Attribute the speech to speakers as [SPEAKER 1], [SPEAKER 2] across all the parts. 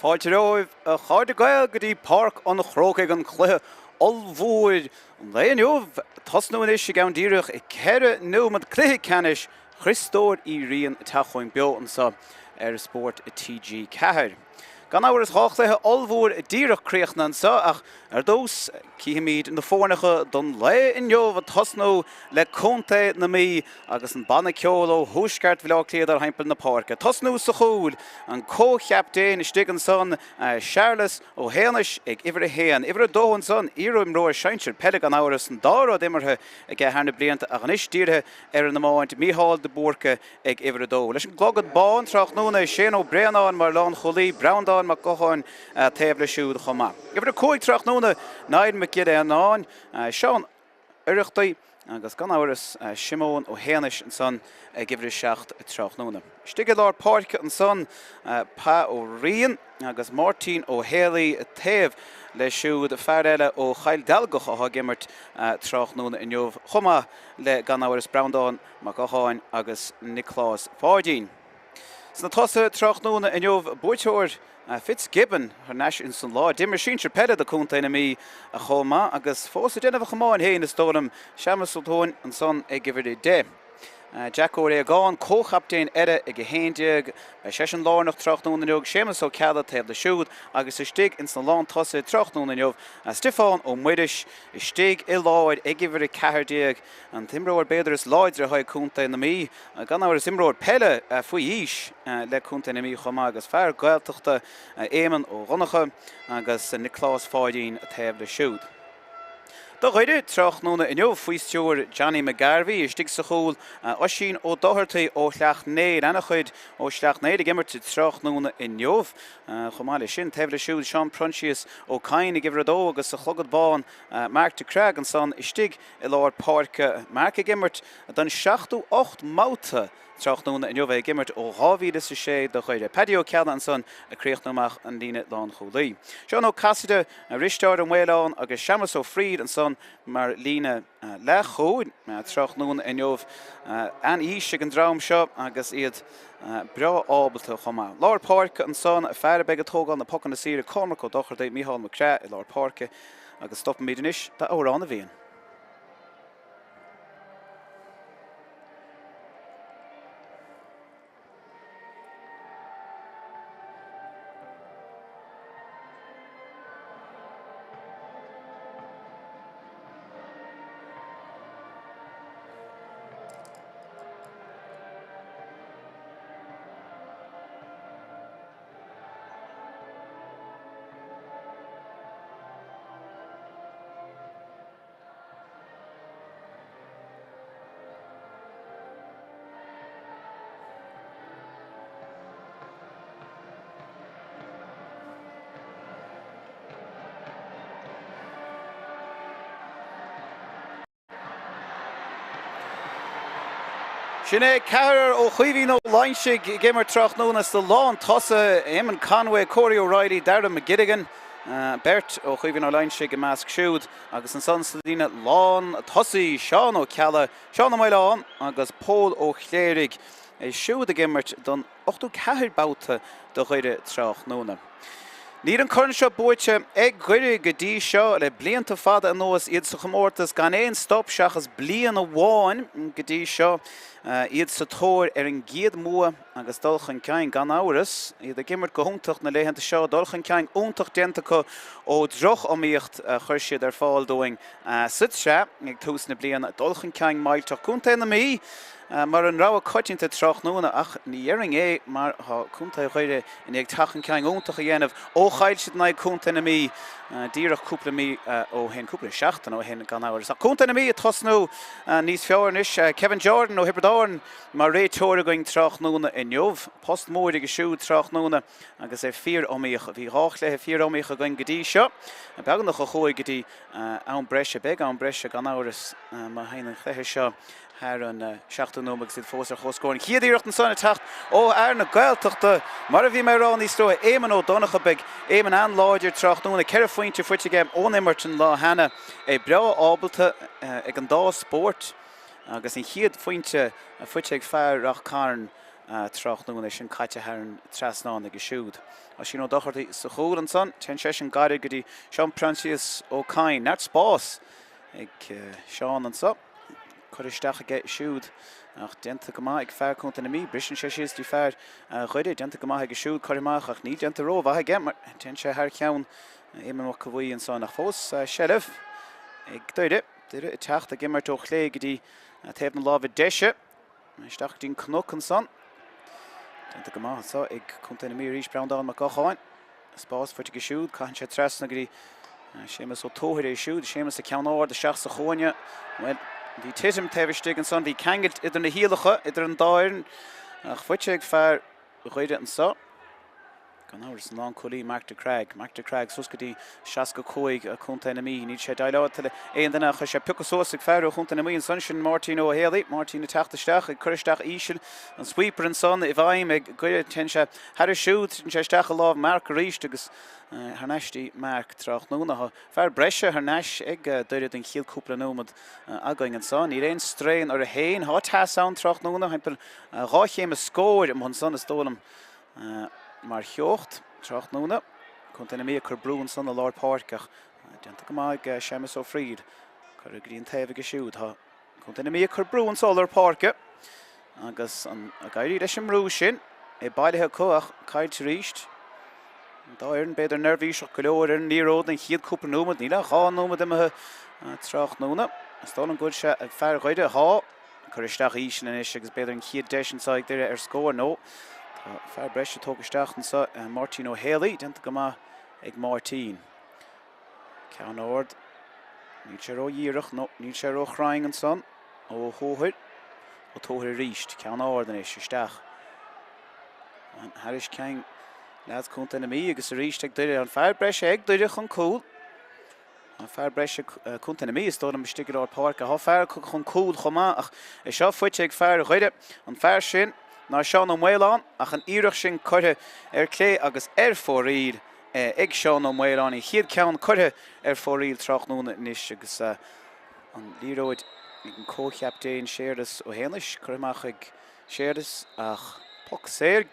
[SPEAKER 1] Fáilte romhaibh, a chairde Gael, go dtí Páirc an Chrócaigh, an cluiche ollmhór an lae inniu. Tosnú anois i gceann díreach 4 nóiméad, cluiche ceannais Chriostóir Uí Riain ag teacht chugainn beo anseo ar Spórt TG4. Gan amhras 2 chluiche ollmhór díreach críochnaithe anseo ach ar dtús cífimid na foirneacha don lae inniu ag tosnú le Contae na Mí agus an banna ceoil ó thuaisceart Bhaile Átha Cliath thimpeall na páirce. Tosnú sa chúl, an comh-chaptaen istigh ansan, Searlas Ó hÉanais ag uimhir 1. Uimhir 2 ansan, iarimreoir sinsir peile gan amhras, an dá rud imeartha aige thar na blianta ach anois dírithe ar an iomáint, Mícheál de Búrca ag uimhir 2. Leis an gclogad bán tráthnóna, Shane Ó Braonáin mar lánchúlaí, Breandán Mac Gutháin taobh leis siúd chomh maith. Uimhir 5 tráthnóna, Niall Mac Giolla Éanáin, Seán Oireachtaigh agus gan amhras Siomón Ó hÉanais ansan ag uimhir 7 tráthnóna. Istigh i lár páirce ansan Pa Ó Riain agus Máirtín Ó Héalaí taobh leis siúd, fear eile ó Chill Dealgach atá ag imirt tráthnóna inniu chomh maith le gan amhras Breandán Mac Gutháin agus Nioclás Pháidín. Sna tosaithe tráthnóna inniu, buaiteoir Fitzgibbon thar n-ais ins an lá. D'imir sinsir peile do Contae na Mí chomh maith agus fós ag déanamh a chamáin féin is dóigh liom, Séamus Ó Tuain ansan ag uimhir 10. Jack Ó Réagáin, comhchaptaen eile ag 11. Beidh seisean lárnach tráthnóna inniu, Séamus Ó Ceallaigh taobh leis siúd agus istigh ins na lántosaithe tráthnóna inniu, Stiofán Ó Muiris istigh i lár ag uimhir 14. An t-imreoir b'fhéidir is láidre atá ag Contae na Mí, gan amhras, imreoir peile faoi aois le Contae na Mí chomh maith agus fear Gaeltachta Éamonn Ó Dhonncha agus Nioclás Pháidín taobh leis siúd. Do Dhoire, tráthnóna inniu, faoi stiúir Johnny McGarvey, istigh sa chúl, Oisín Ó Dochartaigh ó Shleacht Néill, ana-chuid ó Shleacht Néill ag imirt tráthnóna inniu. Chomh maith leis sin, taobh leis siúd, Seán Proinsias Ó Cadhain ag uimhir a dó agus sa chlogad bán, Mark de Creag ansan istigh I lár páirce, Mark ag imirt don seachtú 8 mbabhta tráthnóna inniu, é ag imirt ó 2006 do Dhoire. Paddy Ó Ceallaigh ansan ag críochnú amach an líne lánchúlaí. Seán Ó Casaide, Risteárd Ó Maoláin agus Seamus Ó Fríd ansan mar líne leathchúil tráthnóna inniu. An-aois ag an dream seo agus iad breá ábalta chomh maith. Lár páirce ansan, fear a bheidh ag tógáil na pocanna saoire, Cormac Ó Dochartaigh, Mícheál Mac Craith i lár páirce. Agus stopaimid anois d'Amhrán na bhFiann. Sin é ceathrar ó Chaoimhín Ó Loingsigh ag imirt tráthnóna sa lán tosaithe, Eamon Conway, Corey O'Reilly, Darragh McGilligan, beirt ó Chaoimhín Ó Loingsigh i measc siúd, agus ansan sa líne lán tosaí, Seán Ó Ceallaigh, Seán Ó Maoláin agus Pól Ó Cléirigh, siúd ag imirt don 84 babhta do Dhoire tráthnóna. Níl an corn seo buaite ag Doire go dtí seo le blianta fada anuas, iad sa chomórtas gan aon stop seachas bliain amháin go dtí seo, iad sa tóir ar an gcéad mbua agus dul chun cinn gan amhras, iad ag imirt go hiontach na laethanta seo, dul chun cinn iontach déanta acu ó droch-iomaíocht a chuir siad ar fáil dúinn sa tsraith ag tús na bliana, dul chun cinn millteach. Contae na Mí. Mar an rogha coitianta tráthnóna ach ní dhéarfainn é mar tá Contae Dhoire i ndiaidh teacht chun cinn iontach a dhéanamh ó chaill siad in aghaidh Contae na Mí díreach cúpla mí ó shin, cúpla seachtain ó shin gan amhras. Ach Contae na Mí ag tosnú níos fearr anois. Kevin Jordan ó Thiobraid Árann mar réiteoir againn tráthnóna inniu. Post mór aige siúd tráthnóna agus é fíor-iomaíoch. Bhí 2 chluiche fíor-iomaíoch againn go dtí seo, beagnach a chuaigh go dtí am breise. Beidh am breise gan amhras má théann an cluiche seo thar an seachtú nóiméad agus iad fós ar comhscór. An chéad iarracht ansan ag teacht ó fhear na Gaeltachta, mar a bhí mé ag rá níos luaithe, Éamonn Ó Donncha. Beidh Éamonn an-láidir tráthnóna, 4 phointe faighte aige ón imirt an lá cheana. É breá ábalta ag an dá spórt agus an chéad phointe faighte ag fear Rath Cairn. Tráthnóna, é sin caite thar an trasnán aige siúd. Oisín Ó Dochartaigh sa chúl ansan. Téann seisean gairid go dtí Seán Proinsias Ó Cadhain. Neart spás ag Seán anso. Curtha isteach aige siúd ach déanta go maith ag fear Contae na Mí. Briseann sé síos dtí fear Dhoire. Déanta go maith aige siúd. Curtha amach ach níl déanta rómhaith aige mar téann sé thar cheann Éamonn Mac a' Bhuí ansan ach fós seilbh ag Doire. Doire ag teacht ag imirt ó chlé go dtí taobh na láimhe deise. Isteach go dtí an cnoc ansan. Déanta go maith anso ag Contae na Mí arís, Breandán Mac Gocháin. Spás faighte aige siúd. Caitheann sé trasna go dtí Séamus Ó Tuathail é siúd. Séamus ag ceann ard isteach sa chúinne. Bhuel, bhí titim taobh istigh ansan. Bhí ceangailt idir na hiallacha, idir an dá fhoireann, ach faighte ag fear Dhoire anso. Gan amhras, an lánchúlaí Mark de Creag. Mark de Creag suas go dtí 65 Contae na Mí. Níl sé ag déileáil le aon duine ach chuir sé piocadh suas ag fear ó Chontae na Mí ansan, sin Máirtín Ó Héalaí. Máirtín ag teacht isteach, ag cur isteach íseal. An sweeper ansan i bhfeidhm ag Doire. Téann sé thairis siúd, titeann sé isteach i lámh Mark arís agus thar n-ais dtí Mark tráthnóna. Tá fear breise thar n-ais ag Doire don chéad cúpla nóiméad againn anso. Níl aon strain orthu féin. Tá teas ann tráthnóna, thimpeall dhá chéim is scór amuigh ansan is dóigh liom. Mar theocht tráthnóna, Contae na Mí ag cur brú ansan i lár páirce ach déanta go maith ag Séamus Ó Fríl. Curtha go dtí an taobh aige siúd. Tá Contae na Mí ag cur brú anso i lár páirce agus an ag éirí leis an mbrú sin. É bailithe acu ach caillte arís. An dá fhoireann b'fhéidir neirbhíseach go leor ar an liathróid an chéad cúpla nóiméad. Níl ach 2 nóiméad imithe tráthnóna. Is dóigh liom go bhfuil sé ag fear Dhoire. Tá. Cur isteach íseal anois agus b'fhéidir an chéad deis anseo ag Doire ar scór nó tá fear breise tógtha isteach anseo, Máirtín Ó Héalaí, déanta go maith ag Máirtín. Ceann ard, níl sé ró-dhíreach nó níl sé ró-chruinn ansan ó Thuathail. Ó Tuathail arís, ceann ard anois isteach. Thairis ceann leaids Contae na Mí agus arís ag Doire, an fear breise ag Doire chun cúl. Tá fear breise Contae na Mí is dóigh liom istigh i lár páirce. Tá fear acu chun cúil chomh maith ach é seo faighte ag fear Dhoire. An fear sin ná Seán Ó Maoláin ach an iarracht sin curtha ar clé agus ar fóraoil ag Seán Ó Maoláin. An chéad ceann curtha ar fóraoil tráthnóna anois agus an liathróid ag an comhchaptaen Séarlas Ó hÉanais curtha amach ag Séarlas ach poc saor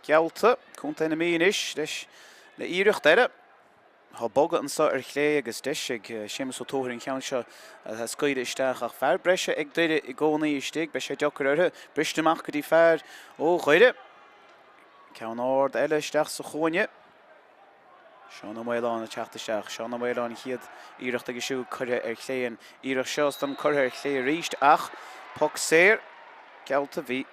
[SPEAKER 1] geallta. Contae na Mí anois leis le iarracht eile. Tá bogadh anso ar chlé agus deis ag Séamus Ó Tuathail an ceann seo a scaoileadh isteach ach fear breise ag Doire i gcónaí istigh. Beidh sé deacair orthu bristeadh amach go dtí fear ó Dhoire. Ceann ard eile isteach sa chúinne. Seán Ó Maoláin ag teacht isteach. Seán Ó Maoláin an chéad iarracht aige siúd curtha ar chlé. An iarracht seo is dom curtha ar chlé arís ach poc saor geallta. Bhí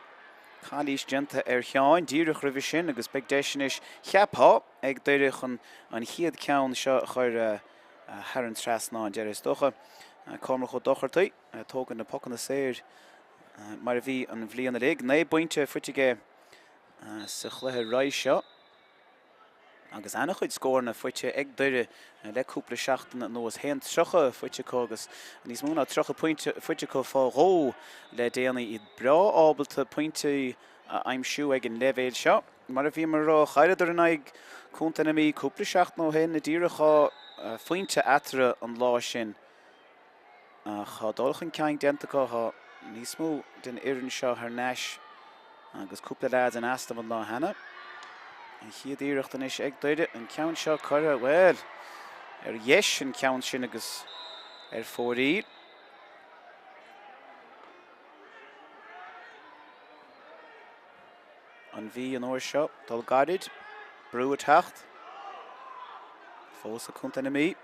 [SPEAKER 1] calaois déanta ar Sheáin díreach roimhe sin agus beidh deis anois, cheapfá, ag Doire chun an chéad ceann seo a chur thar an trasnán. Deireadh is dócha. Cormac Ó Dochartaigh ag tógaint na pocanna saor mar a bhí an bhliain uilig. 9 bpointe faighte aige sa chluiche roimhe seo agus an-chuid scóranna faighte ag Doire le cúpla seachtain anuas. 1-30 faighte acu agus níos mó ná 30 pointe faighte acu fá dhó le déanaí. Iad breá ábalta pointí a aimsiú ag an leibhéal seo. Mar a bhíomar a rá, chailleadar in aghaidh Contae na Mí cúpla seachtain ó shin, díreach 2 phointe eatarthu an lá sin. Ach tá dul chun cinn déanta acu, tá níos mó den fhoireann seo thar n-ais agus cúpla leaids in easnamh an lá cheana. An chéad iarracht anois ag Doire, an ceann seo curtha, bhuel, ar dheis an ceann sin agus ar fóraoil. An Mhí an uair seo, dul gairid, brú ag teacht. Fós ag Contae na Mí.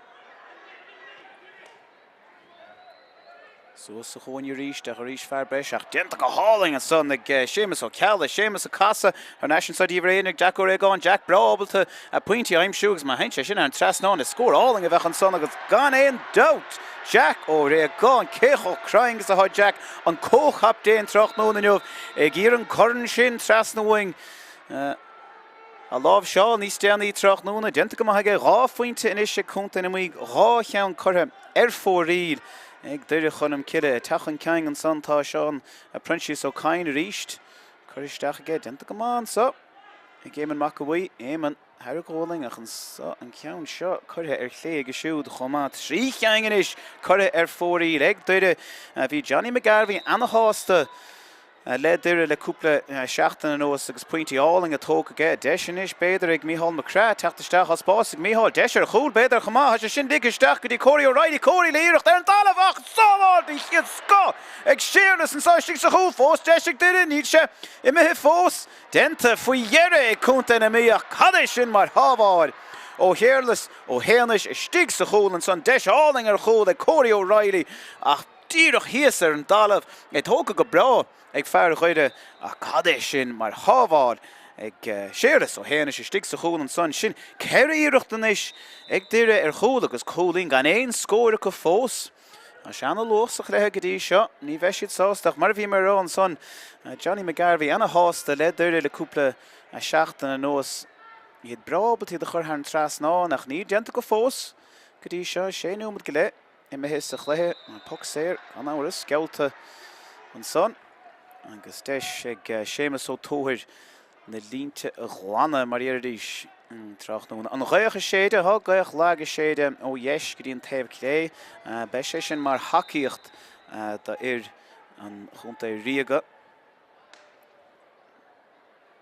[SPEAKER 1] Suas sa chúinne arís, ach arís fear breise, ach déanta go hálainn ansan ag Séamus Ó Ceallaigh. Séamus ag casadh thar n-ais anso dtí uimhir 1 ag Jack Ó Réagáin. Jack breá ábalta pointí a aimsiú agus má théann sé sin thar an trasnán, is scór álainn a bheadh ansan agus gan aon dabht Jack Ó Réagáin, cé chomh cruinn agus atá Jack, an comhchaptaen tráthnóna inniu, ag iarraidh an corn sin trasna uainn a láimhseáil níos déanaí tráthnóna. Déanta go maith aige, 2 phointe anois ag Contae na Mí, 2 cheann curtha ar fóraoil ag Doire Cholm Cille. Ag teacht chun cinn ansan tá Seán Proinsias Ó Cadhain arís curtha isteach aige, déanta go maith anso ag Éamonn Mac a' Bhuí. Éamonn. Thar a ghualainn ach anso an ceann seo curtha ar chlé aige siúd chomh maith. 3 cheann anois curtha ar fóraoil ag Doire. Bhí Johnny McGarvey ana-shásta. Le Doire le cúpla seachtain anuas agus pointí álainn tógtha aige. Deis anois b'fhéidir ag Mícheál McCraith teacht isteach. Tá spás ag Mícheál. Deis ar chúl b'fhéidir chomh maith. Tá sé sin ligthe isteach go dtí Corey O'Reilly. Corey le iarracht ar an talamh ach sábháil den chéad scoth ag Séarlas anseo istigh sa chúl. Fós deis ag Doire. Níl sé imithe fós. Déanta faoi dheireadh ag Contae na Mí ach cad é sin mar shábháil ó Shéarlas Ó hÉanais istigh sa chúl ansan. Deis álainn ar chúl ag Corey O'Reilly ach díreach thíos ar an dtalamh, é tógtha go breá ag fear Dhoire ach cad é sin mar shábháil ag Séarlas Ó hÉanais istigh sa chúl ansan. Sin 4 iarracht anois ag Doire ar chúl agus cúilín gan aon scór acu fós. Tá sé ana-luath sa chluiche go dtí seo, ní bheidh siad sásta ach mar a bhí mé a rá ansan, Johnny McGarvey ana-shásta le Doire le cúpla seachtain anuas. Iad breá ábalta iad a chur thar an trasnán ach níl déanta acu fós go dtí seo. Sé nóiméad go leith. Imithe sa chluiche, an poc saor, gan amhras, geallta ansan agus deis ag Séamus Ó Tuathair na línte a ghlanadh, mar a déarfaidís tráthnóna. An ghaoth ag séideadh, tá gaoth lag ag séideadh ó dheis go dtí an taobh clé. Beidh sé sin mar thacaíocht d'fhir an Chontae Ríoga.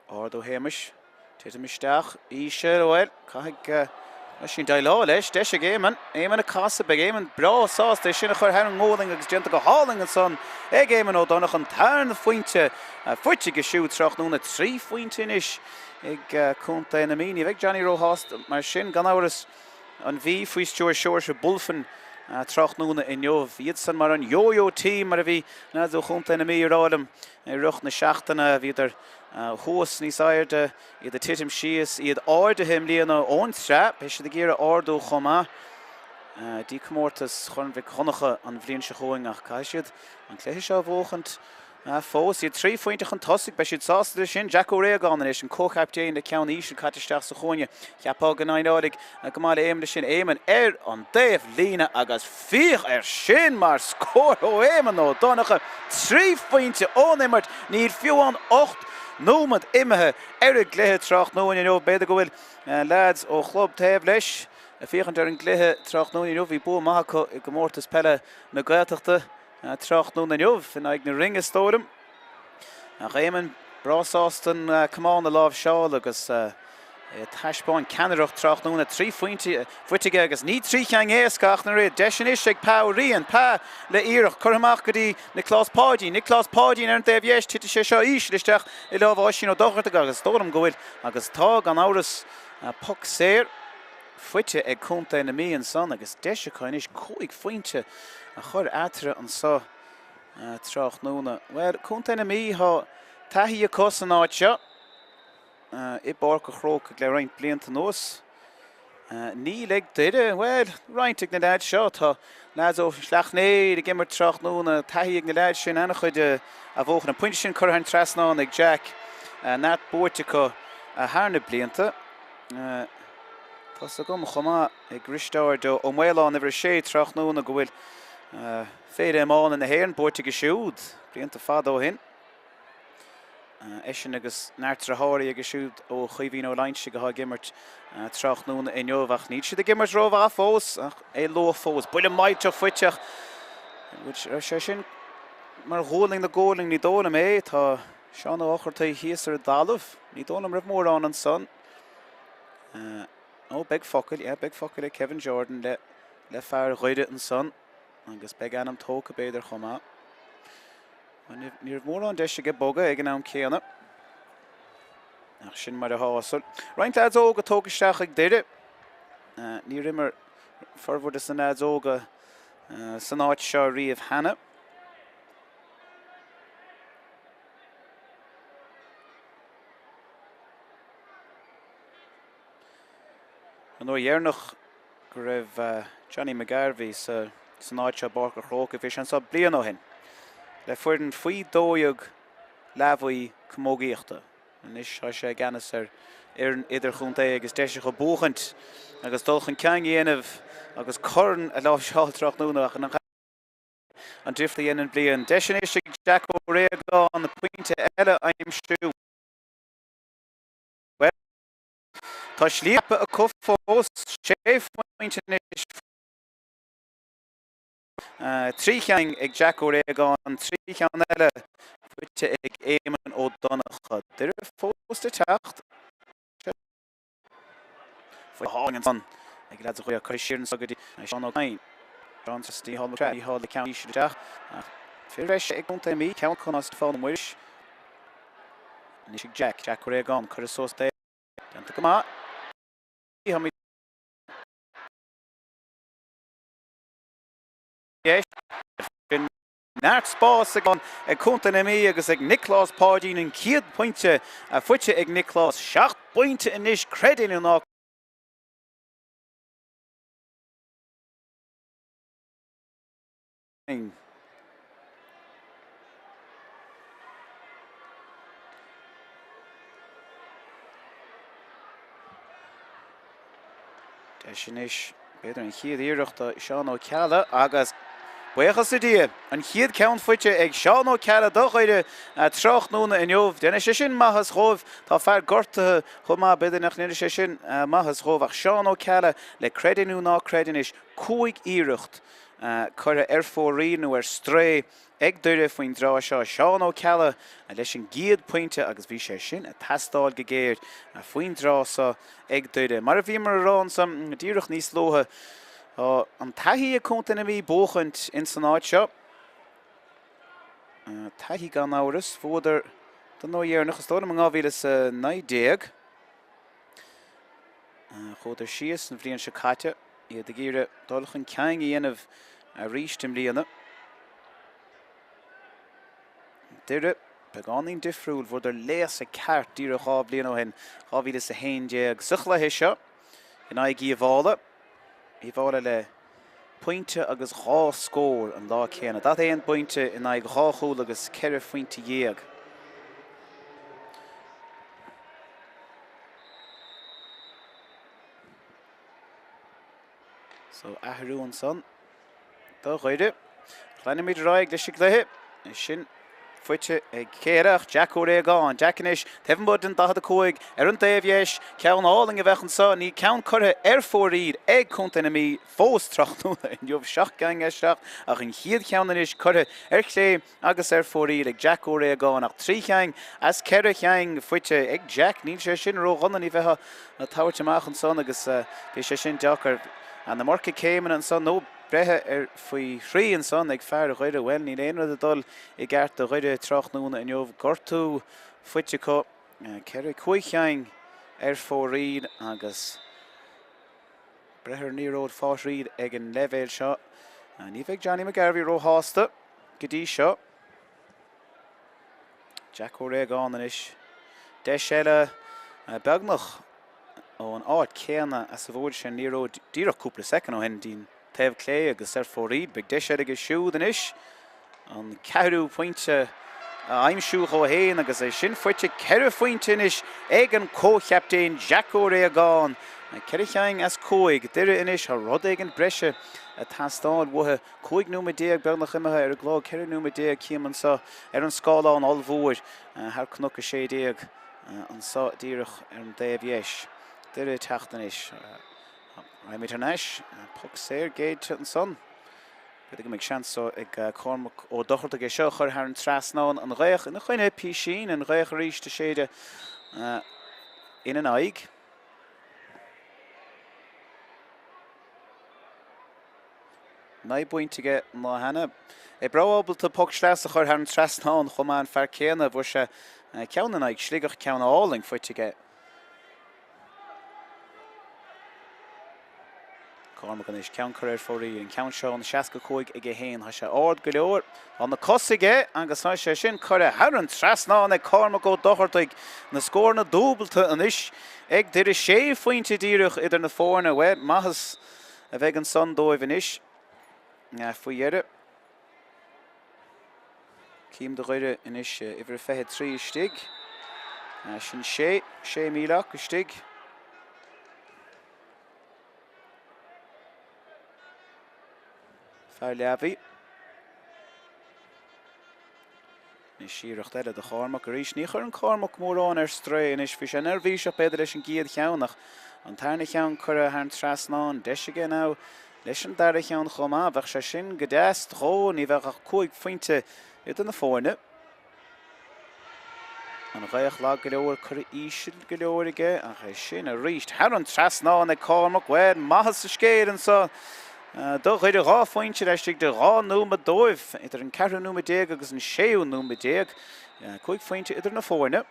[SPEAKER 1] Ard ó Shéamais. Titim isteach. Íseal. Bhuel, caithfidh Oisín déileáil leis. Deis ag Éamonn. Éamonn ag casadh. Beidh Éamonn breá sásta é sin a chur thar an ngualainn agus déanta go hálainn ansan ag Éamonn Ó Donnchadha. An tarna phointe faighte aige siúd tráthnóna. 3 phointe anois ag Contae na Mí. Ní bheidh Johnny róshásta mar sin, gan amhras. An Mhí faoi stiúir Seoirse Bulfin tráthnóna inniu. Iadsan mar an yo-yo team mar a bhí leaids ó Chontae na Mí ag rá liom i rith na seachtaine. Bhíodar thuas níos airde, iad ag titim síos, iad ardaithe i mbliana ón tsraith. Beidh siad ag iarraidh ardú chomh maith dtí comórtas Chorn Mhic Dhonncha an bhliain seo chugainn ach caithfidh siad an cluiche seo a bhuachaint Fós iad 3 phointe chun tosaigh, beidh siad sásta leis sin. Jack Ó Réagáin anois, an comhchaptaen le ceann íseal caite isteach sa chúinne. Cheapfá go n-éireoidh go maith le Éamonn leis sin. Éamonn ar an dtaobh líne agus féach air sin mar scór ó Éamonn Ó Donncha! 3 phointe ón imirt, níl fiú amháin 8 nóiméad imithe ar an gcluiche tráthnóna inniu. B'fhéidir go bhfuil leaids ó chlub taobh leis ag féachaint ar an gcluiche tráthnóna inniu. Bhí bua maith acu i gcomórtas peile na Gaeltachta. Tráthnóna inniu in aghaidh na Rinne is dóigh liom. Ach Éamonn breá sásta an camán a láimhseáil agus é ag taispeáint ceannaireacht tráthnóna. 3 phointe faighte aige agus ní 3 cheann éasca ach an oiread. Deis anois ag Pa Ó Riain. Pa le iarracht curtha amach go dtí Nioclás Páidín. Nioclás Páidín ar an dtaobh dheis. Titfidh sé seo íseal isteach i lámha Oisín Ó Dochartaigh agus is dóigh liom go bhfuil agus tá gan amhras poc saor. faighte ag contae na Mí ansan agus deis acu anois 5 phointe a chur eatarthu anso tráthnóna. Bhuel, contae na Mí, tá taithí acu san áit seo i bPáirc an Chrócaigh le roinnt blianta anuas. Níl ag Doire, bhuel, roinnt ag na leaids seo. Tá leaids ó Shleacht Néill ag imirt tráthnóna, taithí ag na leaids sin an-chuid a bhuachan. An pointe sin curtha thar an trasnán ag Jack, neart buaite acu thar na blianta. Tá's agam chomh maith ag Risteárd Ó Maoláin uimhir 6 tráthnóna go bhfuil Féile Iomána na hÉireann buaite aige siúd blianta fada ó shin. Eisean agus neart driotháirí aige siúd ó Chaoimhín Ó Loingsigh atá ag imirt tráthnóna inniu ach níl siad ag imirt rómhaith fós ach é luath fós. Buille millteach faighte ach raibh sé sin mar ghualainn le gualainn ní dóigh liom é. Tá Seán Ó Dochartaigh thíos ar an dtalamh. Ní dóigh liom raibh mórán ansan. Ó, beidh focail, yeah, beidh focail ag Kevin Jordan le, le fear Dhoire ansan agus beidh ainm tógtha b'fhéidir chomh maith. Ní, ní raibh mórán deis aige bogadh ag an am céanna. Ach sin mar atá. Roinnt leaids óga tógtha isteach ag Doire. Níor imir formhór de na leaids óga san áit seo riamh cheana. An uair dheireanach go raibh Johnny McGarvey san áit seo i bPáirc an Chrócaigh, bhí sé anseo bliain ó shin le foireann faoi 12 Leathmhaí camógaíochta. Anois tá sé i gceannas ar fhoireann idirchontae agus deis acu buachaint agus dul chun cinn a dhéanamh agus corn a láimhseáil tráthnóna ach an An difríocht a dhéanann bliain. Deis anois ag Jack Ó Réagáin pointe eile a aimsiú. Bhuel, tá slí acu fós, sé phointe anois. 3 cheann ag Jack Ó Réagáin, 3 cheann eile faighte. faighte ag Éamonn Ó Donnchadha. Doire fós le teacht. Go hálainn ansan ag leaids Dhoire curtha siar anso go dtí Seán Ó Cadhain. Seán trasna Mícheál Mac Craith, Mícheál le ceann íseal isteach ach fir bhreise ag Contae na Mí, ceann acu ná Stiofán Ó Muiris. Anois ag Jack, Jack Ó Réagáin, curtha suas taobh. Déanta go maith. Táimid dheis. Sin neart spás ag Contae na Mí agus ag Nioclás Páidín an chéad pointe faighte ag Nioclás. 7 bpointe anois, creid é nó ná Deis anois, b'fhéidir an chéad iarracht do Seán Ó Ceallaigh agus buíochas le Dia, an chéad ceann faighte ag Seán Ó Ceallaigh do Dhoire tráthnóna inniu. Déanfaidh sé sin maitheas dhóibh. Tá fear gortaithe chomh maith, b'fhéidir nach ndéanfaidh sé sin maitheas dhóibh ach Seán Ó Ceallaigh le creid é nó ná creid anois, 5 iarracht curtha ar fóraoil nó ar strae ag Doire faoin dtráth seo. Seán Ó Ceallaigh leis an gcéad pointe agus bhí sé sin ag teastáil go géar faoin dtráth seo ag Doire. Mar a bhíomar a rá ansan díreach níos luaithe, tá an taithí ag Contae na Mí buachaint ins an áit seo. Taithí gan amhras. Bhuadar don uair dheireanach, is dóigh liom, in 2019. Chuadar síos an bhliain seo caite, iad ag iarraidh dul chun cinn a dhéanamh arís i mbliana. Doire, beagáinín difriúil, bhfuaireadar léasadh ceart díreach 2 bhliain ó shin, 2011, sa chluiche seo in aghaidh Uíbh Fhailí. Uíbh Fhailí le pointe agus dhá scór an lá céanna. 41 bpointe in aghaidh dhá chúl agus 14 phointe. So athrú ansan do Dhoire. Leanfaimid ar aghaidh leis an gcluiche. É sin faighte ag cé eile ach Jack Ó Réagáin. Jack anois taobh amuigh den 45 ar an dtaobh dheis. Ceann álainn a bheadh anseo. Níl ceann curtha ar fóraoil ag Contae na Mí fós tráthnóna inniu. 7 gceann as 7 ach an chéad cheann anois curtha ar chlé agus ar fóraoil ag Jack Ó Réagáin ach 3 cheann as 4 cheann faighte ag Jack. Níl sé sin ródhona, ní bheifeá ag tabhairt amach ansan agus bhí sé sin deacair. An iomarca céimeanna ansan nó breithe ar faoi thrí ansan ag fear Dhoire. Bhuel, níl aon rud ag dul i gceart do Dhoire tráthnóna inniu. Gortú faighte acu, 4, 5 cheann ar fóraoil agus breith ar an liathróid fá thrí ag an leibhéal seo. Ní bheidh Johnny McGarvey róshásta go dtí seo. Jack Ó Réagáin anois. Deis eile beagnach ón áit céanna as a bhfuair sé an liathróid díreach cúpla soicind ó shin dtí'n taobh clé agus ar fóraoil. Beidh deis eile aige siúd anois an ceathrú pointe a aimsiú dhó fhéin agus é sin faighte. 4 phointe anois ag an comhchaptaen Jack Ó Réagáin. 4 cheann as 5. Doire anois, tá rud éigin breise ag teastáil uathu. 15 nóiméad beagnach imithe ar an gclog, 14 nóiméad cím anseo ar an scáileán ollmhór thar Cnoc 16 anseo díreach ar an dtaobh dheis. Doire ag teacht anois. Raghaimid thar n-ais. Poc saor géillte ansan. B'fhéidir go mbeidh seans ag Cormac Ó Dochartaigh é seo a chur thar an trasnán. An ghaoth ina choinne, písín, an ghaoth arís ag séideadh ina n-aghaidh. 9 bpointe aige an lá cheana. É breá ábalta poc sleasa a chur thar an trasnán chomh maith an fear céanna. Fuair sé ceann in aghaidh Sligeach, ceann álainn faighte aige. Cormac anois, ceann curtha ar fóraoil, an ceann seo ón 65 aige féin. Tá sé ard go leor. Tá na cosa aige agus tá sé sin curtha thar an trasnán ag Cormac Ó Dochartaigh. Na scóranna dúbalta anois ag Doire. Sé phointe díreach idir na foirne. Bhuel, maitheas a bheidh ansan dóibh anois faoi dheireadh. Cím do Dhoire anois, uimhir 23 istigh. Sin sé, sé míleach istigh. Fear Leamhaí. Anois iarracht eile do Chormac arís. Ní chuireann Cormac mórán ar strae anois. Bhí sé neirbhíseach b'fhéidir leis an gcéad cheann ach an tarna cheann curtha thar an trasnán. Deis aige now leis an dara cheann chomh maith. Bheadh sé sin go deas dhó. Ní bheadh ach 5 phointe idir na foirne. An ghaoth lag go leor, curtha íseal go leor aige ach é sin arís thar an trasnán ag Cormac. Bhuel, maitheas an scéil anseo do Dhoire, 2 phointe laistigh de 12 nóiméad dóibh, idir an ceathrú nóiméad déag agus an séú nóiméad déag. 5 phointe idir na foirne.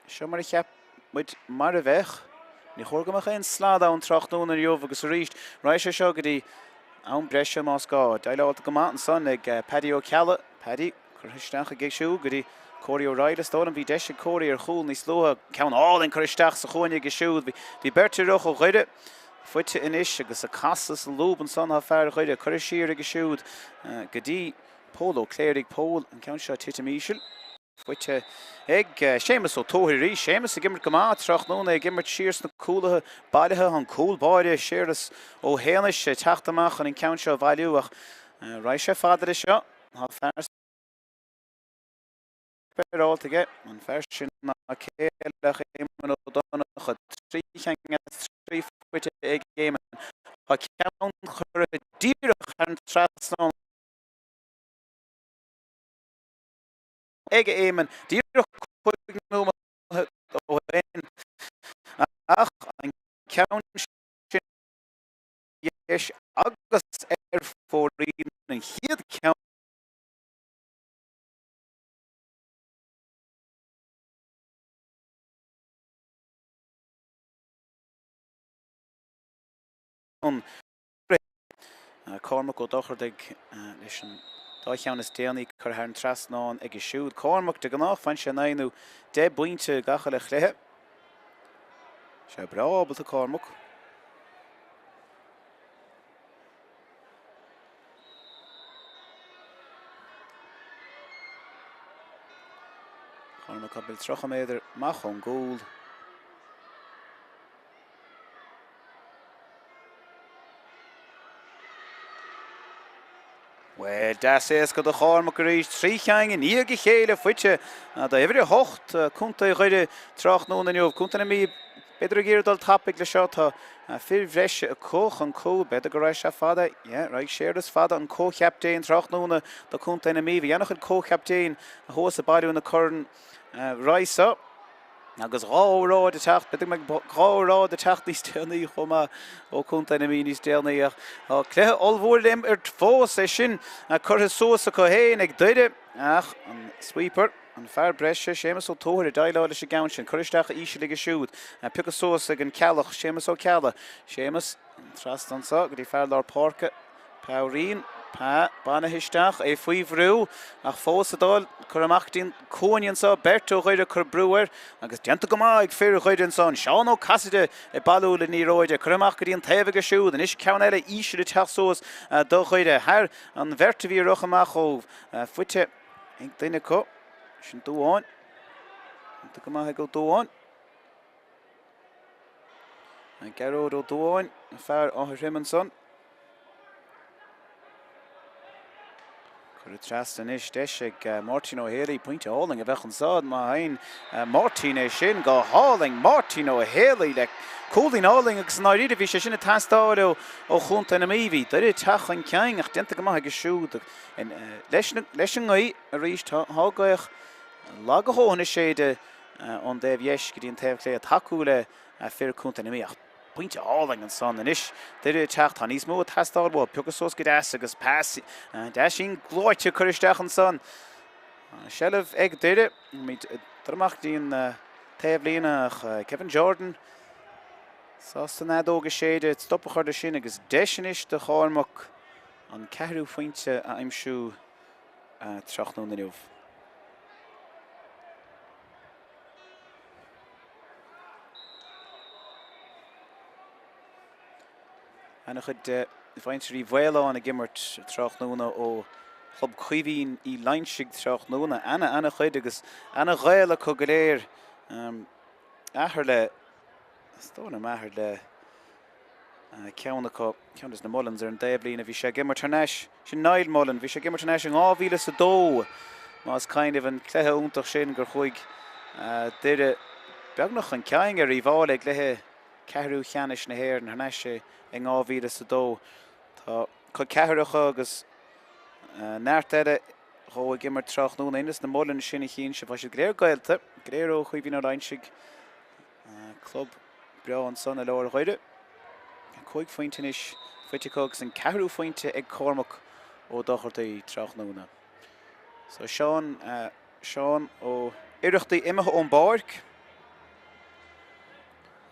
[SPEAKER 1] Seo mar a cheap muid mar a bheadh. Ní chóir go mbeadh aon slad ann tráthnóna inniu agus arís raghaidh sé seo go dtí am breise más gá. Déileáilte go maith ansan ag Paddy Ó Ceallaigh. Paddy curtha isteach aige siúd go dtí Corey O'Reilly is dóigh liom. Bhí deis ag Corey ar chúl níos luaithe. Ceann álainn curtha isteach sa chúinne aige siúd. Bhí beirt ag rith ó Dhoire faighte anois agus ag casadh sa lúb ansan tá fear Dhoire curtha siar aige siúd go dtí Pól Ó Cléirigh. Pól, an ceann seo ag titim íseal. Faighte ag Séamus Ó Tuathail arís. Séamus ag imirt go maith tráthnóna, ag imirt siar sna cúlaithe bailithe. An cúl báire Séarlas Ó hÉanais ag teacht amach chun an ceann seo a bhailiú ach raghaidh sé fada leis seo. Tá fear spéireálta aige, an fear sin ná cé eile ach Éamonn Ó Donnchadha. 3 cheann as 3 faighte ag Éamonn. Tá ceann curtha díreach thar an trasnán. ag Éamonn díreach 5 nóiméad ó shin ach an ceann sin dheis agus ar fóraoil an chéad cheann Cormac Ó Dochartaigh leis an dá cheann is déanaí curtha thar an trasnán aige siúd. Cormac, de ghnáth, faigheann sé 9 nó 10 bpointe gach uile chluiche. Sé breá ábalta Cormac. Cormac ag buille 30 méadar amach ón gcúl. Bhuel, deas éasca do Chormac arís, 3 cheann i ndiaidh a chéile faighte d'uimhir 8, Contae Dhoire, tráthnóna inniu. Contae na Mí, b'fhéidir ag iarraidh dul tapaidh le seo, tá fir bhreise acu chun cúil, b'fhéidir go raghaidh sé fada, yeah, raghaidh Séarlas fada, an comh-chaptaen tráthnóna do Contae na Mí. Bhí an-chuid comh-chaptaen thuas ag bailiú na corn roimhe seo. Agus 2 óráid ag teacht, b'fhéidir go mbeidh 2 óráid ag teacht níos déanaí chomh maith ó Chontae na Mí níos déanaí ach tá cluiche ollmhór le imirt fós, é sin curtha suas acu féin ag Doire ach an sweeper, an fear breise, Séamus Ó Tuathail ag déileáil leis an gceann sin, curtha isteach íseal aige siúd, pioctha suas ag an Ceallach, Séamus Ó Ceallaigh, Séamus. Trasna anseo go dtí fear lár páirce, Pa Reen. Pa bainithe isteach, é faoi bhrú ach fós ag dul. Curtha amach go dtí an cúinne anseo, beirt ó Dhoire ag cur brú air agus déanta go maith ag fir Dhoire ansan. Seán Ó Casaide ag bailiú na liathróide. Curtha amach go dtí an taobh aige siúd. Anois ceann eile íseal ag teacht suas do Dhoire. Thar an bheirt a bhí ag rith amach ó faighte ag duine acu. Sin Dubháin. Déanta go maith ag Ó Dubháin. Gearóid Ó Dubháin, fear Átha Throim ansan. Curtha trasna anois, deis ag Máirtín Ó Héalaí, pointe álainn a bheadh anso má fhaigheann Máirtín é sin, go hálainn, Máirtín Ó Héalaí le cúilín álainn agus i ndáiríre bhí sé sin ag teastáil ó chontae na Mí. Bhí Doire ag teacht chun cinn ach déanta go maith aige siúd leis an ngaoth arís. Tá gaoth lag a dhóthain ag séideadh ón dtaobh dheis go dtí an taobh clé ag tacú le fir Contae na Mí ach pointe álainn ansan anois. Doire ag teacht, tá níos mó ag teastáil uathu. Pioctha suas go deas agus pas deaisín gleoite curtha isteach ansan. Seilbh ag Doire. Muid ag dul amach go dtí an taobhlíne ach Kevin Jordan sásta an fheadóg a séideadh, stop a chur leis sin agus deis anois do Chormac an ceathrú phointe a aimsiú. tráthnóna inniu. Ana-chuid de mhuintir Uí Mhaoláin ag imirt tráthnóna ó Chlub Chaoimhín Uí Loingsigh tráthnóna. Ana, ana-chuid agus ana-ghaol acu go léir. Athair le, is dóigh liom athair le ceann acu, ceann de na Mullins ar an dtaobhlíne, bhí sé ag imirt thar n-ais, sin Niall Mullen, bhí sé ag imirt thar n-ais in 2002, más cuimhin libh an cluiche iontach sin gur chuaigh Doire beagnach chun cinn ar Uíbh Fhailí i gcluiche ceathrú cheannais na hÉireann thar n-ais in 2002. Tá col ceathracha agus neart eile. dhó ag imirt tráthnóna Inis na Mullin sin a chíonn sibh. Tá siad go léir gaolta, go léir ó Chaoimhín Ó Loingsigh, club breá ansan i lár Dhoire. 5 phointe anois faighte acu agus an ceathrú phointe ag Cormac Ó Dochartaigh tráthnóna. So Seán, Seán Ó Oireachtaigh imithe ón bpáirc.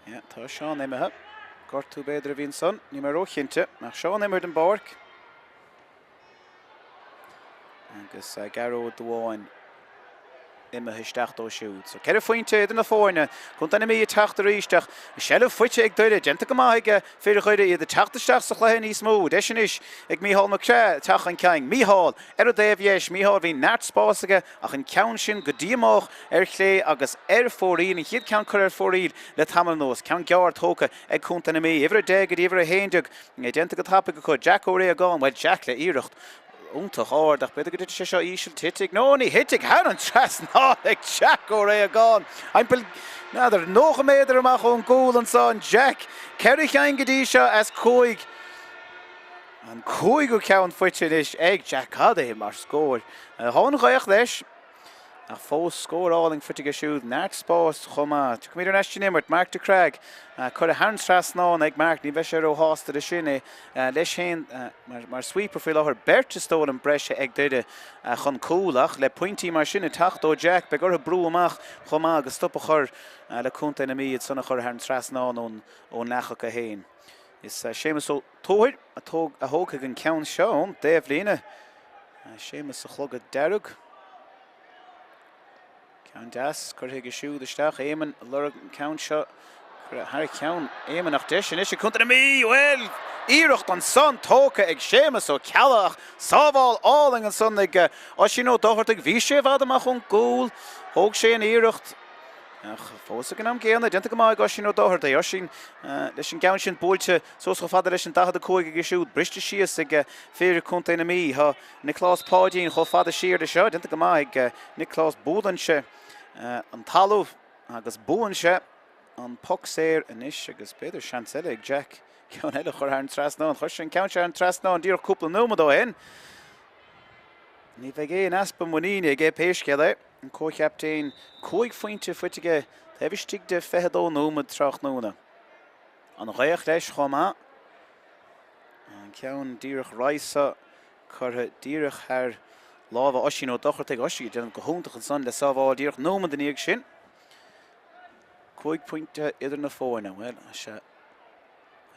[SPEAKER 1] Yeah, tá Seán imithe. Gortú b'fhéidir a bhí ansan, níl mé róchinnte, ach Seán imithe den bpáirc. Agus Gearóid Duáin imithe isteach dó siúd. So 4 phointe idir na foirne. Contae na Mí ag teacht arís ach seilbh faighte ag Doire. Déanta go maith ag fir Dhoire iad ag teacht isteach sa chluiche níos mó. Deis anois ag Mícheál Mac Craith teacht chun cinn. Mícheál ar an dtaobh dheis. Mícheál bhí neart spás aige ach an ceann sin go díomách ar chlé agus ar fóraoil. An chéad ceann curtha ar fóraoil le tamall anuas. Ceann gearr tógtha ag Contae na Mí. Uimhir 10 go dtí uimhir 11. Déanta go tapaidh acu. Jack Ó Réagáin, bhuel Jack le iarracht iontach ard ach b'fhéidir go dtitfidh sé seo íseal. Titfidh, nó ní thitfidh, thar an trasnán ag Jack Ó Réagáin. Timpeall, n'fheadar, 90 méadar amach ón gcúl ansan. Jack, 4 cheann go dtí seo as 5. An cúigiú ceann faighte anois ag Jack. Cad é mar scór. Tá an ghaoth leis. Ach fós, scór álainn faighte aige siúd, neart spáis chomh maith. Tiocfaimid ar ais den imirt. Mark de Creag curtha thar an trasnán ag Mark. Ní bheidh sé róshásta leis sin. É leis féin mar sweeper faoi láthair. Beirt is dóigh liom breise ag Doire chun cúl. Ach le pointí mar sin ag teacht ó Jack, beidh orthu brú amach chomh maith agus stop a chur le contae na Mí iad san a chur thar an trasnán ón leath acu féin. Is Séamus Ó Tuathail a thógfaidh an ceann seo ón dtaobhlíne. Séamus sa chlogad dearg. Ceann deas curtha aige siúd isteach. Éamonn ag lorg an ceann seo. Curtha thar cheann Éamonn ach deis anois ag Contae na Mí! Bhuel, iarracht ansan tógtha ag Séamus Ó Ceallaigh ach sábháil álainn ansan ag Oisín Ó Dochartaigh. Bhí sé i bhfad amach ón gcúl. Thóg sé an iarracht. Ach fós ag an am gcéanna, déanta go maith ag Oisín Ó Dochartaigh. Oisín leis an gceann sin buailte suas chomh fada leis an 45 aige siúd. Briste síos ag fir Chontae na Mí. Tá Nioclás Páidín chomh fada siar leis seo. Déanta go maith ag Nioclás. Buaileann sé an talamh agus buann sé an poc saor anois agus b'fhéidir seans eile ag Jack ceann eile a chur thar an trasnán. Chuir sé an ceann seo thar an trasnán díreach cúpla nóiméad ó shin. Ní bheidh aon easpa muiníne aige pé scéal é. An comhchaptaen, 5 phointe faighte aige taobh istigh de 22 nóiméad tráthnóna. An ghaoth leis chomh maith. An ceann díreach roimhe curtha díreach thar lámha Oisín Ó Dochartaigh. Oisín ag déanamh go hiontach ansan le sábháil díreach nóiméad ina dhiaidh sin. 5 phointe idir na foirne. Bhuel, sea.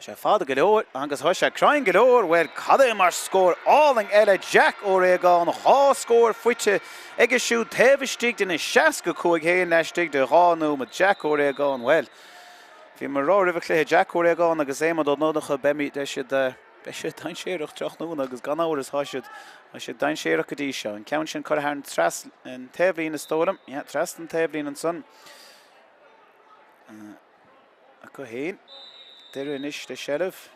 [SPEAKER 1] Tá sé fada go leor agus tá sé cruinn go leor, bhuel, cad é mar scór álainn eile Jack Ó Réagáin, 2 scór faighte aige siúd taobh istigh de na 65 féin laistigh de 2 nóiméad. Jack Ó Réagáin, bhuel, bhí mé ag rá roimh an chluiche, Jack Ó Réagáin agus Éamonn Ó Donnchadha, beimid, beidh siad, beidh siad dainséarach tráthnóna agus gan amhras tá siad, tá siad dainséarach go dtí seo. An ceann sin curtha thar an treas, an taobhlíne is dóigh liom, yeah, trasna an taobhlíne ansan. Acu féin. Doire anois le seilbh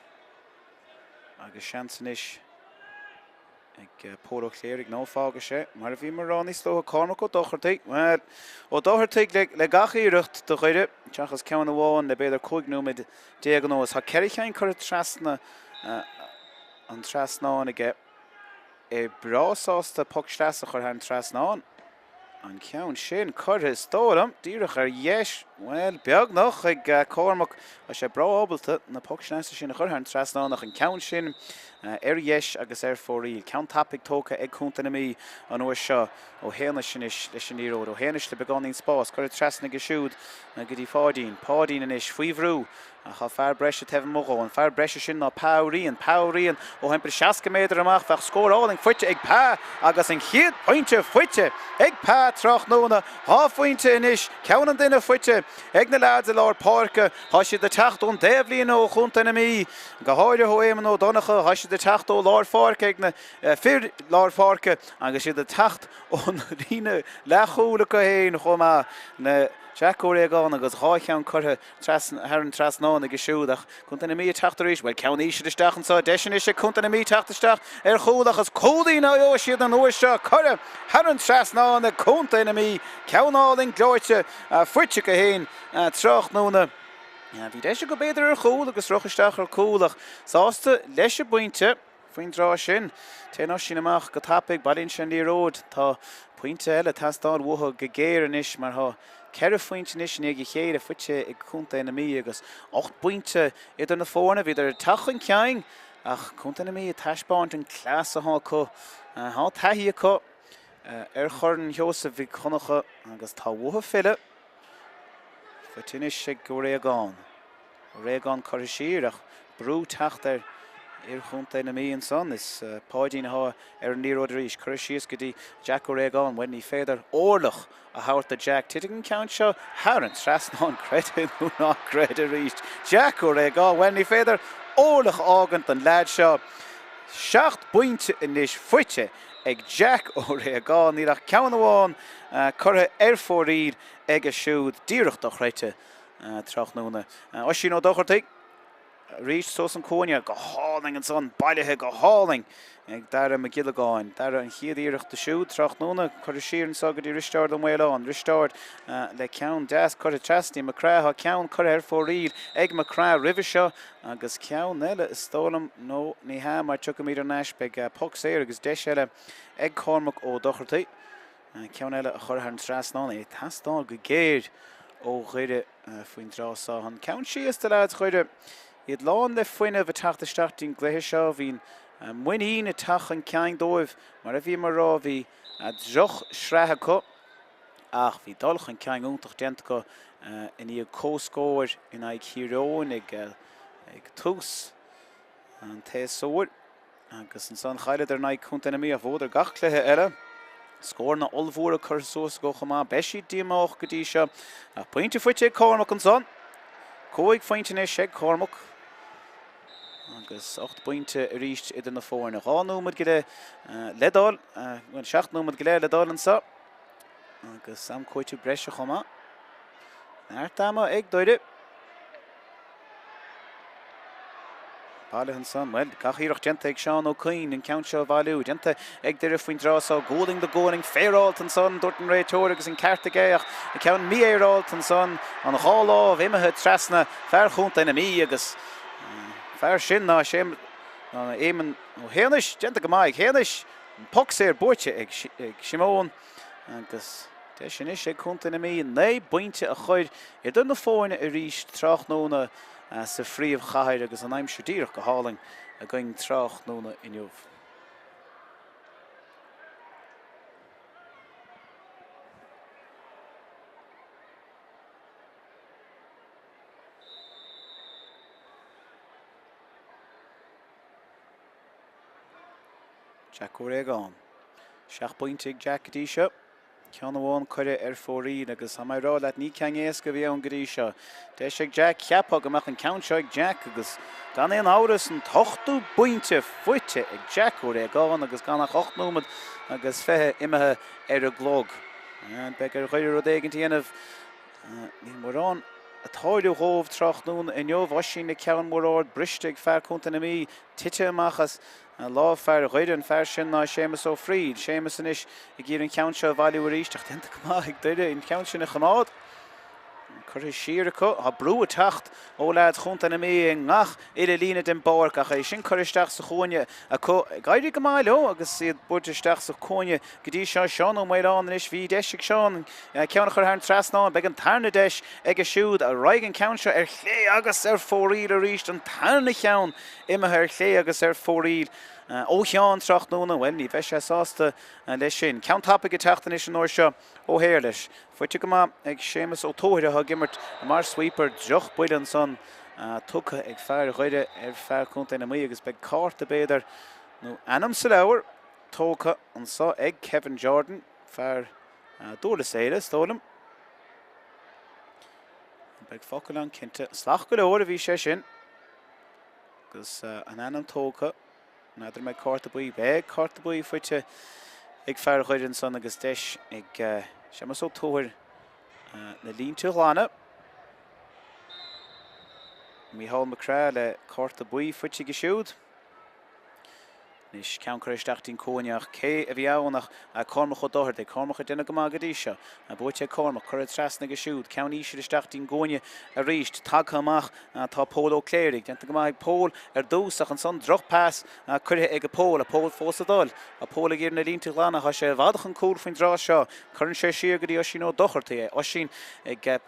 [SPEAKER 1] agus seans anois ag Pól Ó Cléirigh. Nó fágfaidh sé, mar a bhí mé ag rá níos luaithe, Cormac Ó Dochartaigh. Bhuel, Ó Dochartaigh le gach iarracht do Dhoire, seachas ceann amháin le b'fhéidir 15 nóiméad anuas. Tá 4 cheann curtha trasna an trasnáin aige. É breá sásta poc sleasa a chur thar an trasnán. An ceann sin curtha, is dóigh liom, díreach ar dheis, bhuel, beagnach, ag Cormac. Tá sé breá ábalta na poc sleasa sin a chur thar an trasnán ach an ceann sin ar dheis agus ar fóraoil. Ceann tapaidh tógtha ag Contae na Mí an uair seo. Ó hÉanais anois leis an liathróid. Ó hÉanais le beagáinín spáis. Curtha trasna aige siúd go dtí Pháidín. Páidín anois faoi bhrú. Ach tá fear breise taobh amuigh dhó. An fear breise sin ná Pa Ó Riain. Pa Ó Riain ó thimpeall 60 méadar amach. Bheadh scór álainn faighte ag Pa agus an chéad phointe faighte ag Pa tráthnóna. 2 phointe anois, ceann an duine faighte ag na leaids i lár páirce. Tá siad ag teacht ón dtaobhlíne ó chontae na Mí, go háirithe ó Éamonn Ó Donnchadha. Tá siad ag teacht ó lár pháirce ag na fir lár páirce agus iad ag teacht ón líne leathchúil acu féin chomh maith le Jack Ó Réagáin agus 2 cheann curtha trasna, thar an trasnán aige siúd ach Contae na Mí ag teacht arís. Bhuel, ceann íseal isteach anseo, deis anois ag Contae na Mí teacht isteach ar chúl ach is cúilín a gheobhaidh siad an uair seo. Curtha thar an trasnán ag Contae na Mí, ceann álainn gleoite faighte acu féin tráthnóna. Bhí deis acu b'fhéidir ar chúl agus rith isteach ar cúl ach sásta leis an bpointe. Faoin dtráth sin, téann Oisín amach go tapaidh, bailíonn sé an liathróid. Tá pointe eile ag teastáil uathu go géar anois mar tá ceithre phointe anois i ndiaidh a chéile faighte ag Contae na Mí agus 8 bpointe idir na foirne. Bhíodar ag teacht chun cinn ach Contae na Mí ag taispeáint an cleas atá acu. Tá taithí acu ar Chorn Sheosaimh Mhic Dhonncha agus tá uathu filleadh. Faighte anois ag Ó Réagáin. Ó Réagáin curtha siar ach brú teacht ar fhir Chontae na Mí ansan. Is Páidín atá ar an liathróid arís. Curtha síos go dtí Jack Ó Réagáin. Bhuel, ní féidir orlach a thabhairt do Jack. Titfidh an ceann seo thar an trasnán, creid é nó ná creid arís. Jack Ó Réagáin. Bhuel, ní féidir orlach a fhágaint don leaid seo. 7 bpointe anois faighte ag Jack Ó Réagáin. Níl ach ceann amháin curtha ar fóraoil aige siúd. Díreach dochreidte. tráthnóna. Oisín Ó Dochartaigh arís suas an cúinne go hálainn ansan, bailithe go hálainn ag Dara Mac Giollagáin. Dara an chéad iarracht siúd tráthnóna, curtha siar anseo go dtí Risteárd Ó Maoláin. Risteárd le ceann deas curtha trasna Mac Craith. Tá ceann curtha ar fóraoil ag Mac Craith roimhe seo agus ceann eile is dóigh liom, nó ní hea mar tiocfaimid thar n-ais, beidh poc saor agus deis eile ag Cormac Ó Dochartaigh. Ceann eile a chur thar an trasnán, é ag teastáil go géar ó Dhoire faoin dtráth seo. An ceann síos do leaids Dhoire, iad lán le fuinneamh ag teacht isteach dtí'n gcluiche seo. Bhí an muinín ag teacht chun cinn dóibh. Mar a bhíomar ag rá, bhí droch-shraith acu ach bhí dul chun cinn iontach déanta acu i ndiaidh comhscóir in aghaidh Thír Eoghain ag tús an tséasúir. Agus ansan chailleadar in aghaidh Contae na Mí ach bhuadar gach cluiche eile. Scóranna ollmhóra curtha suas acu chomh maith. Beidh siad díomách go dtí seo. Ach pointe faighte ag Cormac ansan. 5 phointe anois ag Cormac. Agus 8 bpointe arís idir na foirne. 2 nóiméad go leith le dul, bhuel, 7 nóiméad go leith le dul anso. Agus am cúitimh breise chomh maith. Neart ama ag Doire. Bailithe ansan, bhuel, gach iarracht déanta ag Seán Ó Cuinn an ceann seo a bhailiú. Déanta ag Doire faoin dtráth seo. Gualainn le gualainn, féaráilte ansan, dúirt an réiteoir agus an ceart aige ach an ceann mífhéaráilte ansan. An dhá lámh imithe trasna fear chontae na Mí agus fear sin ná Éamonn Ó hÉanais. Déanta go maith ag Héanais. An poc saor buaite ag Siomón agus deis anois ag Contae na Mí 9 bpointe a chur idir na foirne arís tráthnóna sa phríomhchathair agus an aimsir díreach go hálainn againn tráthnóna inniu. Jack Ó Réagáin. 7 bpointe ag Jack go dtí seo. Ceann amháin curtha ar fóraoil agus tá mé ag rá leat ní ceann éasca a bhí ann go dtí seo. Deis ag Jack, cheapfá go mbeadh an ceann seo ag Jack agus gan aon amhras an t-ochtú pointe faighte ag Jack Ó Réagáin agus gan ach 8 nóiméad agus 20 imithe ar an gclog. Beidh ar Dhoire rud éigin a dhéanamh. Níl mórán ag tarlú dhóibh tráthnóna inniu. Oisín le ceann mór ard briste ag fear Contae na Mí, tite amach as lámh fear Dhoire, an fear sin ná Séamus Ó Fríl. Séamus anois ag iarraidh an ceann seo a bhailiú arís ach déanta go maith ag Doire an ceann sin a choimeád. Curtha siar acu. Tá brú ag teacht ó leaids Chontae na Mí i ngach uile líne den bpáirc ach é sin curtha isteach sa chúinne acu. Ag éirí go maith leo agus iad buailte isteach sa chúinne go dtí seo. Seán Ó Maoláin anois. Bhí deis ag Seán ceann a chur thar an trasnán. Beidh an tarna deis aige siúd. Raghaidh an ceann seo ar chlé agus ar fóraoil arís. An tarna cheann imithe ar chlé agus ar fóraoil ó Sheán tráthnóna. Bhuel, ní bheidh sé sásta leis sin. Ceann tapaidh ag teacht anois an uair seo ó Shéarlais. Faighte go maith ag Séamus Ó Tuathail atá ag imirt mar sweeper. Drochbhuille ansan tugtha ag fear Dhoire ar fear Chontae na Mí agus beidh cárta b'fhéidir, nó ainm sa leabhar, tógtha anso ag Kevin Jordan, fear Dhurlas Éile, is dóigh liom. Beidh focal ann cinnte. Salach go leor a bhí sé sin. Agus an ainm tógtha. N'fheadar an mbeidh cárta buí. Beidh cárta buí faighte ag fear Dhoire ansan agus deis ag Séamus Ó Tuathail na línte a ghlanadh. Mícheál Mac Craith le cárta buí faighte aige siúd. Anois, ceann curtha isteach dtí'n cúinne ach cé a bhí ann ach Cormac Ó Dochartaigh. Cormac ag déanamh go maith go dtí seo. Buaite ag Cormac, curtha trasna aige siúd. Ceann íseal isteach dtí'n gcúinne arís. Tagtha amach tá Pól Ó Cléirigh. Déanta go maith ag Pól ar dtús ach ansan droch pas curtha ag Pól. Pól fós ag dul. Tá Pól ag iarraidh na línte a ghlanadh. Tá sé i bhfad chun cúil faoin dtráth seo. Cuireann sé siar go dtí Oisín Ó Dochartaigh é. Oisín ag.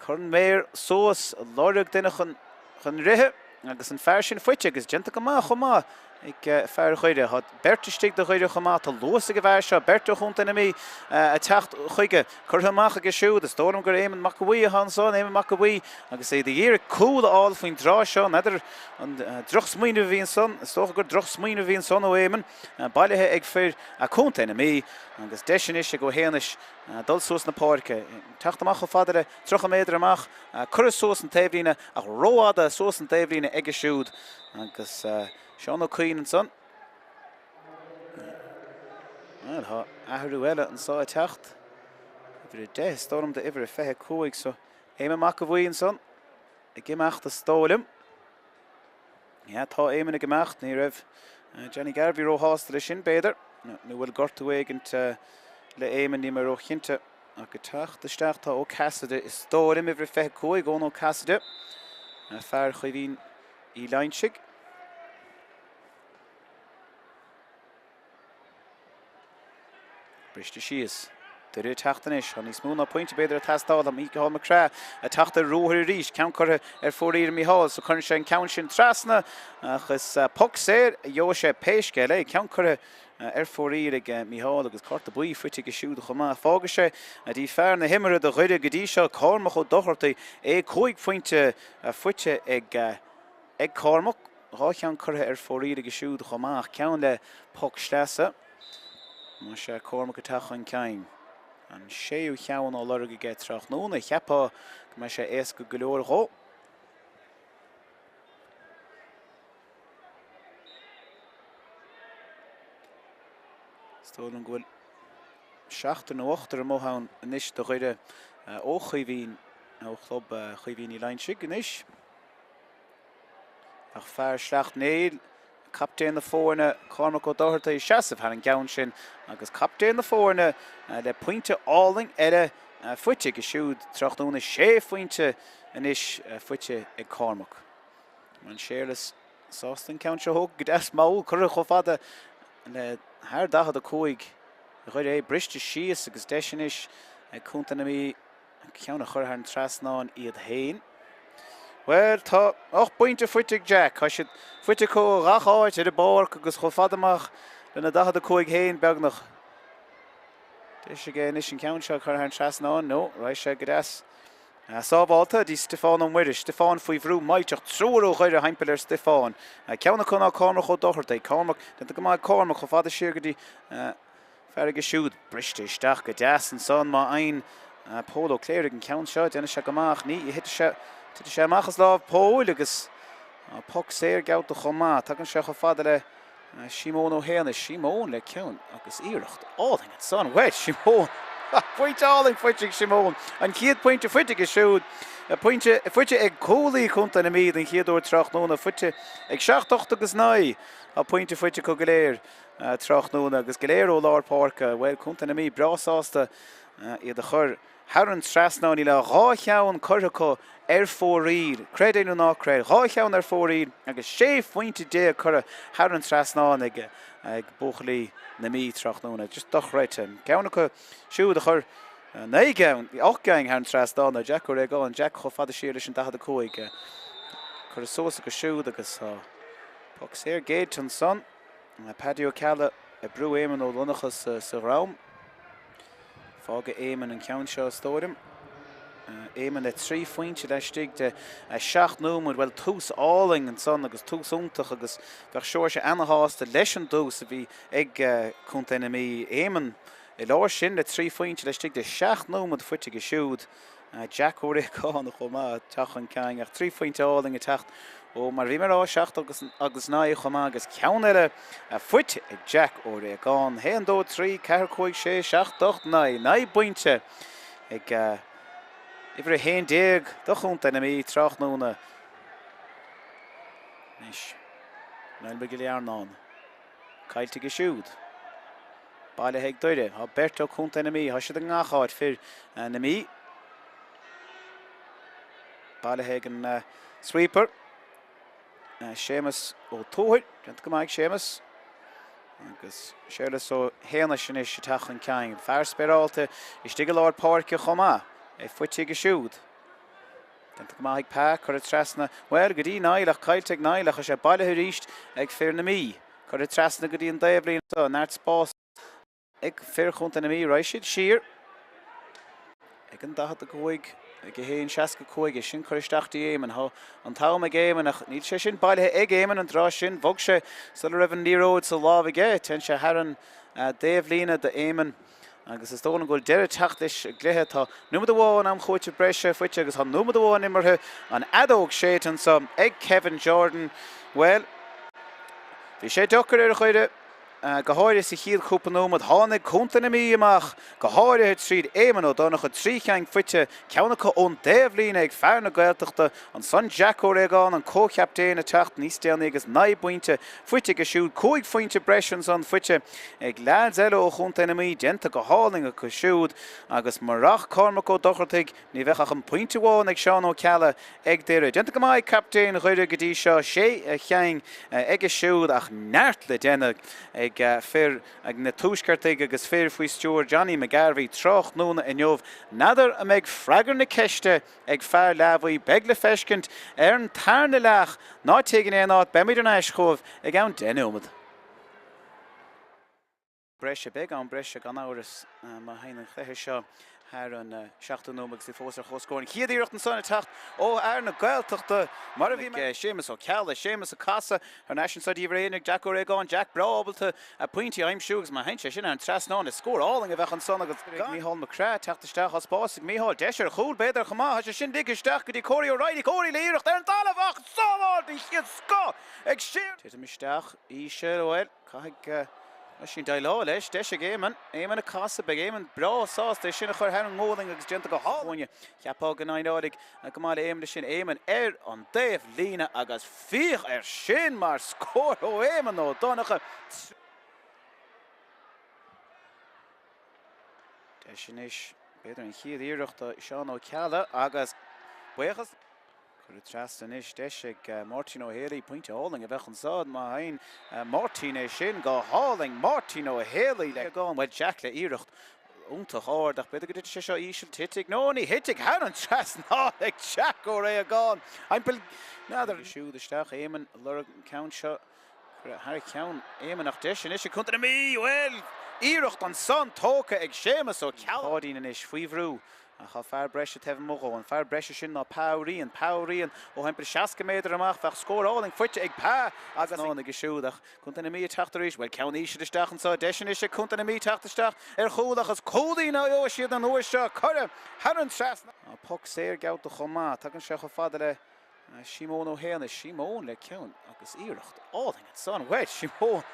[SPEAKER 1] Cur an mhéar suas, lorg duine chun rith agus an fear sin faighte agus déanta go maith chomh maith ag fear Dhoire. Tá beirt istigh do Dhoire chomh maith. Tá luas ag an bhfear seo, beirt ó chontae na Mí ag teacht chuige. Curtha amach aige siúd. Is dóigh liom gur Éamonn Mac a' Bhuí atá ansan, Éamonn Mac a' Bhuí agus iad ag iarraidh cúl a fháil faoin dtráth seo. N'fheadar an drochsmaoineamh a bhí ansan. Is dócha gur drochsmaoineamh a bhí ansan ó Éamonn. Bailithe ag fir chontae na Mí agus deis anois ag Ó hÉanais dul suas na páirce. Teacht amach chomh fada le 30 méadar amach, curtha suas an taobhlíne ach rófhada suas an taobhlíne aige siúd agus Seán Ó Cuinn ansan. Bhuel, tá athrú eile anso ag teacht. Uimhir 10 is dóigh liom d'uimhir 25 so Éamonn Mac a' Bhuí ansan ag imeacht is dóigh liom. Yeah, tá Éamonn ag imeacht. Ní raibh Johnny Garvey róshásta leis sin, b'fhéidir. Nó bhfuil gortú éigint le Éamonn, níl mé róchinnte. Ach ag teacht isteach tá Ó Cassidy, is dóigh liom, uimhir 25, Eoin Ó Cassidy, fear Chaoimhín Uí Loingsigh. Briste síos. Doire ag teacht anois. Tá níos mó ná pointe b'fhéidir ag teastáil. Tá Mícheál Mac Craith ag teacht ar ruathar arís. Ceann curtha ar fóraoil ag Mícheál so cuireann sé an ceann sin trasna ach is poc saor a gheobhaidh sé pé scéal é. Ceann curtha ar fóraoil ag Mícheál agus cárta buí faighte aige siúd chomh maith. Fágfaidh sé dtí fear na himeartha do Dhoire go dtí seo, Cormac Ó Dochartaigh, é 5 phointe faighte ag Cormac. 2 cheann curtha ar fóraoil aige siúd chomh maith, ceann le poc sleasa. Más ea, Cormac ag teacht chun cinn. An séú cheann á lorg aige tráthnóna. Cheapfá go mbeidh sé éasca go leor dhó. Is dóigh liom go bhfuil seachtar nó ochtar amuigh ann anois do Dhoire ó Chaoimhín, ó chlub Chaoimhín Uí Loingsigh anois. Ach fear Shleacht Néill, captaen na foirne, Cormac Ó Dochartaigh, ag seasamh thar an gceann sin agus captaen na foirne le pointe álainn eile faighte aige siúd tráthnóna, sé phointe anois faighte ag Cormac. An Séarlas sásta an ceann seo a thógáil go deas mall, curtha chomh fada le thar 45 Dhoire é, briste síos agus deis anois ag Contae na Mí. An ceann a chur thar an trasnán iad féin. Bhuel, tá 8 bpointe faighte ag Jack. Tá siad faighte acu ó gach áit ar an bpáirc agus chomh fada amach lena 45 féin beagnach. Deis aige anois an ceann seo a chur thar an trasnán. No, raghaidh sé go deas. Sábhálta dtí Stiofán Ó Muiris. Stiofán faoi bhrú millteach. Triúr ó Dhoire thimpeall ar Stiofán. Ceann acu ná Cormac Ó Dochartaigh. Cormac, déanta go maith ag Cormac chomh fada siar go dtí Fear aige siúd briste isteach go deas ansan má fhaigheann Pól Ó Cléirigh an ceann seo, déanfaidh sé go maith ach ní titfidh sé amach as lámh Phóil agus poc saor geallta chomh maith. Tagann sé chomh fada le Síomón Ó hÉanais. Síomón le ceann agus iarracht álainn ansan. Bhuel, Síomón! Pointe álainn faighte ag Síomón. An chéad pointe faighte aige siúd. Pointe faighte ag cúlaí Chontae na Mí den chéad uair tráthnóna. Faighte ag 7, 8 agus 9. Tá pointe faighte acu go léir. tráthnóna agus go léir ó lár páirce, bhuel, Contae na Mí breá sásta iad a chur thar an trasnán. Níl ach 2 cheann curtha acu ar fóraoil, creid é nó ná creid, 2 cheann ar fóraoil agus 16 phointe curtha thar an trasnán ag buachaillí na Mí tráthnóna. Just dochreidte. Ceann acu siúd a chuir 9 gceann, 8 gceann thar an trasnán ná Jack Ó Réagáin, Jack chomh fada siar leis an 45. Curtha suas acu siúd agus tá poc saor géillte ansan. Paddy Ó Ceallaigh ag brú Éamonn Ó Donncha sa dhrom. Fágfaidh Éamonn an ceann seo is dóigh liom. Éamonn le 3 phointe laistigh de 7 nóiméad. Bhuel, tús álainn ansan agus tús iontach agus bheadh Seoirse ana-shásta leis an dtús a bhí ag Contae na Mí. Éamonn i lár sin le 3 phointe laistigh de 7 nóiméad faighte aige siúd. Jack Ó Réagáin chomh maith, teacht chun cinn ach 3 phointe álainn ag teacht ó, mar a bhí mé ag rá, 7 agus agus 9 chomh maith agus ceann eile faighte ag Jack Ó Réagáin. 1, 2, 3, 4, 5, 6, 7, 8, 9. 9 bpointe ag uimhir 11 do Chontae na Mí tráthnóna. Anois, Niall Mac Giolla Earnáin. Caillte aige siúd. Bailithe ag Doire. Tá beirt ó Chontae na Mí. Tá siad i ngach áit, fir na Mí. Bailithe ag an sweeper. Séamus Ó Tuathail. Déanta go maith ag Séamus. Agus Séarlas Ó hÉanais anois ag teacht chun cinn. Fear spéireálta istigh i lár páirce chomh maith. É faighte aige siúd. Déanta go maith ag Pa, curtha trasna, bhuel, go dtí Niall ach caillte ag Niall ach tá sé bailithe arís ag fir na Mí. Curtha trasna go dtí an dtaobhlíne anseo, neart spás ag fir Chontae na Mí. Raghaidh siad siar ag an 45, ag 1:65, é sin curtha isteach dtí Éamonn. Tá an t-am ag Éamonn ach níl sé sin bailithe ag Éamonn an tráth sin. Bhog sé sula raibh an liathróid sa lámh aige. Téann sé thar an dtaobhlíne d'Éamonn. Agus is dóigh liom go bhfuil deireadh ag teacht leis an gcluiche. Tá nóiméad amháin am chúitimh breise faighte agus tá nóiméad amháin imeartha. An fheadóg séidte anseo ag Kevin Jordan. Bhuel, bhí sé deacair ar Dhoire, go háirithe sa chéad chúpla nóiméad. Tháinig Contae na Mí amach, go háirithe tríd Éamonn Ó Donnchadha, 3 cheann faighte, ceann acu ón dtaobhlíne ag fear na Gaeltachta. Ansan Jack Ó Réagáin, an comhchaptaen, ag teacht níos déanaí agus 9 bpointe faighte aige siúd. 5 phointe breise ansan faighte ag leaids eile ó Chontae na Mí, déanta go hálainn acu siúd agus murach Cormac Ó Dochartaigh ní bheadh ach an pointe amháin ag Seán Ó Ceallaigh ag Doire. Déanta go maith ag captaen Dhoire go dtí seo, sé cheann aige siúd ach neart le déanamh ag fir ag na Tuaisceartaigh agus fir faoi stiúir Johnny McGarvey tráthnóna inniu. N'fheadar an mbeidh freagra na ceiste ag fear Leathbhuí. Beidh le feiscint ar an tarna leath. Ná téigh in aon áit, beimid ar ais chugaibh i gceann 10 nóiméad. Breise, Beidh am breise gan amhras má théann an cluiche seo thar an seachtú nóiméad agus iad fós ar comhscór. An chéad iarracht ansan ag teacht ó fhear na Gaeltachta mar a bhí ag Séamus Ó Ceallaigh. Séamus ag casadh thar n-ais anso dtí uimhir 1 ag Jack Ó Réagáin. Jack breá ábalta pointí a aimsiú agus má théann sé sin thar an trasnán is scór álainn a bheadh ansan agus ag Mícheál Mac Craith teacht isteach. Tá spás ag Mícheál. Deis ar chúl b'fhéidir chomh maith. Tá sé sin ligthe isteach go dtí Córaí O'Reilly. Córaí le iarracht ar an talamh ach sábháil den chéad scoth ag Séamus. Titim isteach íseal, bhuel, caithfidh Oisín déileáil leis. Deis ag Éamonn. Éamonn ag casadh. Beidh Éamonn breá sásta é sin a chur thar an ngualainn agus déanta go hálainn. Cheapfá go n-éireoidh go maith le Éamonn leis sin. Éamonn ar an dtaobh líne agus féach air sin mar scór ó Éamonn Ó Donnchadha. Deis anois, b'fhéidir an chéad iarracht do Seán Ó Ceallaigh agus buíochas. Curtha trasna anois, deis ag Máirtín Ó Héalaí, pointe álainn a bheadh anseo má fhaigheann Máirtín é sin, go hálainn Máirtín Ó Héalaí le bhuel Jack le iarracht iontach ard ach b'fhéidir go dtitfidh sé seo íseal, titfidh, nó ní thitfidh, thar an trasnán ag Jack Ó Réagáin. Aimple, n'fheadar. Siúd isteach Éamonn ag lorg an ceann seo thar cheann Éamonn ach deis anois ag Contae na Mí, bhuel, iarracht ansan tógtha ag Séamus Ó Ceallaigh. Páidín anois faoi bhrú Ach tá fear breise taobh amuigh dhó. An fear breise sin ná Pa Ó Riain. Pa Ó Riain ó thimpeall 60 méadar amach. Bheadh scór álainn faighte ag Pa agus ag aige siúd. Ach Contae na Mí ag teacht arís. Bhuel, ceann íseal isteach anseo. Deis anois ag Contae na Mí teacht isteach ar chúl ach is cúilín a gheobhaidh siad an uair seo. Curtha thar an trasnán. Tá poc saor geallta chomh maith. Tagann sé chomh fada le Síomón Ó hÉanais. Síomón le ceann agus iarracht álainn ansan. Bhuel, Síomón!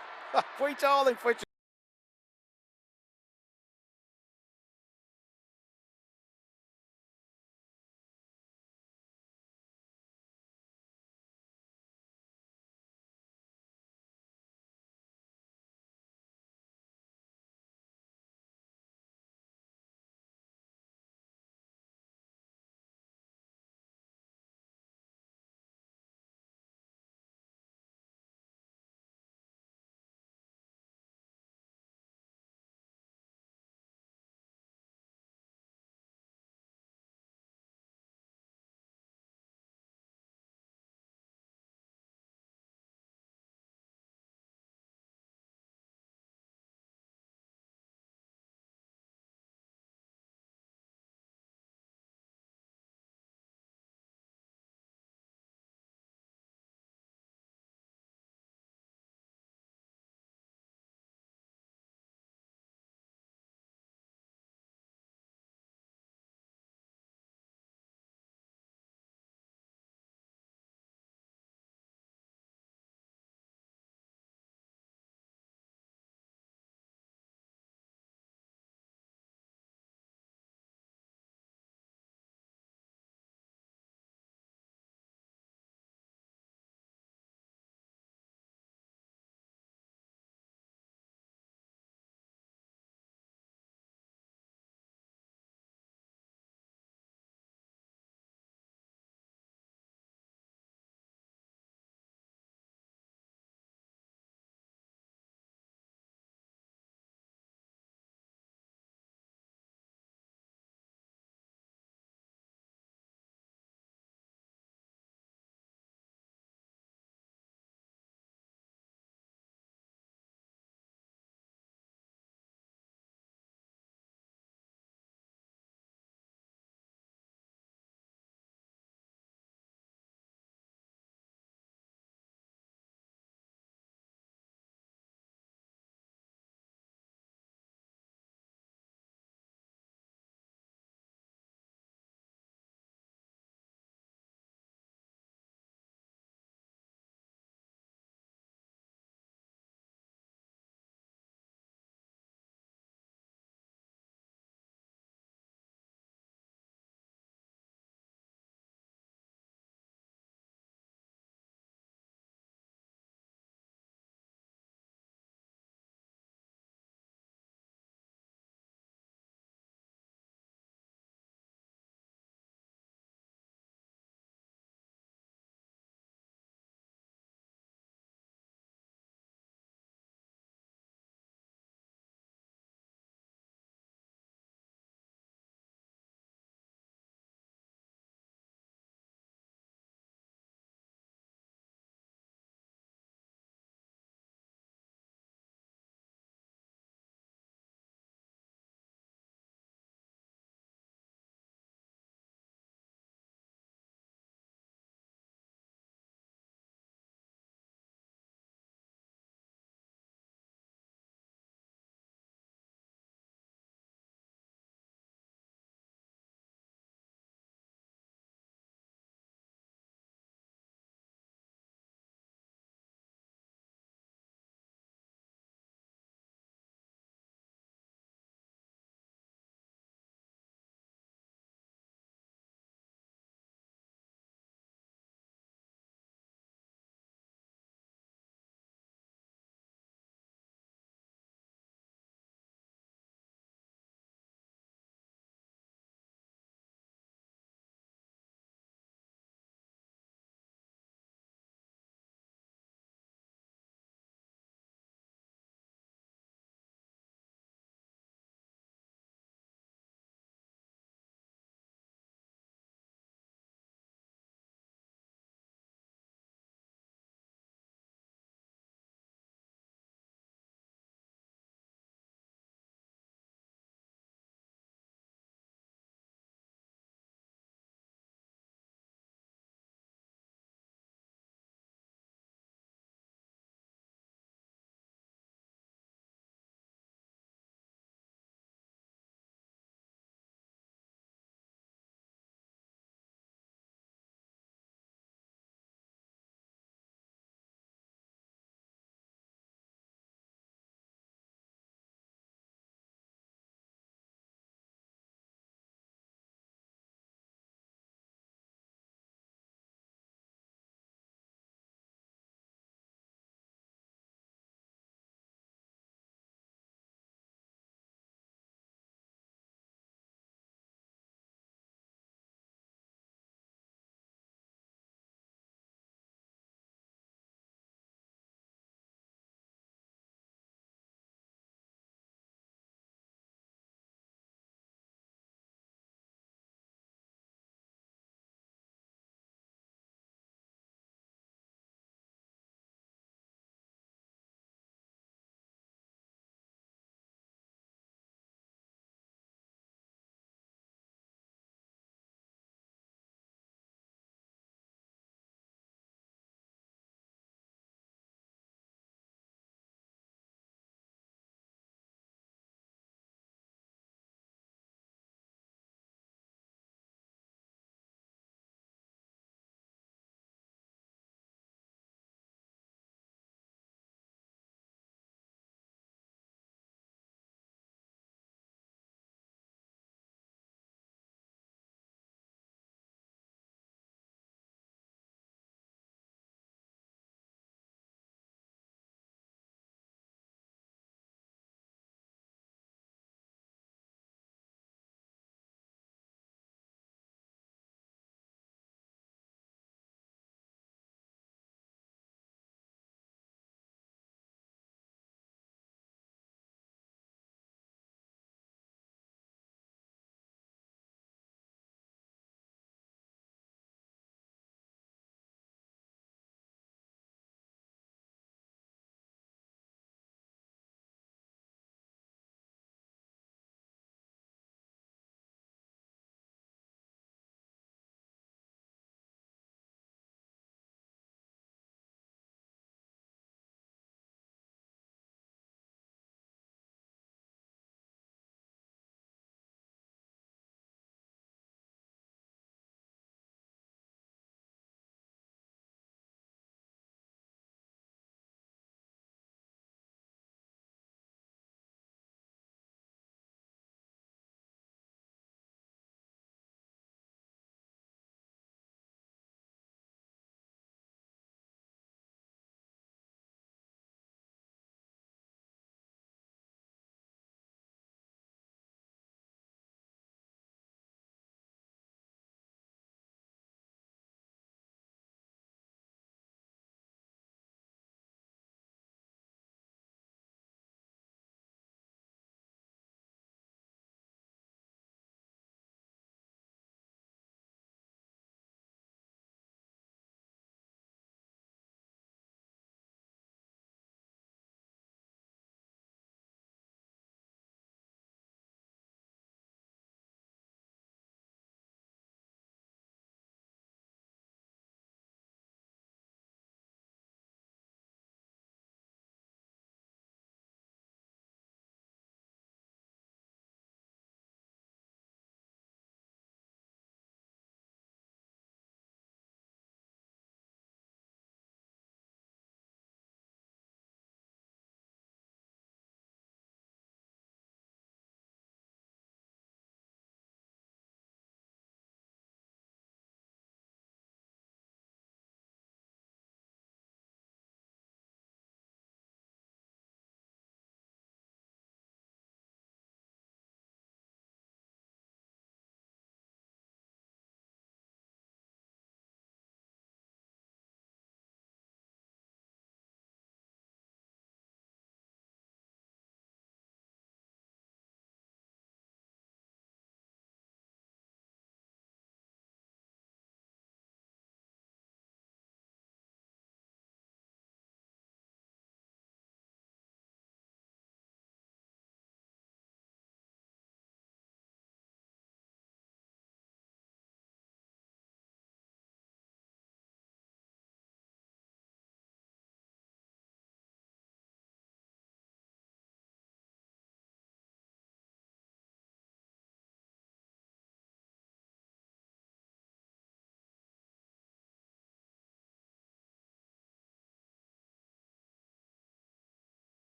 [SPEAKER 1] Pointe álainn faighte.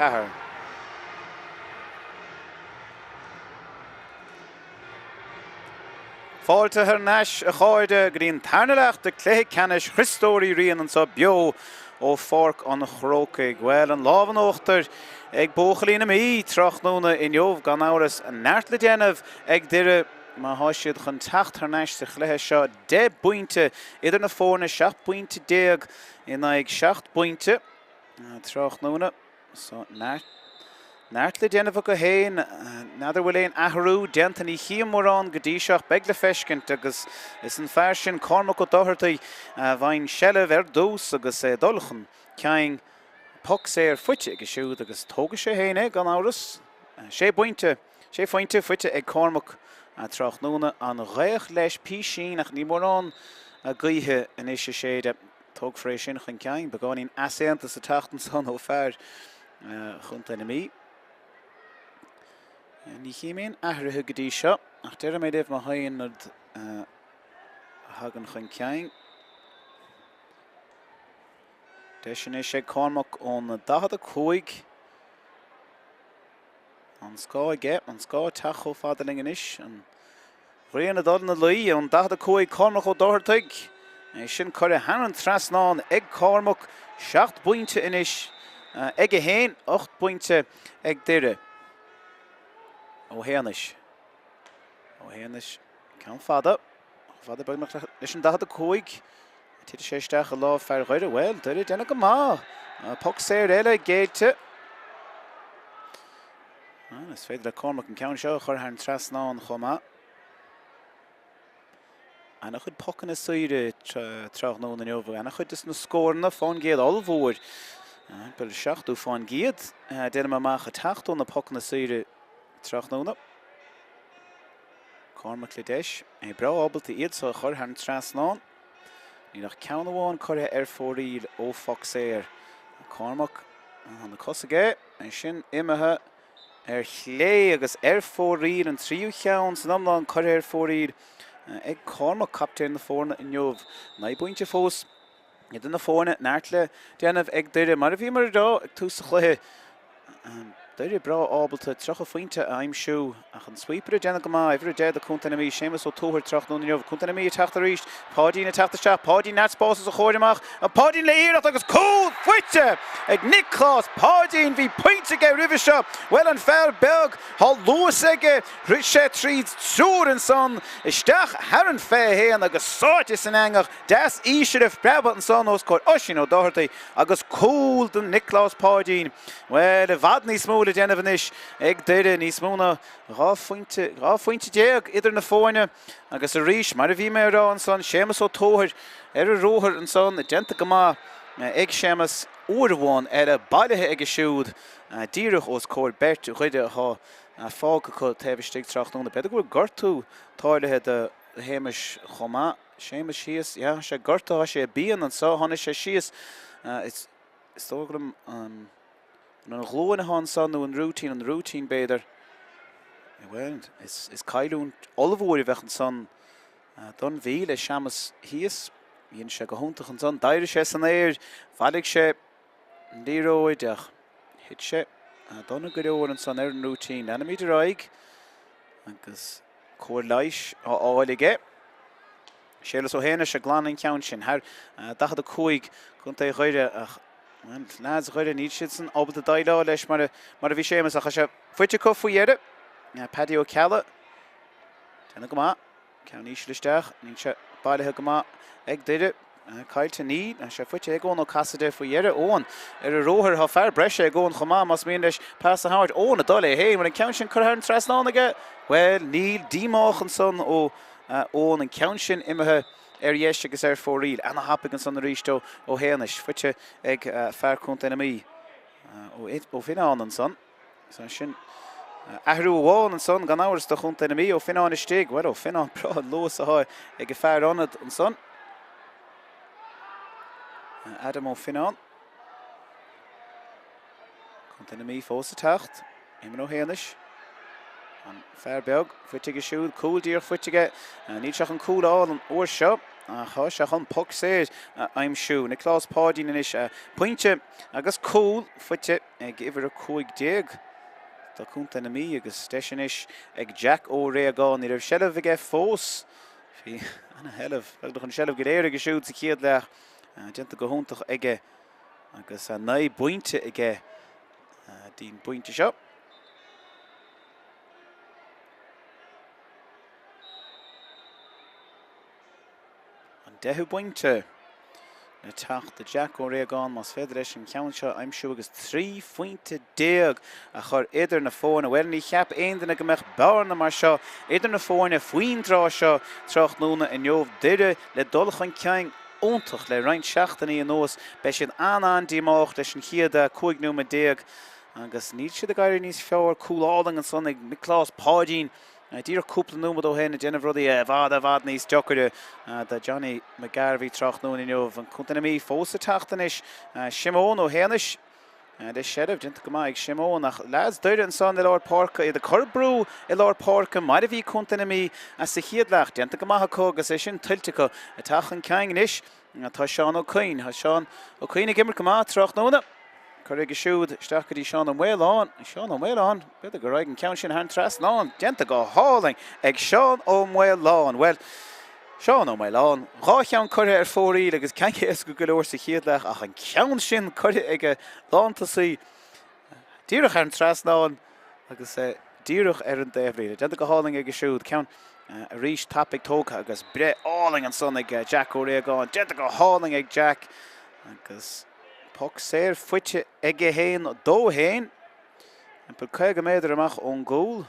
[SPEAKER 1] 4. Fáilte thar n-ais, a chairde, go dtí an tarna leath de chluiche ceannais Chriostóir Uí Riain anseo beo ó Pháirc an Chrócaigh. Bhuel, an lámh in uachtar ag buachaillí na Mí tráthnóna inniu, gan amhras. Neart le déanamh ag Doire má thá siad chun teacht thar n-ais sa chluiche seo. 10 bpointe idir na foirne, 17 bpointe in aghaidh 7 bpointe tráthnóna. So, neart, neart le déanamh acu féin. N'fheadar bhfuil aon athrú déanta, ní chím mórán go dtí seo ach beidh le feiscint agus is an fear sin Cormac Ó Dochartaigh a bhfaigheann seilbh ar dtús agus é ag dul chun cinn. Poc saor faighte aige siúd agus tógfaidh sé féin é gan amhras. Sé bpointe, sé phointe faighte ag Cormac tráthnóna. An ghaoth leis písín ach ní mórán gaoithe anois ag séideadh. Tógfar é sin chun cinn. Beagáinín easaontas ag teacht ansan ó fear Chontae na Mí. Ní chím aon athruithe go dtí seo, ach déarfaidh mé libh má tá aon rud a thagann chun cinn. Deis anois ag Cormac ón 45. An scáth aige, an scáth ag teacht chomh fada linn anois. An ghrian ag dul ina luí ón 45 Cormac Ó Dochartaigh. É sin curtha thar an trasnán ag Cormac. 7 bpointe anois aige féin, 8 bpointe ag Doire. Ó hÉanais. Ó hÉanais, ceann fada. Chomh fada beagnach leis an 45. Titfidh sé isteach i lámh fear Dhoire. Bhuel, Doire ag déanamh go maith. Poc saor eile géillte. Is féidir le Cormac an ceann seo a chur thar an trasnán chomh maith. Ana-chuid pocanna saoire tráthnóna inniu. Ana-chuid de na scóranna fán gcéad ollmhór. Timpeall 70 fán gcéad, déanaim amach, ag teacht ó na pocanna saoire tráthnóna. Cormac le deis. É breá ábalta iad so a chur thar an trasnán. Níl ach ceann amháin curtha ar fóraoil ó phoc saor. Cormac, tá na cosa aige, é sin imithe ar chlé agus ar fóraoil, an tríú cheann san iomlán curtha ar fóraoil ag Cormac, captaen na foirne inniu. 9 bpointe fós idir na foirne, neart le déanamh ag Doire. Mar a bhíomar ag rá ag tús an chluiche, Doire breá ábalta 30 phointe a aimsiú ach an sweeper ag déanamh go maith. Uimhir 10 do Contae na Mí, Séamus Ó Tuathail tráthnóna inniu. Contae na Mí ag teacht arís. Páidín ag teacht isteach. Páidín neart spás os a chomhair amach. Páidín le iarracht agus cúl faighte ag Nioclás Páidín. Bhí pointe aige roimhe seo. Bhuel an fear beag, tá luas aige. Rith sé tríd triúr ansan isteach thar an 21 agus sáite san eangach. Deas íseal ag preabadh ansan os comhair Oisín Ó Dochartaigh agus cúl do Nioclás Páidín. Bhuel, i bhfad níos mó le déanamh anois ag Doire, níos mó ná 12 phointe, 12 phointe idir na foirne agus arís, mar a bhí mé a rá ansan, Séamus Ó Tuathail ar a ruathar ansan, déanta go maith ag Séamus uair amháin eile, bailithe aige siúd díreach os comhair beirt Dhoire atá fágtha acu taobh istigh tráthnóna. B'fhéidir go bhfuil gortú tarlaithe do Shéamus chomh maith. Séamus síos, yeah, tá sé gortaithe, tá sé i bpian anso, tháinig sé síos, is dóigh liom an ghlúin atá anso nó an rúitín, an rúitín b'fhéidir. Bhuel, is cailliúint ollmhór a bheadh ansan don Mhí le Séamus thíos. Dhein sé go hiontach ansan, d'éirigh sé san aer, bhailigh sé an liathróid ach thit sé dona go leor ansan ar an rúitín. Leanfaimid ar aghaidh agus. Cóir leighis á fháil aige. Séarlas Ó hÉanais ag glanadh an cheann sin thar 45 Contae Dhoire ach bhuel, leaids Dhoire, níl siadsan ábalta déileáil leis mar a, mar a bhí Séamus ach tá sé faighte acu faoi dheireadh. Paddy Ó Ceallaigh, déanamh go maith, ceann íseal isteach, níl sé bailithe go maith ag Doire. Caillte níl, tá sé faighte ag Eoin Ó Casaide faoi dheireadh. Eoin ar a ruathar. Tá fear breise ag Eoin chomh maith más mian leis pas a thabhairt. Eoin ag dul é féin. Bhfuil an ceann sin curtha thar an trasnán aige? Bhuel, níl. Díomách ansan ó Eoin. An ceann sin imithe ar dheis agus ar fóraoil. Ana-thapaidh ansan arís ó Ó hÉanais. Faighte ag fear Contae na Mí. Ó Fionnáin ansan. So sin athrú amháin ansan, gan amhras, do Chontae na Mí. Ó Fionnáin istigh. Bhuel, Ó Fionnáin, breá an luas atá ag an fear ionad ansan. Adam Ó Fionnáin. Contae na Mí fós ag teacht. Éamonn Ó hÉanais. An fear beag faighte aige siúd. Cúl díreach faighte aige. Níl sé chun cúl a fháil an uair seo. Ach tá sé chun poc saor a aimsiú. Nioclás Páidín anois, pointe agus cúl faighte ag uimhir 15 do Chontae na Mí agus deis anois ag Jack Ó Réagáin. Ní raibh seilbh aige fós. Bhí ana-sheilbh, beagnach an seilbh go léir aige siúd sa chéad leath. Déanta go hiontach aige agus 9 bpointe aige dtí'n bpointe seo. An deichiú pointe le teacht do Jack Ó Réagáin más féidir leis an cheann seo a aimsiú agus 13 phointe a chur idir na foirne. Bhuel, ní cheap aon duine go mbeadh bearna mar seo idir na foirne faoin dtráth seo tráthnóna inniu. Doire le dul chun cinn iontach le roinnt seachtainí anuas. Beidh siad an-an-díomách leis an chéad 15 nóiméad agus níl siad ag éirí níos fearr. Cúl álainn ansan ag Nioclás Páidín. Díreach cúpla nóiméad ó shin ag déanamh rudaí i bhfad, i bhfad níos deocaire do Johnny McGarvey tráthnóna inniu. An Contae na Mí fós ag teacht anois. Siomón Ó hÉanais le seilbh déanta go maith ag Siomón ach leaids Doire ansan i lár páirce, iad ag cur brú i lár páirce mar a bhí Contae na Mí sa chéad leath. Déanta go maith acu agus é sin tuillte acu. Ag teacht chun cinn anois. Tá Seán Ó Coinn. Tá Seán Ó Coinn ag imirt go maith tráthnóna. Curtha aige siúd isteach go dtí Seán Ó Maoláin. Seán Ó Maoláin, b'fhéidir go raghaidh an ceann sin thar an trasnán. Déanta go hálainn ag Seán Ó Maoláin. Bhuel, Seán Ó Maoláin, dhá cheann curtha ar fóraoil agus ceann éasca go leor sa chéad leath ach an ceann sin curtha ag an lántosaí Díreach thar an trasnán agus díreach ar an dtaobhlíne. Déanta go hálainn aige siúd. Ceann arís tapaidh tógtha agus breith álainn ansan ag Jack Ó Réagáin. Déanta go hálainn ag Jack agus poc saor faighte aige fhéin dó fhéin. Timpeall 50 méadar amach ón gcúl.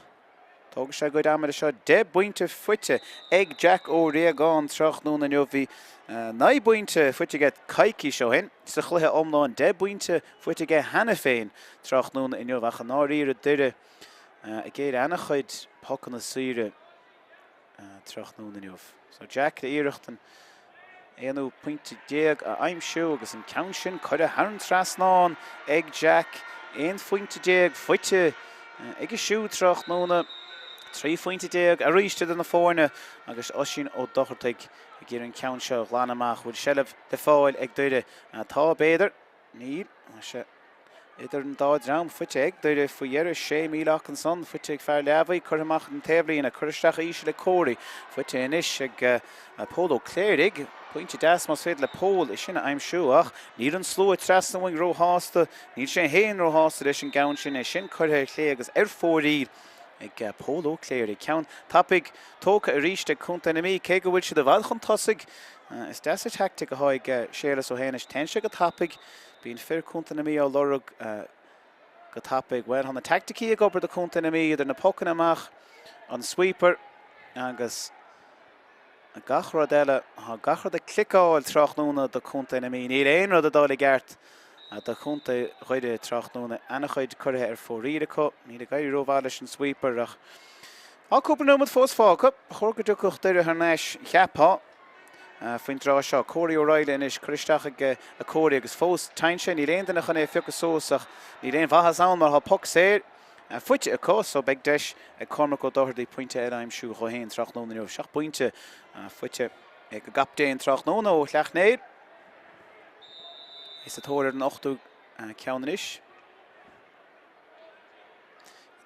[SPEAKER 1] Tógfaidh sé a gcuid ama leis seo. 10 bpointe faighte ag Jack Ó Réagáin tráthnóna inniu. Bhí 9 bpointe faighte aige coicís ó shin sa chluiche iomlán. 10 bpointe faighte aige cheana féin tráthnóna inniu ach i ndáiríre Doire ag iarraidh an-chuid pocanna saoire. tráthnóna inniu. So Jack le iarracht an aonú pointe déag a aimsiú agus an ceann sin curtha thar an trasnán ag Jack. 11 phointe faighte aige siúd tráthnóna. 13 phointe arís idir na foirne agus Oisín Ó Dochartaigh ag iarraidh an ceann seo a ghlanadh amach. Bhfuil seilbh le fáil ag Doire? Tá, b'fhéidir. Níl. Tá sé idir an dá dhream faighte ag Doire faoi dheireadh. Sé míle ansan faighte ag fear Leamhaí, curtha amach an taobhlíne, curtha isteach íseal ag Córaí, faighte anois ag Pól Ó Cléirigh. Pointe deas más féidir le Pól é sin a aimsiú ach níl an slua trasna uainn róshásta, níl sé féin róshásta leis an gceann sin, é sin curtha ar chlé agus ar fóraoil ag Pól Ó Cléirigh. Ceann tapaidh tógtha arís ag Contae na Mí, cé go bhfuil siad i bhfad chun tosaigh. Is deas an teaictic atá ag Séarlas Ó hÉanais. Téann sé go tapaidh. Bíonn fir Chontae na Mí á lorg go tapaidh. Bhuel, tá na teaicticí ag obair do Chontae na Mí, idir na pocanna amach, an sweeper agus gach rud eile. Tá gach rud ag cliceáil tráthnóna do Chontae na Mí. Níl aon rud ag dul i gceart do Chontae Dhoire tráthnóna. Ana-chuid curtha ar fóraoil acu. Níl ag éirí rómhaith leis an sweeper ach tá cúpla nóiméad fós fágtha. Ba chóir go dtiocfadh Doire thar n-ais, cheapfá, faoin dtráth seo. Córaí O'Reilly anois, curtha isteach ag Córaí agus fós téann sé. Níl aon duine chun é a phiocadh suas ach níl aon mhaitheas ann mar tá poc saor faighte acu so beidh deis ag Cormac Ó Dochartaigh pointe eile a aimsiú dhó féin tráthnóna inniu. Seacht bpointe faighte ag an gcaptaen tráthnóna ó Shleacht Néill. É sa tóir ar an ochtú ceann anois.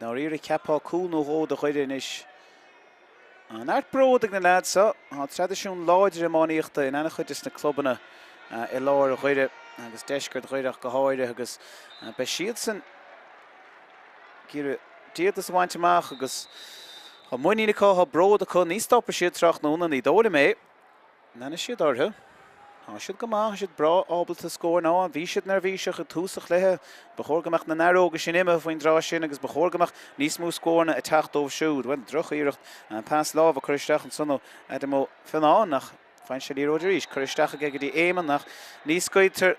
[SPEAKER 1] I ndáiríre, cheapfá cúl nó dhó do Dhoire anois. Tá neart bród ag na leaids seo. Tá traidisiún láidir iománaíochta in an-chuid de na clubanna i lár Dhoire agus deisceart Dhoire ach go háirithe agus beidh siadsan ag iarraidh díoltas a bhaint amach agus tá muinín acu, tá bród acu. Ní stopfaidh siad tráthnóna, ní dóigh liom é. Leanfaidh siad orthu. Tá siad go maith, tá siad breá ábalta scór a fháil. Bhí siad neirbhíseach ag tús an chluiche. Ba chóir go mbeadh na nearóga sin imithe faoin dtráth sin agus ba chóir go mbeadh níos mó scóranna ag teacht dóibh siúd. Bhuel, droch-iarracht an pas láimhe curtha isteach ansan ó Adam Ó Fionnáin ach faigheann sé liathróid arís. Curtha isteach aige go dtí Éamonn ach ní scaoiltear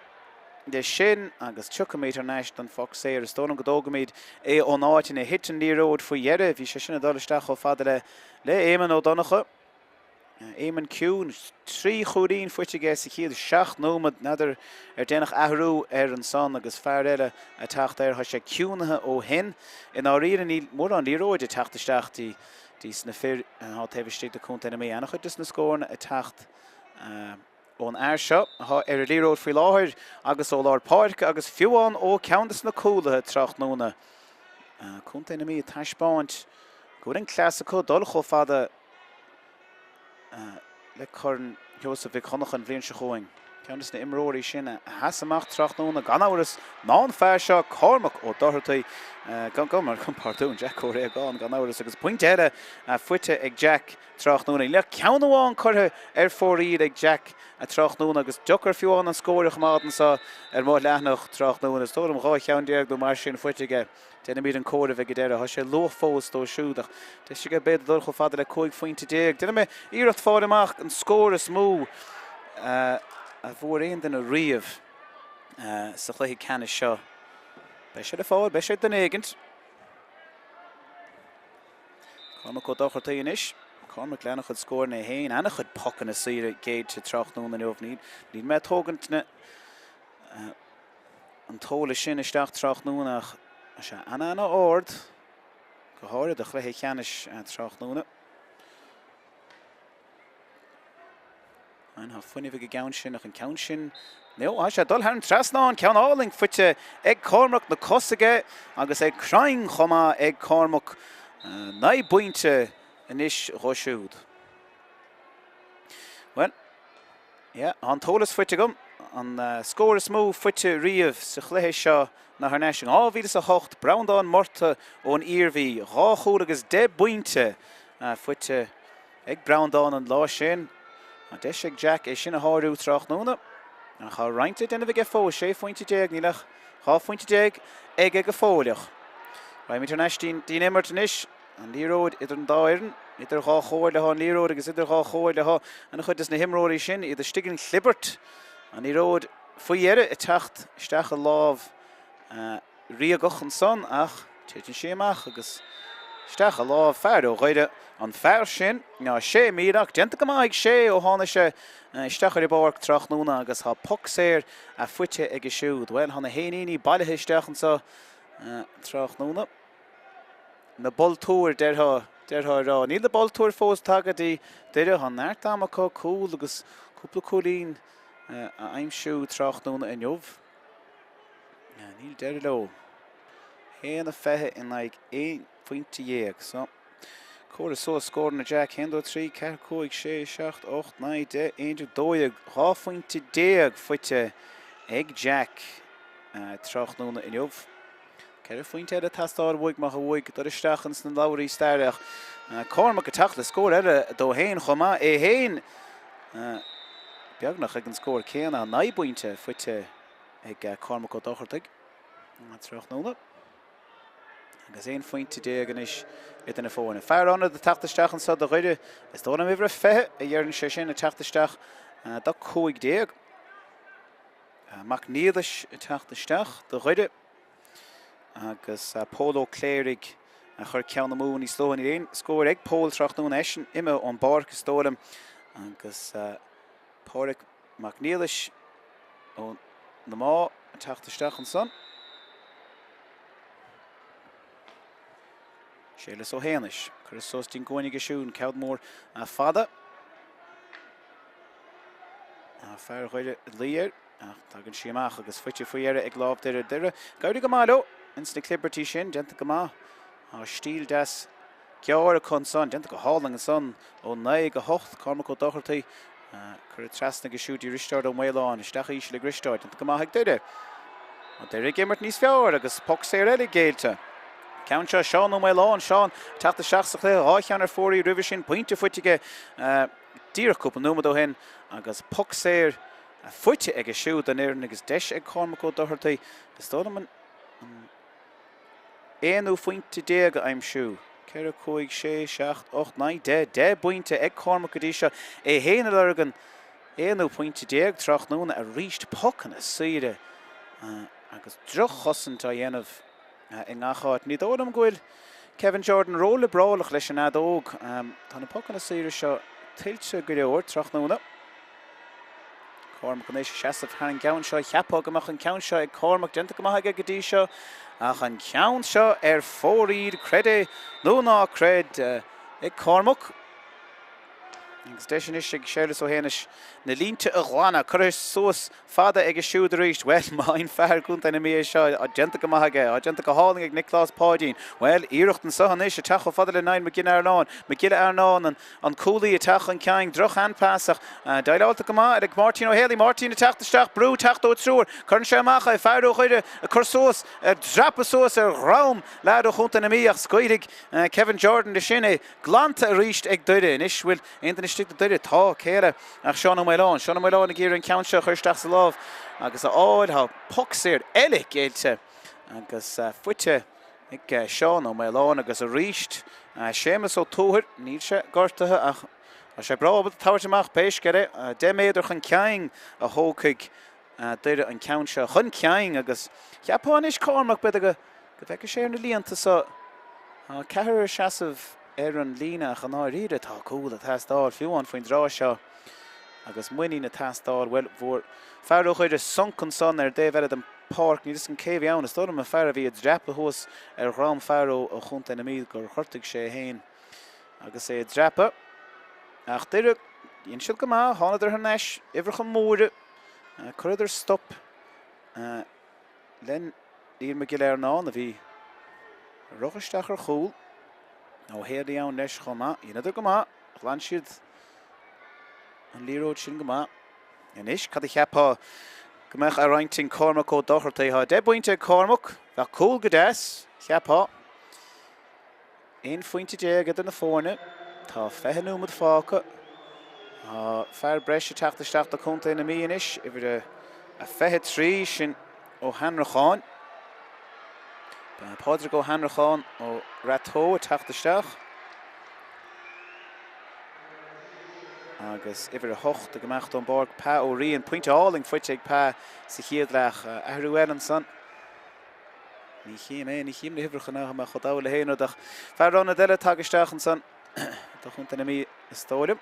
[SPEAKER 1] leis sin agus tiocfaimid thar n-ais don phoc saor. Is dóigh liom go dtógfaimid é ón áit ina thit an liathróid faoi dheireadh. Bhí sé sin ag dul isteach chomh fada le le Éamonn Ó Donncha. Éamonn Ciúin, 3 chúilín faighte aige sa chéad 7 nóiméad. N'fheadar ar déanadh athrú air ansan agus fear eile ag teacht air. Tá sé ciúnaithe ó shin. I ndáiríre níl mórán liathróide ag teacht isteach dtí sna fir atá taobh istigh de Contae na Mí. An-chuid des na scóranna ag teacht. Ón fhear seo atá ar an liathróid faoi láthair agus ó lár páirce agus fiú amháin ó cheann de na cúlaithe tráthnóna. Contae na Mí ag taispeáint go bhfuil an cleas acu dul chomh fada le Corn Sheosaimh Mhic Dhonncha an bhliain seo chugainn. Ceann de na imreoirí sin a sheas amach tráthnóna gan amhras ná an fear seo, Cormac Ó Dochartaigh, gan pardún, Jack Ó Réagáin gan amhras agus pointe eile faighte ag Jack. tráthnóna. Níl ach ceann amháin curtha ar fóraoil ag Jack tráthnóna agus deacair fiú amháin an scór a choimeád anseo ar mo leathanach tráthnóna. Is dóigh liom 12 cheann nó mar sin faighte aige. Déanfaimid an comhaireamh ag an deireadh. Tá sé luath fós dó siúd ach deis aige b'fhéidir dul chomh fada le 15 phointe. Déanfaidh mé iarracht fáil amach an scór is mó a bhfuair aon duine riamh sa chluiche ceannais seo. Beidh sé le fáil, beidh sé ag duine éigint. Cormac Ó Dochartaigh anois. Cormac le an-chuid scóranna é féin, an-chuid pocanna saoire géillte tráthnóna inniu. Níl, níl mé ag tógaint na, an t-eolas sin isteach tráthnóna ach tá sé an-an-ard, go háirid do chluiche ceannais tráthnóna. Tá fuinneamh ag an gceann sin ach an ceann sin, nó tá sé ag dul thar an trasnán, ceann álainn faighte ag Cormac, na cosa aige agus ar crainn chomh maith ag Cormac. 9 bpointe anois dhó siúd. Bhuel, yeah, tá an t-eolas faighte agam. An scór is mó faighte riamh sa chluiche seo ná thar n-ais in 2008, Breandán Murtagh ón Iarmhí, dhá chúl agus 10 bpointe faighte Ag Breandán an lá sin. Tá deis ag Jack é sin a shárú tráthnóna. Ach tá roinnt le déanamh aige fós, 16 phointe, níl ach 12 phointe aige go fóilleach. Raghaimid thar n-ais dtí'n imirt anois. An liathróid idir an dá fhoireann, idir dhá chomhairle atá an liathróid agus idir dhá chomhairle atá an-chuid des na himreoirí sin, iad istigh in chlibirt. An liathróid faoi dheireadh ag teacht isteach i lámh Ríogach ansan ach titeann sí amach agus isteach i lámh fear ó Dhoire. An fear sin ná Shay Míleach. Déanta go maith ag Shay ó tháinig sé isteach ar an bpáirc tráthnóna agus tá poc saor faighte aige siúd. Bhuel, tá na héiníní bailithe isteach anso tráthnóna. Na bultúir, déarfá, déarfá a rá. Níl na bultúir fós tagtha dtí Doire. Tá neart ama acu cúl agus cúpla cúilín a aimsiú tráthnóna inniu. Níl deireadh leo. 1-20 in aghaidh 11 phointe. So, comhair suas scóranna Jack. 1, 2, 3, 4, 5, 6, 7, 8, 9, 10, 11, 12. 12 phointe faighte ag Jack tráthnóna inniu. Ceithre phointe eile ag teastáil uaidh má tá uaidh dul isteach ins na leabhraí staire ach Cormac ag teacht le scór eile dó féin chomh maith, é féin beagnach ag an scór céanna, 9 bpointe faighte ag Cormac Ó Dochartaigh tráthnóna agus 11 phointe anois idir na foirne. Fear ionaid ag teacht isteach anso do Dhoire, is dóigh liom uimhir a 20 a dheireann sé sin ag teacht isteach do 15. Mac Niallais ag teacht isteach do Dhoire agus Pól Ó Cléirigh a chuir ceann amú níos luaithe. Níl aon scór ag Pól tráthnóna, eisean imithe ón bpáirc is dóigh liom agus Pádraic Mac Niallais ó na Má ag teacht isteach ansan. Séarlas Ó hÉanais, curtha suas dtí'n gcúinne aige siúd, ceann mór fada. Fear Dhoire ag luí air, ach tagann sí amach agus faighte faoi dheireadh ag lámh Doire. Doire, ag éirí go maith leo ins na clibirtí sin, déanta go maith. Tá stíl deas gearr acu ansan, déanta go hálainn ansan ó 9 go 8, Cormac Ó Dochartaigh, curtha trasna aige siúd dtí Risteárd Ó Maoláin, isteach íseal ag Risteárd, déanta go maith ag Doire. Tá Doire ag imirt níos fearr agus poc saor eile géillte. Ceann seo Seán Ó Maoláin, Seán ag teacht isteach sa chluiche, dhá cheann ar fóraoil roimhe sin, pointe faighte aige díreach cúpla nóiméad ó shin agus poc saor faighte aige siúd don fhoireann agus deis ag Cormac Ó Dochartaigh, is dóigh liom an aonú phointe déag a aimsiú. 4, 5, 6, 7, 8, 9, 10, 10 bpointe ag Cormac go dtí seo. É féin ag lorg an aonú pointe déag tráthnóna arís. Pocanna saoire agus droch-chosaint á dhéanamh i ngach áit. Ní dóigh liom go bhfuil Kevin Jordan ró-liobrálach leis an fheadóg. Tá na pocanna saoire seo tuillte go leor tráthnóna. Cormac anois ag seasamh thar an gceann seo. Cheapfá go mbeadh an ceann seo ag Cormac, déanta go maith aige go dtí seo, ach an ceann seo ar fóraoil, creid é nó ná creid, ag Cormac. Agus deis anois ag Séarlas Ó hÉanais na línte a ghlanadh. Curtha suas fada aige siúd arís. Bhuel, má fhaigheann fear i gContae na Mí é seo, tá déanta go maith aige. Tá déanta go hálainn ag Nioclás Páidín. Bhuel, iarracht anseo anois ag teacht chomh fada le Niall Mac Giolla Earnáin. Mac Giolla Earnáin, an cúlaí ag teacht chun cinn. Droch-sheanphas ach déileáilte go maith ag Máirtín Ó Héalaí. Máirtín ag teacht isteach, brú ag teacht ó triúr. Cuireann sé amach é, fear ó Dhoire ag cur suas, ag dreapadh suas ar dhroim leaid ó Chontae na Mí ach scaoilfidh Kevin Jordan de sin é. Glanta arís ag Doire. Anois bhfuil aon duine istigh do Doire? Tá, cé eile ach Seán Ó Maoláin. Seán Ó Maoláin ag iarraidh an ceann seo a chur isteach sa lámh agus a fháil. Tá poc saor eile géillte agus faighte ag Seán Ó Maoláin agus arís Séamus Ó Tuathail. Níl sé gortaithe ach tá sé breá ábalta tabhairt amach pé scéal é. 10 méadar chun cinn a thógfaidh Doire an ceann seo chun cinn agus cheapfá anois Cormac, b'fhéidir go go bhfeicfidh sé ar na líonta so. Tá ceathrar ag seasamh ar an líne ach i ndáiríre tá cúl ag teastáil fiú amháin faoin dtráth seo agus muinín ag teastáil. Bhuel, bhfuair fear ó Dhoire sonc ansan ar an dtaobh eile den pháirc. Níl 'fhios agam cé a bhí ann. Is dóigh liom an fear a bhí ag dreapadh thuas ar dhroim fear ó Chontae na Mí gur ghortaigh sé é féin agus é ag dreapadh. Ach Doire, dhein siad go maith, thánadar thar n-ais, uimhreacha móra, chuireadar stop le Niall Mac Giolla Earnáin a bhí ag rith isteach ar chúl. Ó Héalaí ann leis chomh maith. Dheineadar go maith. Ghlan siad an liathróid sin go maith. Anois, cad a cheapfá go mbeadh ar intinn Cormac Ó Dochartaigh? Tá 10 bpointe ag Cormac. Bheadh cúl go deas, cheapfá. 11 phointe idir na foirne. Tá 20 nóiméad fágtha. Tá fear breise ag teacht isteach do Chontae na Mí anois, uimhir a 23, sin Ó hAnnracháin. Pádraig Ó hAnnracháin ó Rath Tó ag teacht isteach. Agus uimhir a 8 ag imeacht ón bpáirc, Pa Ó Riain. Pointe álainn faighte ag Pa sa chéad leath. Athrú eile ansan. Ní chím é, ní chím na huimhreacha ná mé chomh dall le haon rud ach fear ionaid eile tagtha isteach ansan do Chontae na Mí is dóigh liom.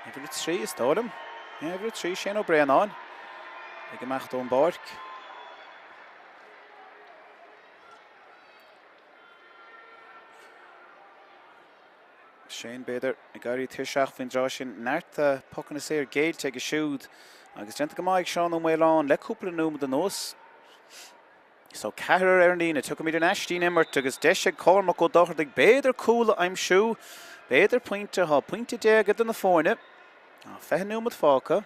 [SPEAKER 1] Uimhir 3 is dóigh liom. Uimhir 3 Shane Ó Braonáin ag imeacht ón bpáirc. Shane, b'fhéidir, ag éirí tuirseach faoin dtráth sin. Neart pocanna saor géillte aige siúd agus déanta go maith ag Seán Ó Maoláin le cúpla nóiméad anuas. So ceathrar ar an líne, tiocfaimid ar ais dtí'n imirt agus deis ag Cormac Ó Dochartaigh b'fhéidir cúl a aimsiú, b'fhéidir pointe, tá pointe idir na foirne. Tá 20 nóiméad fágtha.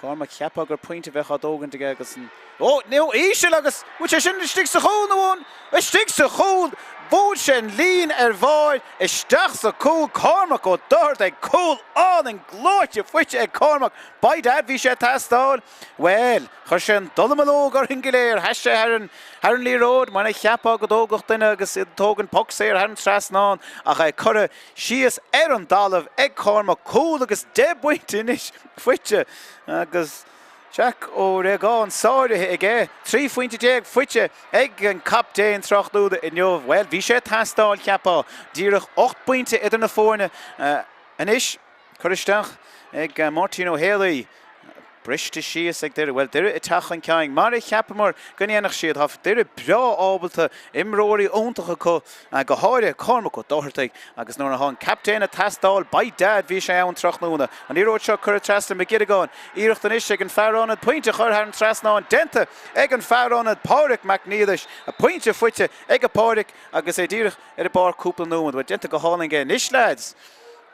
[SPEAKER 1] Cormac, cheapfá gur pointe a bheadh á dtógaint aige agus an. Ó, nó íseal agus bhfuil sé sin istigh sa chúl nó an istigh sa chúl? Bhuail sé an líne ar bharr isteach sa chúl. Cormac Ó Dochartaigh, cúl álainn gleoite faighte ag Cormac. By dad, bhí sé ag teastáil. Bhuel, chuir sé an dallamullóg orainn go léir. Sheas sé thar an thar an liathróid mar a cheapfá go dtógfadh duine agus iad ag tógaint poc saor thar an trasnán ach é curtha síos ar an dtalamh ag Cormac, cúl agus 10 bpointe anois faighte agus Jack Ó Réagáin sáraithe aige. 13 phointe faighte ag an captaen tráthnóna inniu. Bhuel, bhí sé ag teastáil, cheapfá. Díreach 8 bpointe idir na foirne anois. Cur isteach ag Máirtín Ó Héalaí. Briste síos ag Doire. Bhuel, Doire ag teacht chun cinn, mar a cheapamar go ndéanfadh siad. Tá Doire breá ábalta, imreoirí iontacha acu, go háirithe Cormac Ó Dochartaigh, agus nuair atá an captaen ag teastáil, by dad, bhí sé ann tráthnóna. An liathróid seo curtha trasna Mac Giollagáin. Iarracht anois ag an fear ionaid pointe a chur thar an trasnán. Déanta ag an fear ionaid, Pádraic Mac Niallais. A pointe faighte ag Pádraic agus é díreach ar an bpáirc cúpla nóiméad. Bhuel, déanta go hálainn aige anois, lads.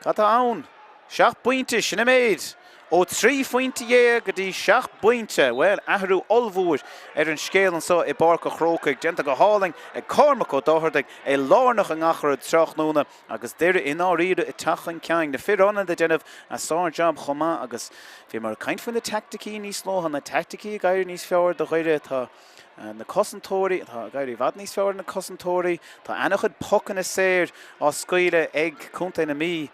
[SPEAKER 1] Cad tá ann? 7 bpointe, sin an méid. Ó 13 phointe go dtí 7 bpointe. Bhuel, athrú ollmhór ar an scéal anseo i bPáirc an Chrócaigh. Déanta go hálainn ag Cormac Ó Dochartaigh, é lárnach i ngach rud tráthnóna agus Doire i ndáiríre ag teacht chun cinn. Na fir ionaid ag déanamh a sár-jab chomh maith agus bhíomar ag caint faoi na teaicticí níos luaithe, na teaicticí ag éirí níos fearr do Dhoire. Tá na cosantóirí, tá ag éirí i bhfad níos fearr na cosantóirí, tá an-chuid pocanna saor á scaoileadh ag Contae na Mí,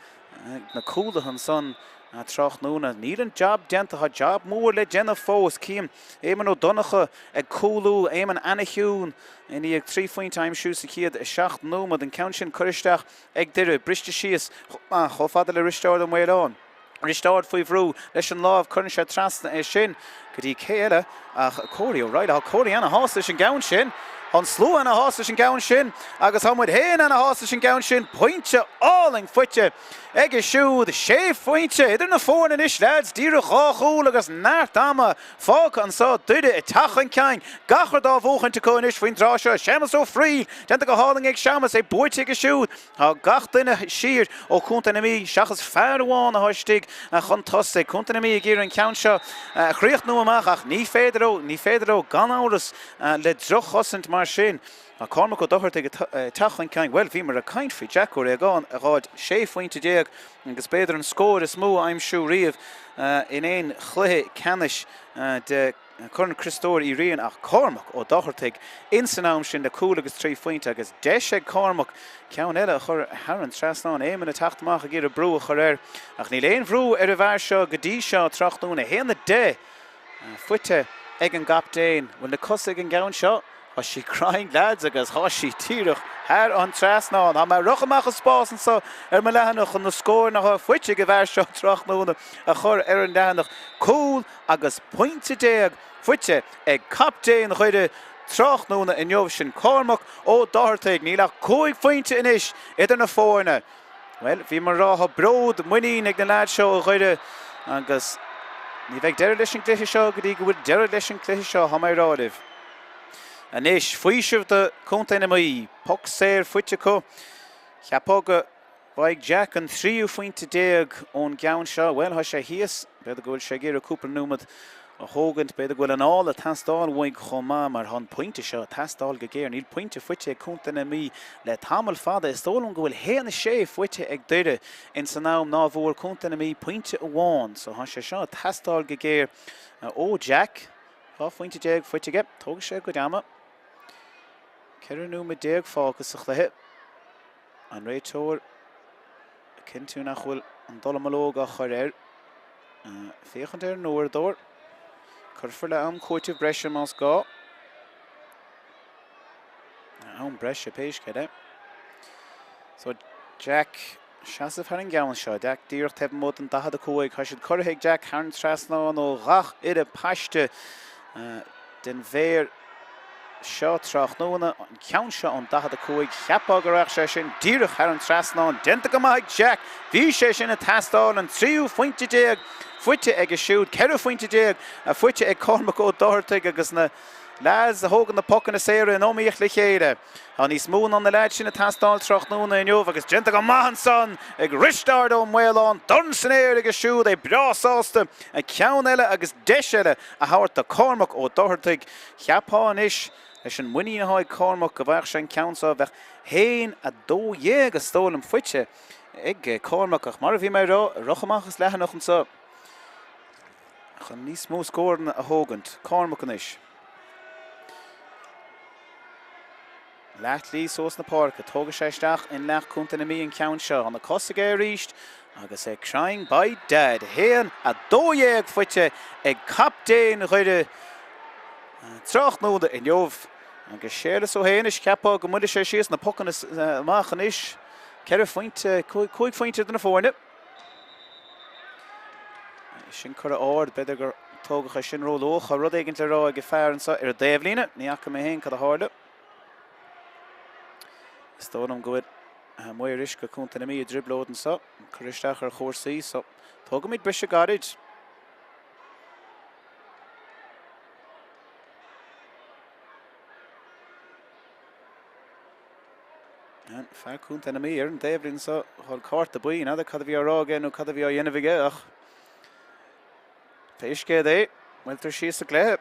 [SPEAKER 1] na cúlaithe ansan tráthnóna. Níl an jab déanta, tá jab mór le déanamh fós. Cím Éamonn Ó Donncha ag cúlú, Éamonn ana-chiúin i ndiaidh 3 phointe a aimsiú sa chéad 7 nóiméad. An ceann sin curtha isteach ag Doire, briste síos chomh fada le Risteárd Ó Maoláin. Risteárd faoi bhrú leis an lámh, cuireann sé trasna é sin go dtí cé eile ach Córaí Ó Raghallaigh. Tá Córaí ana-shásta leis an gceann sin. Tá an slua ana shásta leis an gceann sin agus tá muid féin ana shásta leis an gceann sin. Pointe álainn faighte aige siúd. Sé phointe idir na foirne anois leaids, díreach dhá chúl agus neart ama fágtha anso. Doire ag teacht chun cinn, gach rud á bhuachaint acu anois faoin dtráth seo. Séamus Ó Fríl, déanta go hálainn ag Séamus, é buaite aige siúd. Tá gach duine siar ó Chontae na Mí seachas fear amháin atá istigh chun tosaigh. Contae na Mí ag iarraidh an ceann seo a chríochnú amach ach ní féidir leo, ní féidir leo gan amhras le droch-chosaint mar sin. Tá Cormac Ó Dochartaigh ag teacht chun cinn. Bhuel, bhíomar ag caint faoi Jack Ó Réagáin a dh'fháilt 16 phointe agus b'fhéidir an scór is mó a aimsiú riamh in aon chluiche ceannais de Chorn Chriostóir Uí Riain ach Cormac Ó Dochartaigh ins an am sin le cúl agus 3 phointe agus deis ag Cormac ceann eile a chur thar an trasnán. Éamonn ag teacht amach ag iarraidh brú a chur air ach níl aon bhrú ar an bhfear seo go dtí seo tráthnóna. 1-10 faighte ag an gcaptaen. Bhfuil na cosa ag an gceann seo? Tá sí cruinn leaids agus tá sí díreach thar an trasnán. Tá mé ag rith amach as spás anseo ar mo leathanach chun na scóranna atá faighte ag an bhfear seo tráthnóna a chur ar an leathanach. Cúl agus pointe faighte ag captaen Dhoire tráthnóna inniu, sin Cormac Ó Dochartaigh. Níl ach 5 phointe anois idir na foirne. Bhuel, bhíomar ag rá, tá bród, muinín ag na leaids seo ó Dhoire agus ní bheidh deireadh leis an gcluiche seo go dtí go bhfuil deireadh leis an gcluiche seo, tá mé ag rá libh. Anois, faoiseamh do Chontae na Mí. Poc saor faighte acu. Cheapfá go bhfaighidh Jack an tríú phointe ón gceann seo. Bhuel, tá sé thíos. B'fhéidir go bhfuil sé ag iarraidh cúpla nóiméad a thógaint. B'fhéidir go bhfuil anáil ag teastáil uaidh chomh maith mar tá an pointe seo ag teastáil go géar. Níl pointe faighte ag Contae na Mí le tamall fada. Is dóigh liom go bhfuil 1-6 faighte ag Doire ins an am ná bhfuair Contae na Mí pointe amháin. So tá sé seo ag teastáil go géar ó Jack. 12 phointe faighte aige. Tógfaidh sé a chuid ama. 14 nóiméad fágtha sa chluiche. An réiteoir ag cinntiú nach bhfuil an dallamullóg á chur air. Féachaint ar an uaireadóir. Cuirfear le am cúitimh breise más gá. Am breise pé scéal é. So Jack seasamh thar an gceann seo. Jack díreach taobh amuigh den 45. Tá siad curtha ag Jack thar an trasnán ó ghach uile paiste den bhféar seo tráthnóna. An ceann seo ón 45, cheapfá go raghadh sé sin díreach thar an trasnán. Déanta go maith ag Jack. Bhí sé sin ag teastáil. An tríú phointe faighte aige siúd. 14 phointe faighte ag Cormac Ó Dochartaigh agus na leaids a thógann na pocanna saora in iomaíocht le chéile. Tá níos mó ná na leaids sin ag teastáil tráthnóna inniu agus déanta go maith ansan ag Risteárd Ó Maoláin, dorn san aer aige siúd, é breá sásta ceann eile agus deis eile a thabhairt do Cormac Ó Dochartaigh. Cheapfá anois leis an muinín atá ag Cormac go bhfaigheadh sé an ceann seo, bheadh 1-12 is dóigh liom faighte ag Cormac ach mar a bhí mé ag rá, rith amach as leathanach anso chun níos mó scóranna a thógaint. Cormac anois. Leathshlí suas na páirce, tógfaidh sé isteach in leath Contae na Mí an ceann seo. Tá na cosa aige arís agus é cruinn by dad. 1, 12 faighte ag captaen Dhoire tráthnóna inniu. Agus Séarlas Ó hÉanais, cheapfá go mbuailfidh sé síos na pocanna amach anois. Ceithre phointe, cúig phointe idir na foirne. Sin curtha ard, b'fhéidir gur tógadh é sin róluath. Tá rud éigin le rá ag an fear anseo ar an dtaobhlíne. Ní fhaca mé féin cad a tharla. Is dóigh liom go bhfuil maor uisce Contae na Mí i dtrioblóid anseo. Cur isteach ar chúrsaí, so tógaimid briseadh gairid. An fear Contae na Mí ar an dtaobhlíne seo, fáil cárta buí, n'fheadar cad a bhí á rá aige nó cad a bhí á dhéanamh aige ach pé scéal é, bhfuiltear síos sa gcluiche.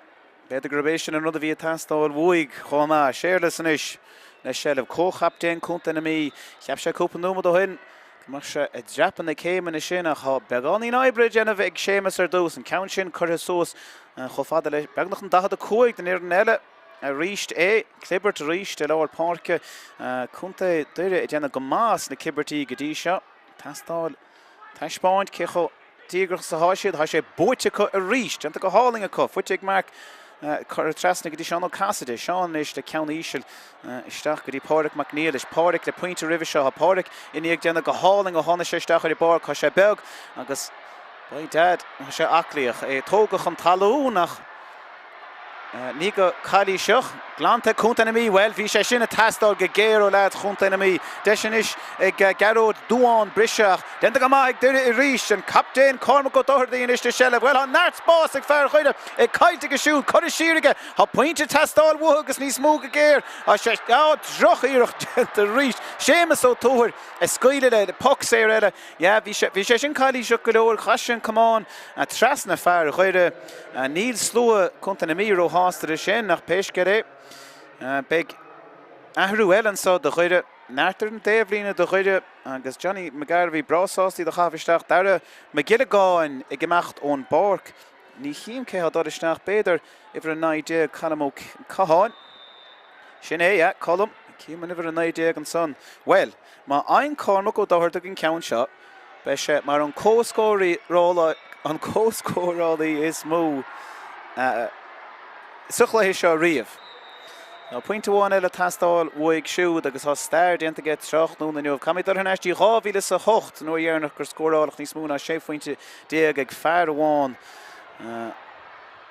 [SPEAKER 1] B'fhéidir gurb é sin an rud a bhí ag teastáil uaidh chomh maith. Séarlas anois le seilbh. Comhchaptaen Contae na Mí. Cheap sé cúpla nóiméad ó shin go mbeadh sé ag dreapadh na céimeanna sin ach tá beagáinín oibre a déanamh ag Séamus ar dtús. An ceann sin curtha suas chomh fada le beagnach an 45 den fhoireann eile. Arís é, clibirt arís i lár páirce. Contae Doire ag déanamh go maith sna clibirtí go dtí seo. Teastáil taispeáint cé chomh díograiseach is atá siad. Tá sé buaite acu arís. Déanta go hálainn acu. Faighte ag Mark curtha trasna go dtí Seán Ó Casaide. Seán anois le ceann íseal isteach go dtí Pádraic Mac Niallais. Pádraic le pointe roimhe seo. Tá Pádraic i ndiaidh déanamh go hálainn ó tháinig sé isteach ar an bpáirc. Tá sé beag agus by dad, tá sé aclaíoch. É tógtha chun talún ach Ní go calaoiseach. Glanta ag Contae na Mí. Bhuel, bhí sé sin ag teastáil go géar ó leaids Chontae na Mí. Deis anois ag Gearóid Duane briseadh ach déanta go maith ag Doire arís. An captaen Cormac Ó Dochartaigh anois i seilbh. Bhuel, tá neart spás ag fear Dhoire é caillte aige siúd. Curtha siar aige. Tá pointe ag teastáil uathu agus níos mó go géar. Tá sé, á, droch-iarracht déanta arís. Séamus Ó Tuathail ag scaoileadh le poc saor eile. Yeah, bhí sé, bhí sé sin calaoiseach go leor. Chaith sé an camán trasna fear Dhoire. Níl slua Contae na Mí róshásta leis sin, ach pé scéal é, beidh athrú eile anseo do Dhoire. Neart ar an dtaobhlíne do Dhoire agus Johnny McGarvey breá sásta iad a chaitheamh isteach. Dara Mac Giollagáin ag imeacht ón bpáirc. Ní chím cé atá ag dul isteach. B'fhéidir uimhir 19, Colm Ó Catháin. Sin é, yeah, Colm. Cím an uimhir 19 ansan. Bhuel, má fhaigheann Cormac Ó Dochartaigh an ceann seo, beidh sé mar an comhscórálaí an comhscórálaí is mó sa chluiche seo riamh. Tá pointe amháin eile ag teastáil uaidh siúd agus tá stair déanta aige tráthnóna inniu. Caithfimid dul thar n-ais dtí 2008, an uair dheireanach gur scóráladh níos mó ná 16 phointe ag fear amháin.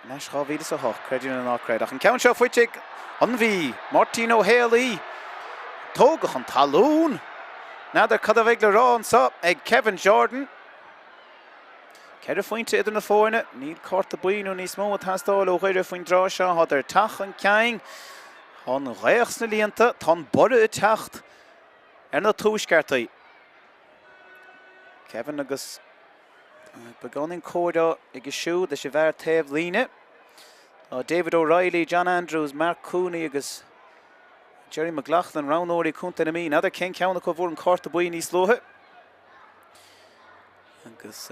[SPEAKER 1] Anois 2008, creid é nó ná creid. Ach an ceann seo faighte ag an Mhí, Máirtín Ó Héalaí. Tógadh chun talún. N'fheadar cad a bheidh le rá anseo ag Kevin Jordan. Ceithre phointe idir na foirne. Níl cárta buí nó níos mó ag teastáil ó Dhoire faoin dtráth seo. Tádar ag teacht chun cinn. Tá an ghaoth sna líonta. Tá an borradh ag teacht ar na Tuaisceartaigh. Kevin agus beagáinín comhrá aige siúd leis an bhfear taobh líne. Tá David O'Reilly, John Andrews, Mark Cooney agus Jerry McLaughlin, roghnóirí Contae na Mí. N'fheadar cén ceann acu a bhfuair an cárta buí níos luaithe. Agus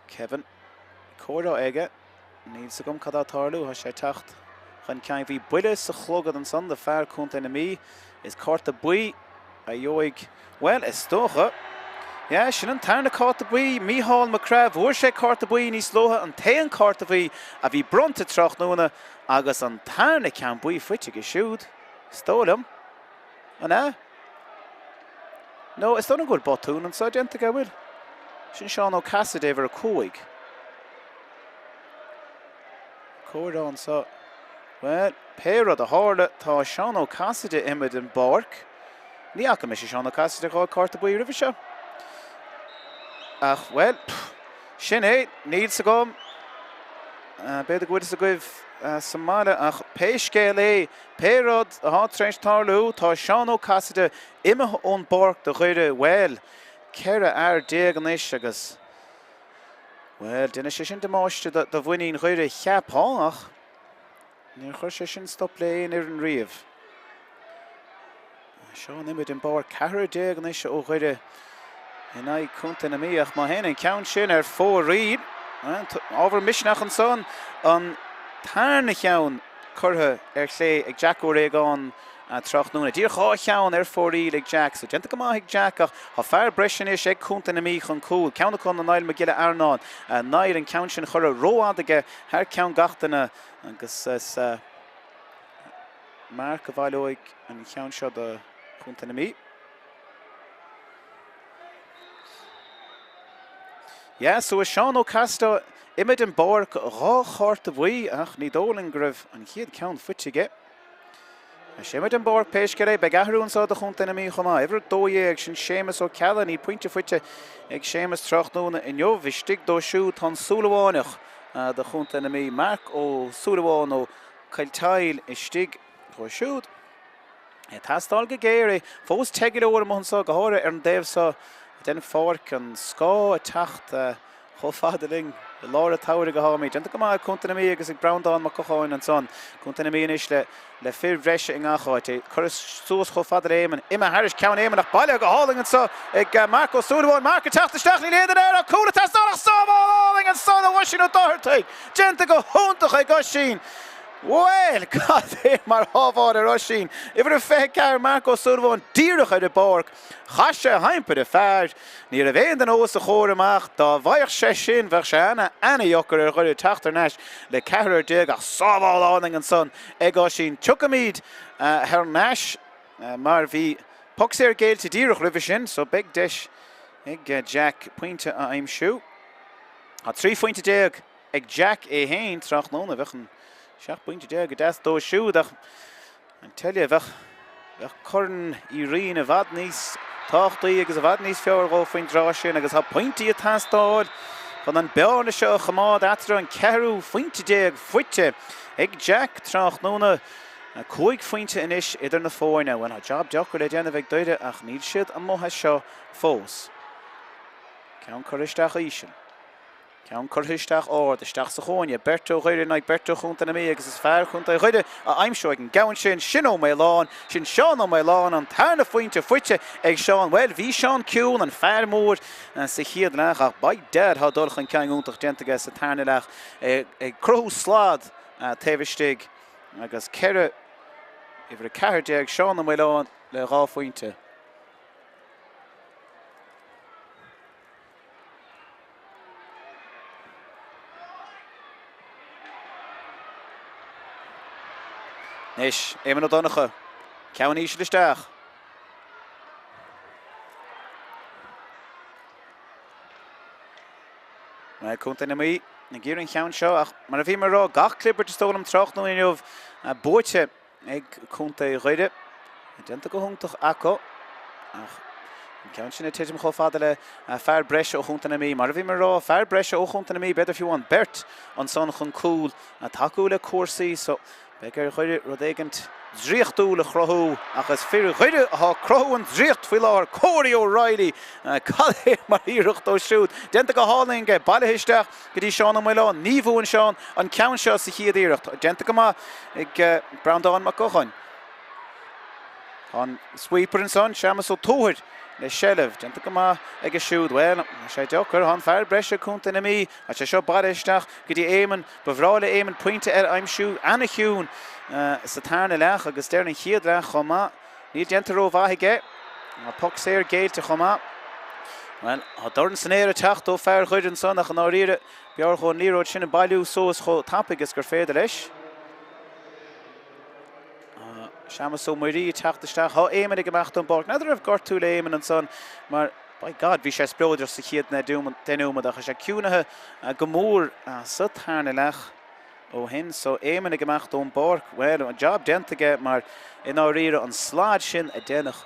[SPEAKER 1] Kevin, comhrá aige, níl 's agam cad tá ag tarlú, tá sé ag teacht chun cinn. Bhí buille sa chlogad ansan do fear Contae na Mí. Is cárta buí a gheobhaidh, bhuel, is dócha. Yeah, sin an tarna cárta buí, Mícheál McCraith, bhfuair sé cárta buí níos luaithe, an t-aon cárta buí a bhí bronnta tráthnóna agus an tarna ceann buí faighte aige siúd, is dóigh liom. An ea? Nó is dóigh liom go bhfuil botún anseo déanta aige, an bhfuil? Sin Seán Ó Casaide, uimhir 5. Comhrá anseo. Bhuel, pé rud a tharla, tá Seán Ó Casaide imithe den bpáirc. Ní fhaca mise Seán Ó Casaide ag fáil cárta buí roimhe seo. Ach, bhuel, sin é, níl 's agam. B'fhéidir go bhfuil fhios agaibh sa mbaile, ach pé scéal é, Pé rud atá tar éis tarlú, tá Seán Ó Casaide imithe ón bpáirc do Dhoire, bhuel, 14 fhear anois agus, bhuel, déanfaidh sé sin damáiste do mhuinín Dhoire, cheapfá, ach níor chuir sé sin stop le aon fhoireann riamh. Seán imithe den bpáirc, 14 anois ó Dhoire in aghaidh Contae na Mí ach má théann an ceann sin ar fóraoil, ábhar misneach ansan an tarna cheann curtha ar chlé ag Jack Ó Réagáin tráthnóna. Díreach dhá cheann ar fóraoil ag Jack, so déanta go maith ag Jack ach tá fear breise anois ag Contae na Mí chun cúil. Ceann acu ná Niall Mac Giolla Earnáin. Niall an ceann sin curtha rófhada aige thar ceann gach duine agus is Mark a bhaileoidh an cheann seo do Chontae na Mí. Yeah, so is Seán Ó Casaide imithe den bpáirc, dhá chárta bhuí ach ní dóigh linn go raibh an chéad ceann faighte aige. Is imithe den bpáirc pé scéal é, beidh athrú anseo do Chontae na Mí chomh maith. Uimhir 12, sin Séamus Ó Ceallaigh, níl pointe faighte ag Séamus tráthnóna inniu. Istigh dó siúd tá an Súilleabháineach do Chontae na Mí, Marc Ó Súilleabháin ó Cill Tadhaill istigh dó siúd. Ag teastáil go géar é. Fós te go leor amuigh anseo, go háirithe ar an dtaobh seo den pháirc. An scáth ag teacht chomh fada linn. I lár an tsamhraidh atáimid. Déanta go maith ag Contae na Mí agus ag Breandán Mac Cocháin ansan. Contae na Mí anois le le fir bhreise i ngach áit. É curtha suas chomh fada le Éamonn. Imithe thairis ceann Éamonn ach bailithe go hálainn anseo ag Marc Ó Súilleabháin. Marc ag teacht isteach, níl aon duine air ach cúl ag teastáil ach sábháil álainn ansan ó Oisín Ó Dochartaigh. Déanta go hiontach ag Oisín. Bhuel, cad é mar shábháil ar Oisín? Uimhir a 24, Marc Ó Súilleabháin, díreach ar an bpáirc. Chaith sé a theampar ar fear. Ní raibh aon duine os a chomhair amach. Dá bhfaigheadh sé sin, bheadh sé ana, ana-dheacair ar Dhoire teacht thar n-ais le ceathrar déag ach sábháil álainn ansan ag Oisín. Tiocfaimid thar n-ais mar bhí poc saor géillte díreach roimhe sin so beidh deis ag Jack pointe a aimsiú. Tá 13 phointe ag Jack é féin tráthnóna. Bheadh an. 17 bpointe a dteastódh dóibh siúd ach I tell you, bheadh, bheadh Corn Uí Riain i bhfad níos tábhachtaí agus i bhfad níos fearr dhóibh faoin dtráth sin agus tá pointí ag teastáil chun an bearna seo a choimeád eatarthu, an ceathrú phointe faighte ag Jack tráthnóna. 5 phointe anois idir na foirne. Bhuel, tá jab deacair le déanamh ag Doire ach níl siad amuigh as seo fós. Ceann curtha isteach íseal. Ceann curtha isteach ard, isteach sa chúinne. Beirt ó Dhoire in aghaidh beirt ó Chontae na Mí agus is fear Chontae Dhoire a aimseoidh an gceann sin. Sin Ó Maoláin. Sin Seán Ó Maoláin, an tarna phointe faighte ag Seán. Bhuel, bhí Seán ciúin, an fear mór, sa chéad leath ach by dad tá dul chun cinn iontach déanta aige sa tarna leath, ag cruthú slad taobh istigh agus 4, uimhir 14, Seán Ó Maoláin le 2 phointe. Anois, Éamonn Ó Donncha, ceann íseal isteach. Bhuel, Contae na Mí ag iarraidh an cheann seo ach mar a bhí mé ag rá, gach clibirt is dóigh liom tráthnóna inniu buaite. ag Contae Dhoire. Déanta go hiontach acu ach an ceann sin ag titim chomh fada le fear breise ó Chontae na Mí. Mar a bhí mé ag rá, fear breise ó Chontae na Mí, b'fhéidir fiú amháin beirt ansan chun cúl tacú le cúrsaí so beidh ar Dhoire rud éigint draíochtúil a chruthú ach is fir Dhoire atá ag cruthú an draíocht faoi láthair. Corey O'Reilly, cad é mar iarracht ó siúd. Déanta go hálainn aige, bailithe isteach go dtí Seán Ó Maoláin. Ní bhuann Seán an ceann seo sa chéad iarracht. Déanta go maith ag Breandán Mac Gocháin. Tá an sweeper ansan, Séamus Ó Tuathair le seilbh. Déanta go maith aige siúd. Bhuel, tá sé deacair. Tá an fear breise ag Contae na Mí. Tá sé seo bailithe isteach go dtí Éamonn. Ba bhreá le Éamonn pointe eile a aimsiú. Ana-chiúin sa tarna leath agus deireadh an chéad leath chomh maith. Níl déanta rómhaith aige. Tá poc saor géillte chomh maith. Bhuel, tá dorn san aer ag teacht ó fear Dhoire ansan ach i ndáiríre, b'fhearr dhó an liathróid sin a bailiú suas chomh tapaidh is gur féidir leis. Tá Séamus Ó Muirí ag teacht isteach. Tá Éamonn ag imeacht ón bpáirc. N'fheadar an raibh gortú le Éamonn ansan mar, by God, bhí sé spleodrach sa chéad deich nóiméad ach tá sé ciúnaithe go mór sa tarna leath. ó shin. So Éamonn ag imeacht ón bpáirc, bhuel, an job déanta aige mar i ndáiríre an slad sin a deineadh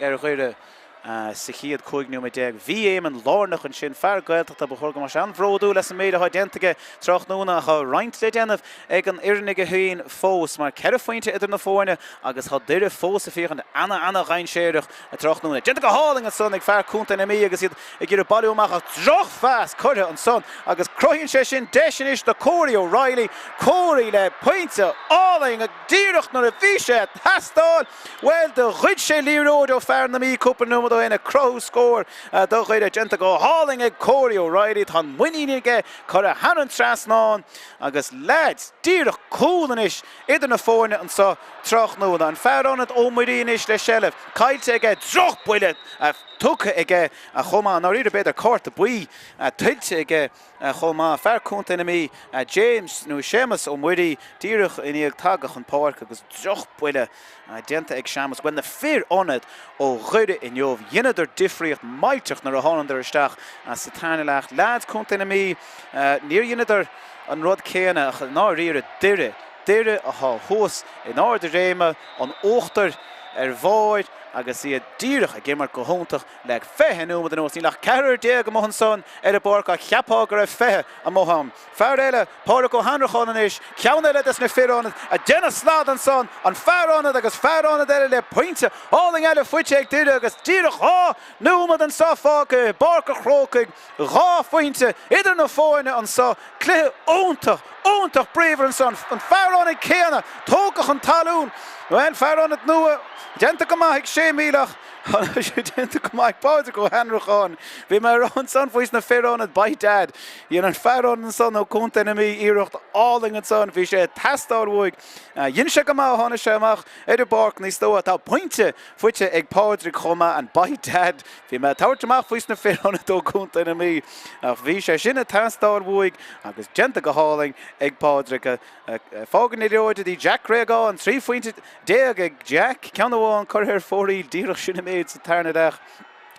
[SPEAKER 1] ar Dhoire sa chéad 15 nóiméad, bhí Éamonn lárnach ansin, fear Gaeltachta, ba chóir go mbeadh sé an-bhródúil as an méid atá déanta aige tráthnóna ach tá roinnt le déanamh ag an fhoireann aige féin fós mar 4 phointe idir na foirne agus tá Doire fós ag féachaint ana-ana-dhainséarach tráthnóna. Déanta go hálainn ansan ag fear Contae na Mí agus iad ag iarraidh bailiú amach ach drochphas curtha ansan agus cruthaíonn sé sin deis anois do Corey O'Reilly. Corey le pointe álainn díreach nuair a bhí sé ag teastáil. Bhuel, do ghoid sé liathróid ó fear na Mí cúpla nóiméad ó shin ag cruthú scór do Dhoire. Déanta go hálainn ag Corey O'Reilly. Tá an muinín aige curtha thar an trasnán agus leaids, díreach cúl anois idir na foirne anseo tráthnóna. An fear ionaid Ó Muirí anois le seilbh caillte aige. Drochbhuille tugtha aige chomh maith. I ndáiríre b'fhéidir cárta buí tuillte aige chomh maith. Fear Contae na Mí, James nó Séamus Ó Muirí, díreach i ndiaidh tagadh chun páirce agus drochbhuille déanta ag Séamus. Bhuel na fir ionaid ó Dhoire inniu, dheineadar difríocht millteach nuair a thánadar isteach sa tarna leath. Leaids Contae na Mí, níor dheineadar an rud céanna ach i ndáiríre Doire, Doire atá thuas in ard a réime, an uachtar ar bharr agus iad díreach ag imirt go hiontach le 20 nóiméad anuas. Níl ach ceathrar déag amuigh ansan ar an bpáirc ach cheapfá go raibh 20 amuigh ann. Fear eile, Pádraic Ó hAnnracháin anois, ceann eile des na fir ionaid ag déanamh slad ansan, an fear ionaid agus fear ionaid eile le pointe álainn eile faighte ag Doire agus díreach 2 nóiméad anso fágtha i bPáirc an Chrócaigh. 2 phointe idir na foirne anso. Cluiche iontach, iontach bríomhar anso. An fear ionaid céanna tógtha chun talún. Bhuel, fear ionaid nua, déanta go maith ag Séimí ach tá sé déanta go maith ag Pádraig Ó hAnnracháin. Bhí mé ag rá ansan faois na fir ionaid, by dad. Dhein an fear ionaid ansan ó Contae na Mí iarracht álainn ansan. Bhí sé ag teastáil uaidh. Dhein sé go maith ó tháinig sé amach ar an bpáirc níos luaithe. Tá pointe faighte ag Pádraig chomh maith and by dad bhí mé ag tabhairt amach faois na fir ionaid ó Contae na Mí ach bhí sé sin ag teastáil uaidh agus déanta go hálainn ag Pádraig. Fágann na liathróid dtí Jack Réagáin, 13 phointe ag Jack, ceann amháin curtha ar fóraoil díreach sin an méid sa tarna leath.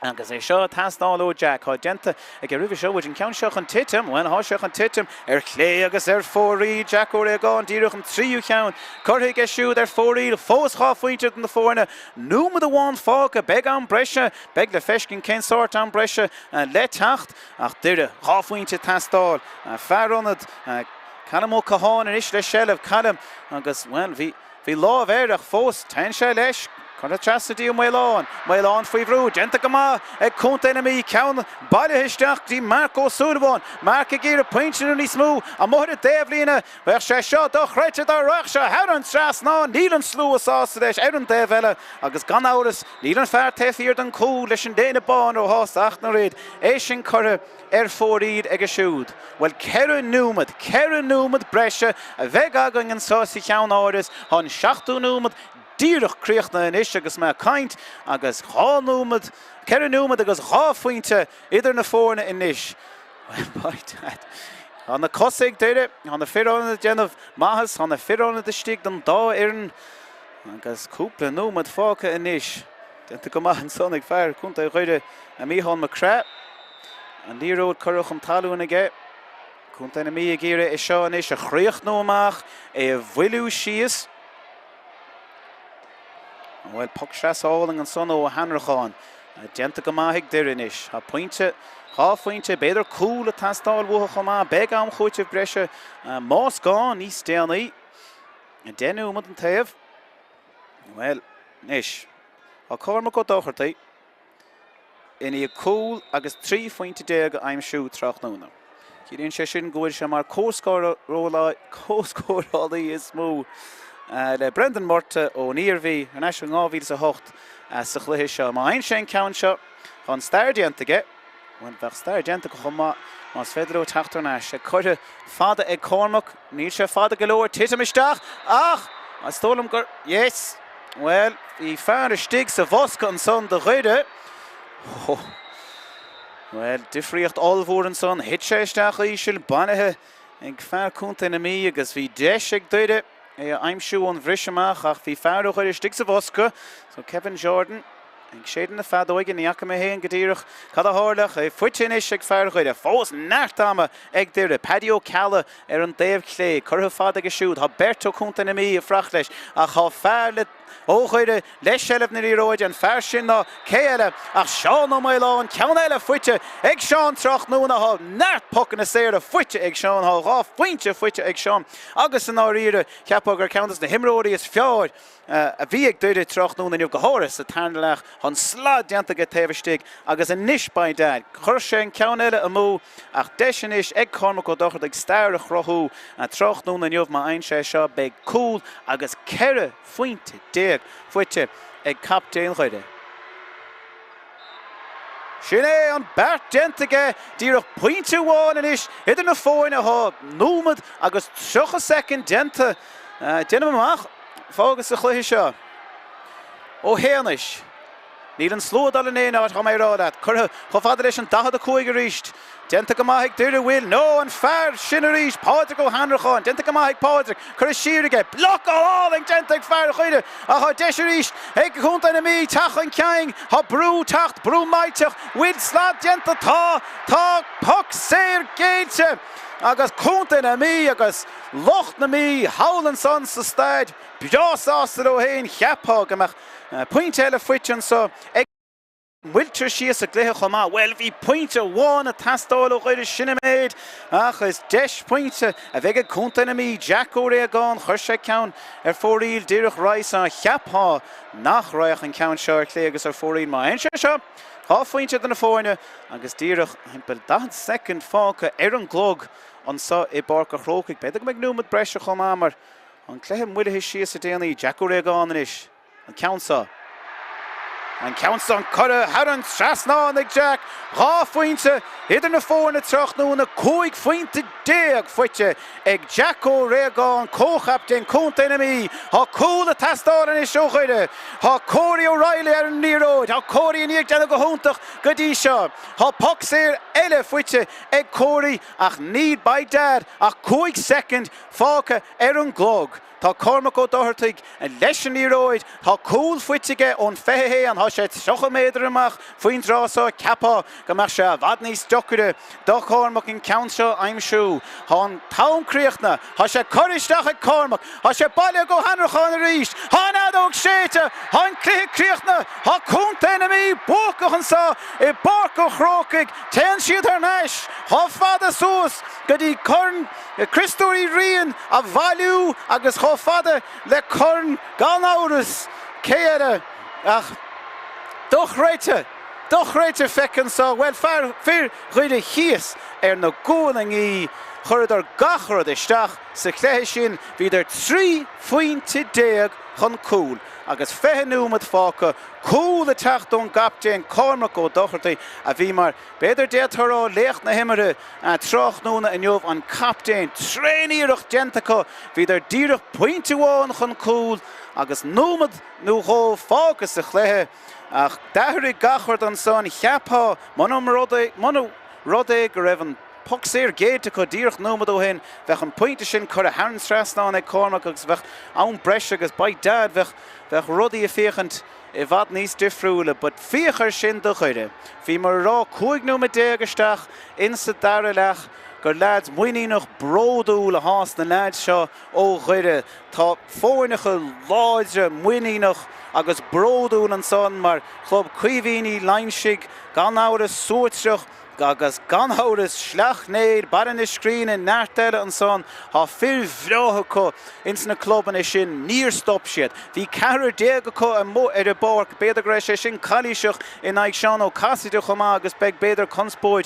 [SPEAKER 1] Agus é seo ag teastáil ó Jack. Tá déanta aige roimhe seo. Bhfuil an ceann seo chun titim? Bhuel, tá sé chun titim ar chlé agus ar fóraoil. Jack Ó Réagáin díreach an tríú cheann curtha aige siúd ar fóraoil. Fós 2 phointe idir na foirne. Nóiméad amháin fágtha. Beidh am breise. Beidh le feiscint cén sórt am breise le teacht. Ach Doire, 2 phointe ag teastáil. Fear ionad Callum Ó Catháin anois le seilbh. Callum agus, bhuel, bhí. Bhí lámh air ach fós téann sé leis. Curtha trasna dtí Ó Maoláin. Maoláin faoi bhrú. Déanta go maith ag contae na Mí. Ceann bailithe isteach go dtí Marc Ó Súilleabháin. Marc ag iarraidh pointe nó níos mó amuigh ar an dtaobhlíne. Bheadh sé seo dochreidte dá raghadh sé thar an trasnán. Níl an slua sásta leis ar an dtaobh eile agus gan amhras níl an fear taobh thiar den chúl leis an léine bán róshásta ach an oiread. É sin curtha ar fóraoil aige siúd. Bhuel, 4 nóiméad, 4 nóiméad breise a bheidh againn anseo sa cheannáras. Tá an seachtú nóiméad díreach críochnaithe anois agus mé ag caint agus 2 nóiméad, 4 nóiméad agus 2 phointe idir na foirne anois. Bhuel, by dad. Tá na cosa ag Doire, tá na fir ionaid ag déanamh maitheas, tá na fir ionaid istigh don dá fhoireann agus cúpla nóiméad fágtha anois. Déanta go maith ansan ag fear Chontae Dhoire, Mícheál McCraith. An liathróid curtha chun talún aige. Contae na Mí ag iarraidh é seo anois a chríochnú amach, é a mhoilliú síos. Bhuel, poc trasna álainn ansan ó Hanracháin. Déanta go maith ag Doire anois. Tá pointe, 2 phointe, b'fhéidir cúl ag teastáil uathu chomh maith. Beidh am chúitimh breise más gá níos déanaí. 10 nóiméad an taobh. Bhuel, anois, tá Cormac Ó Dochartaigh i ndiaidh cúl agus 13 phointe a aimsiú tráthnóna. Ciallaíonn sé sin go bhfuil sé mar comhscórálaí is mó le Brendan Murtagh ón Iarmhí thar n-ais in 2008 sa chluiche seo. Má fhaigheann sé an ceann seo, tá an stair déanta aige. Bhuel, bheadh stair déanta acu chomh maith más féidir leo teacht thar n-ais. Curtha fada ag Cormac, níl sé fada go leor, titim isteach ach is dóigh liom gur, yes, bhuel, bhí fear istigh sa bhosca ansan do Dhoire. Oh, bhuel, difríocht ollmhór ansan, thit sé isteach íseal, bailithe ag fear Contae na Mí agus bhí deis ag Doire é a aimsiú ón bhris amach ach bhí fear ó Dhoire istigh sa bhosca, so Kevin Jordan, Ag séideadh na feadóige, ní fhaca mé féin go díreach cad a tharla ach é faighte anois ag fear Dhoire. Fós neart ama ag Doire. Paddy Ó Ceallaigh ar an dtaobh chlé, curtha fada aige siúd. Tá beirt ó Chontae na Mí ag fuireacht leis ach tá fear le ó Dhoire le seilbh na liathróide. An fear sin ná cé eile ach Seán Ó Maoláin. Ceann eile faighte ag Seán tráthnóna. Tá neart pocanna saora faighte ag Seán. Tá 2 phointe faighte ag Seán agus i ndáiríre cheapfá gur ceann de na himreoirí is fearr a bhí ag Doire tráthnóna inniu, go háirithe sa tarna leath. Tá an slad déanta aige taobh istigh agus anois by dad, chuir sé an ceann eile amú ach deis anois ag Cormac Ó Dochartaigh stair a chruthú tráthnóna inniu. Má fhaigheann sé seo beidh cúl agus 14 phointe faighte ag captaen Dhoire. Sin é an beart déanta aige, díreach pointe amháin anois idir na foirne. Tá nóiméad agus 30 soicind déanta, déanaim amach, fágtha sa chluiche seo. Ó hÉanais. Níl an slua ag dul in aon áit, tá mé ag rá leat. Curtha chomh fada leis an 45 arís. Déanta go maith ag Doire, bhfuil? No, an fear sin arís, Pádraig Ó hAnnracháin. Déanta go maith ag Pádraig. Curtha siar aige. Blocáil álainn déanta ag fear Dhoire. Ach tá deis arís ag Contae na Mí teacht chun cinn. Tá brú ag teacht, brú millteach. Bhfuil slad déanta? Tá. Tá poc saor géillte agus Contae na Mí agus lucht na Mí thall ansan sa staid breá sásta leo féin. Cheapfá go mbeadh pointe eile faighte anseo ag. Moilltear síos an cluiche chomh maith. Bhuel, bhí pointe amháin ag teastáil ó Dhoire, sin an méid, ach is deis pointe a bheidh ag Contae na Mí. Jack Ó Réagáin, chuir sé ceann ar fóraoil díreach roimhe san. Cheapfá nach raghadh an ceann seo ar chlé agus ar fóraoil. Má fhaigheann sé seo, 2 phointe do na foirne agus díreach timpeall 40 soicind fágtha ar an gclog anseo i bPáirc a' Chrócaigh. B'fhéidir go mbeidh nóiméad breise chomh maith mar an cluiche moillithe síos le déanaí. Jack Ó Réagáin anois. An ceann seo. An ceann seo curtha thar an trasnán ag Jack. 2 phointe idir na foirne tráthnóna, 15 phointe faighte ag Jack Ó Réagáin, comhchaptaen Chontae na Mí. Tá cúl ag teastáil anois ó Dhoire. Tá Corey O'Reilly ar an liathróid. Tá Corey i ndiaidh déanamh go hiontach go dtí seo. Tá poc saor eile faighte ag Corey ach níl by dad ach 5 soicind fágtha ar an gclog. Tá Cormac Ó Dochartaigh leis an liathróid. Tá cúl faighte aige ón 21. Tá sé 30 méadar amach faoin dtráth so. Cheapfá go mbeadh sé i bhfad níos deocaire do Chormac an ceann seo a aimsiú. Tá an t-am críochnaithe. Tá sé curtha isteach ag Cormac. Tá sé bailithe ag Ó hAnnracháin arís. Tá an fheadóg séidte. Tá an cluiche críochnaithe. Tá Contae na Mí buacach anseo i bPáirc an Chrócaigh. Téann siad thar n-ais chomh fada suas go dtí Corn Chriostóir Uí Riain a bhailiú agus chomh fada le Corn gan amhras, cé eile ach dochreidte, dochreidte feicthe anseo, bhuel, fir Dhoire thíos ar na gualainní, chuireadar gach rud isteach sa chluiche sin, bhíodar 13 phointe chun cúil agus 20 nóiméad fágtha, cúl ag teacht ón gcaptaen Cormac Ó Dochartaigh a bhí mar, b'fhéidir d'fhéadfá a rá, laoch na himeartha tráthnóna inniu, an captaen, tréaniarracht déanta acu, bhíodar díreach pointe amháin chun cúil agus nóiméad nó dhó fágtha sa chluiche ach d'athraigh gach rud ansan, cheapfá, muna rud é go raibh an poc saor géillte acu díreach nóiméad ó shin, bheadh an pointe sin curtha thar an trasnán ag Cormac agus bheadh am breise agus by dad bheadh bheadh rudaí ag féachaint i bhfad níos difriúla. But féach ar sin do Dhoire. Bhíomar ag rá 15 nóiméad isteach insa dara leath gur leaids muiníneach bródúil atá sna leaids seo ó Dhoire. Tá foirneacha láidre, muiníneach agus bródúil ansan mar chlub Caoimhín Uí Loingsigh, gan amhras, Suaitreach, Agus gan amhras, Sleacht Néill, Baile na Scríne, neart eile ansan, tá fir bhreátha acu ins na clubanna sin, níor stop siad. Bhí ceathrar acu amuigh ar an bpáirc, b'fhéidir go raibh sé sin calaoiseach in aghaidh Seán Ó Casaide chomh maith agus beidh b'fhéidir conspóid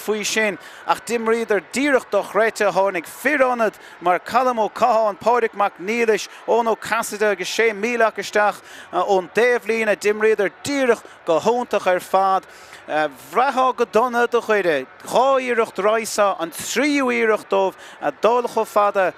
[SPEAKER 1] faoi sin, ach d'imríodar díreach dochreidte, tháinig fir ionad mar Colm Ó Catháin, Pádraic Mac Niallais, Eoin Ó Casaide agus Shea Míleach isteach ón dtaobhlíne, d'imríodar díreach go hiontach ar fad. Bhraithfeá go dona do Dhoire. Dhá iarracht roimhe, an tríú iarracht dóibh dul chomh fada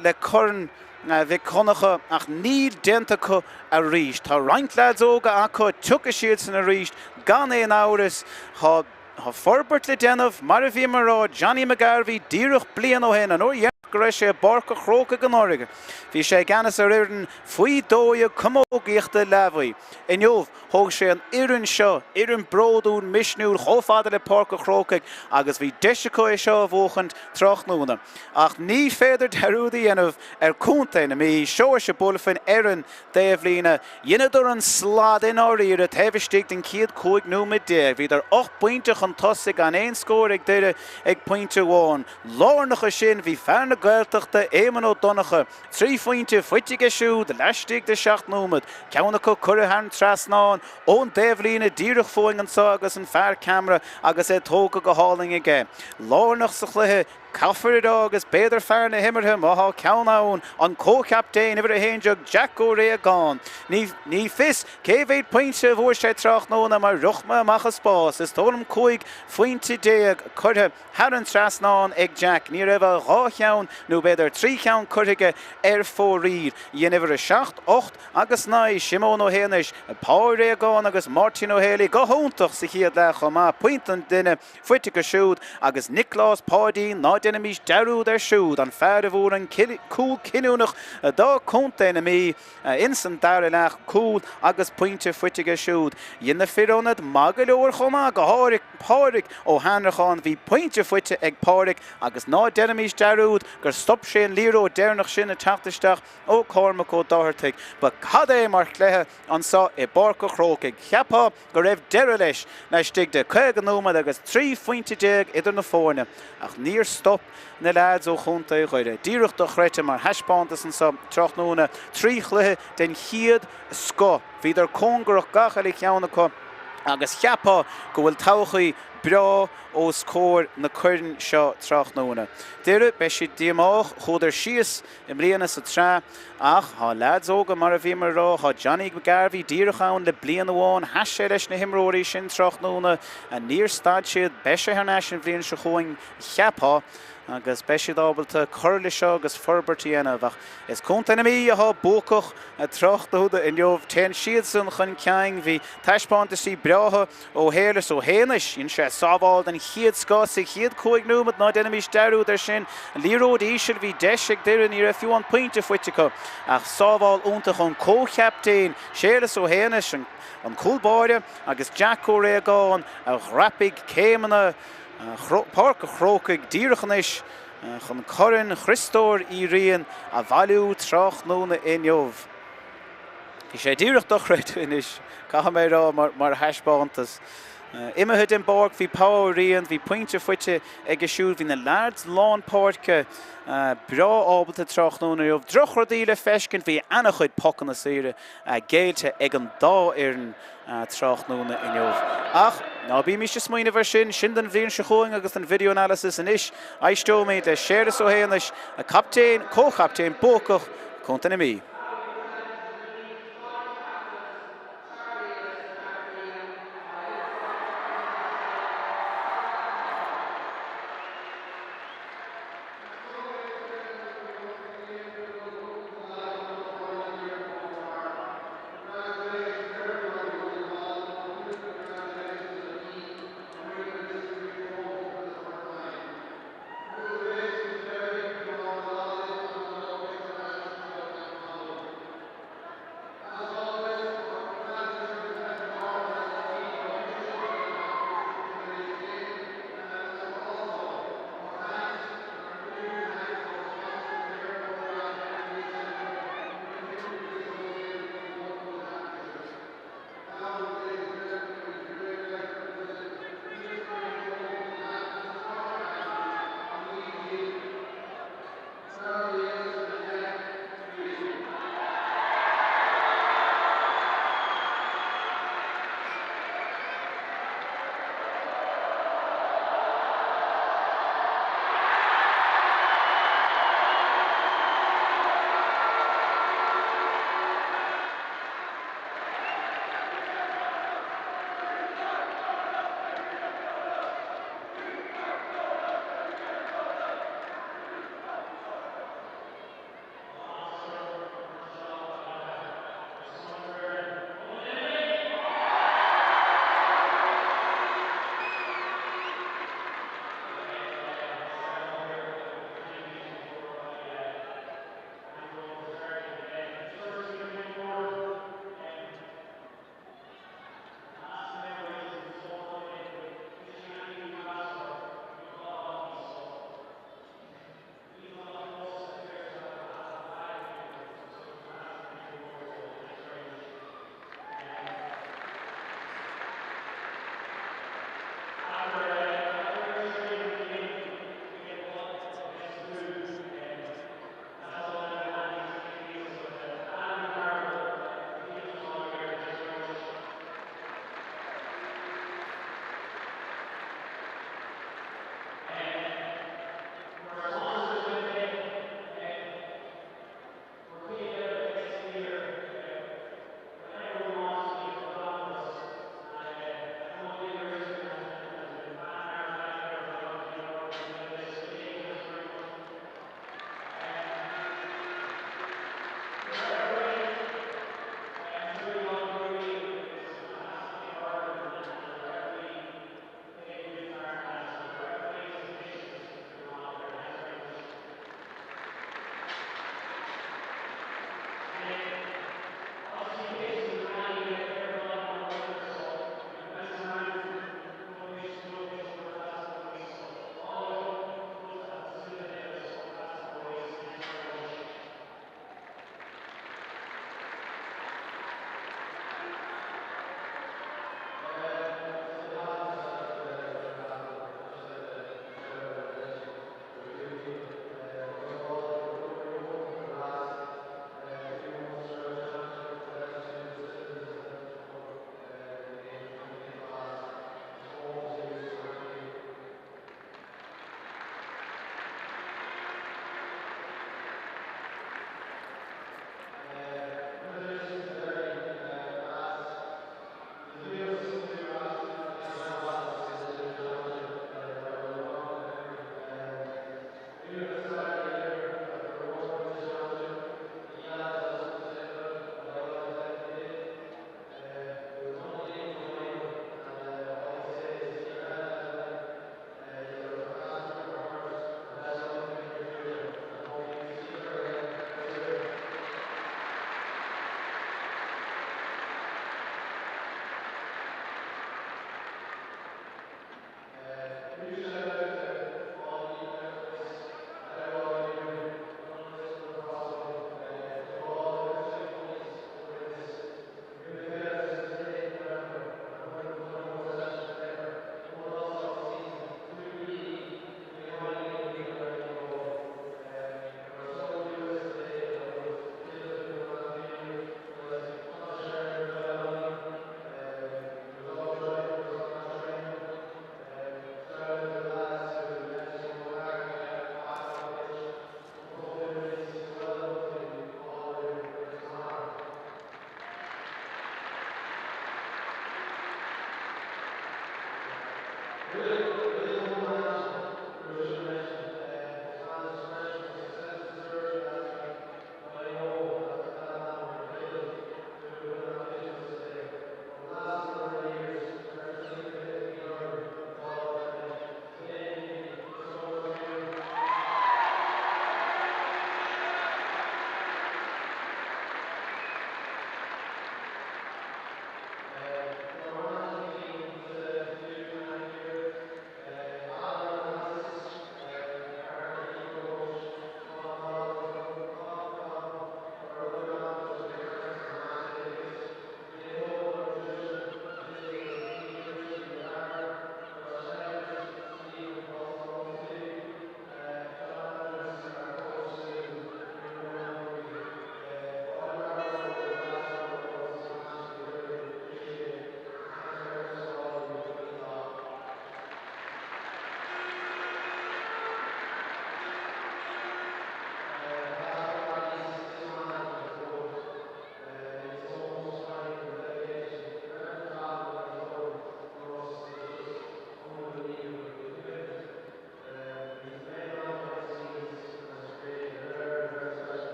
[SPEAKER 1] le Corn Mhic Dhonncha ach níl déanta acu arís. Tá roinnt leaids óga acu, tiocfaidh siadsan arís gan aon amhras. Tá forbairt le déanamh, mar a bhíomar a rá, Johnny McGarvey díreach bliain ó shin, an uair dheireanach go raibh sé i bPáirc an Chrócaigh anuraidh, bhí sé i gceannas ar fhoireann faoi 12 camógaíochta Leamhaí. Inniu, Thóg sé an fhoireann seo, fhoireann bródúil, misniúil, chomh fada le Páirc an Chrócaigh agus bhí deis acu é seo a bhuachaint tráthnóna. Ach ní féidir dearúd a dhéanamh ar Chontae na Mí, Seoirse Bulfin ar an dtaobhlíne. Dheineadar an slad i ndáiríre taobh istigh den chéad 15 nóiméad. Bhíodar 8 bpointe chun tosaigh gan aon scór ag Doire ag pointe amháin. Lárnach ansin bhí fear na Gaeltachta, Éamonn Ó Donnchadha. 3 phointe faighte aige siúd laistigh de 7 nóiméad, ceann acu curtha thar an trasnán ón dtaobhlíne díreach fúinn anseo agus an fear ceamara agus é tógtha go hálainn aige. Lárnach sa chluiche, caithfear a rá agus b'fhéidir fear na himeartha má thá ceann ann, an comhchaptaen uimhir 11 Jack Ó Réagáin. Ní fios cé mhéad pointe a bhfuair sé tráthnóna mar rith mé amach as spás, is dóigh liom 15 phointe curtha Thar an trasnán ag Jack. Ní raibh ach dhá cheann nó b'fhéidir trí cheann curtha aige ar fóraoil. Dhein uimhir 7, 8 agus 9, Siomón Ó hÉanais, Pá Ó Réagáin agus Máirtín Ó Héalaí go hiontach sa chéad leath chomh maith. Pointe an duine faighte acu siúd agus Nioclás Páidín, ná déanaimis dearúd air siúd, an fear a bhfuair an cúl cinniúnach do Chontae na Mí. Ins an dara leath, cúl agus pointe faighte aige siúd. Dhein na fir ionaid maith go leor chomh maith, go háirithe Pádraig Ó hAnnracháin. Bhí pointe faighte ag Pádraig agus ná déanaimis dearúd gur stop sé an liathróid deireanach sin ag teacht isteach ó Chormac Ó Dochartaigh. Ba cad é mar chluiche anso i bPáirc an Chrócaigh. Cheapfá go raibh deireadh leis laistigh de 50 nóiméad agus 13 phointe idir na foirne ach níor stop na leaids ó chontae Dhoire. Díreach dochreidte mar thaispeántas anso tráthnóna, trí chluiche den chéad scoth. Bhíodar cóngarach gach uile cheann acu agus cheapfá go bhfuil todhchaí breá os comhair na coirn seo tráthnóna. Doire, beidh siad díomách, chuadar síos i mbliana sa tsraith ach tá leaids óga mar a bhíomar a rá, tá Johnny McGarvey díreach ann le bliain amháin, sheas sé leis na himreoirí sin tráthnóna, níor stad siad, beidh sé thar n-ais an bhliain seo chugainn cheapfá agus beidh siad ábalta cur leis seo agus forbairt a dhéanamh ach is Contae na Mí atá buacach tráthnóna inniu, téann siadsan chun cinn, bhí taispeántaisí breátha ó Shéarlas Ó hÉanais, dhein sé. Sábháil den chéad scoth sa chéad 5 nóiméad, ná déanaimis dearúd ar sin. An liathróid íseal, bhí deis ag Doire, ní raibh fiú an pointe faighte acu ach sábháil iontach ón comhchaptaen Séarlas Ó hÉanais, an cúl báire, agus Jack Ó Réagáin a dhreapaigh céimeanna Páirc an Chrócaigh díreach anois chun Corn Chriostóir Uí Riain a bhailiú tráthnóna inniu. Bhí sé díreach dochreidte anois, caithfidh mé a rá, mar thaispeántas. Imithe den bpáirc bhí Paul Ó Riain, bhí pointe faighte aige siúd, bhí na leaids lán páirce breá ábalta tráthnóna inniu. Drochrudaí le feiscint, bhí ana-chuid pocanna saoire géillte ag an dá fhoireann tráthnóna inniu. Ach ná bímís ag smaoineamh ar sin, sin don bhliain seo chugainn agus don video analysis anois. Éisteoimid le Séarlas Ó hÉanais, captaen, comhchaptaen buacach Chontae na Mí.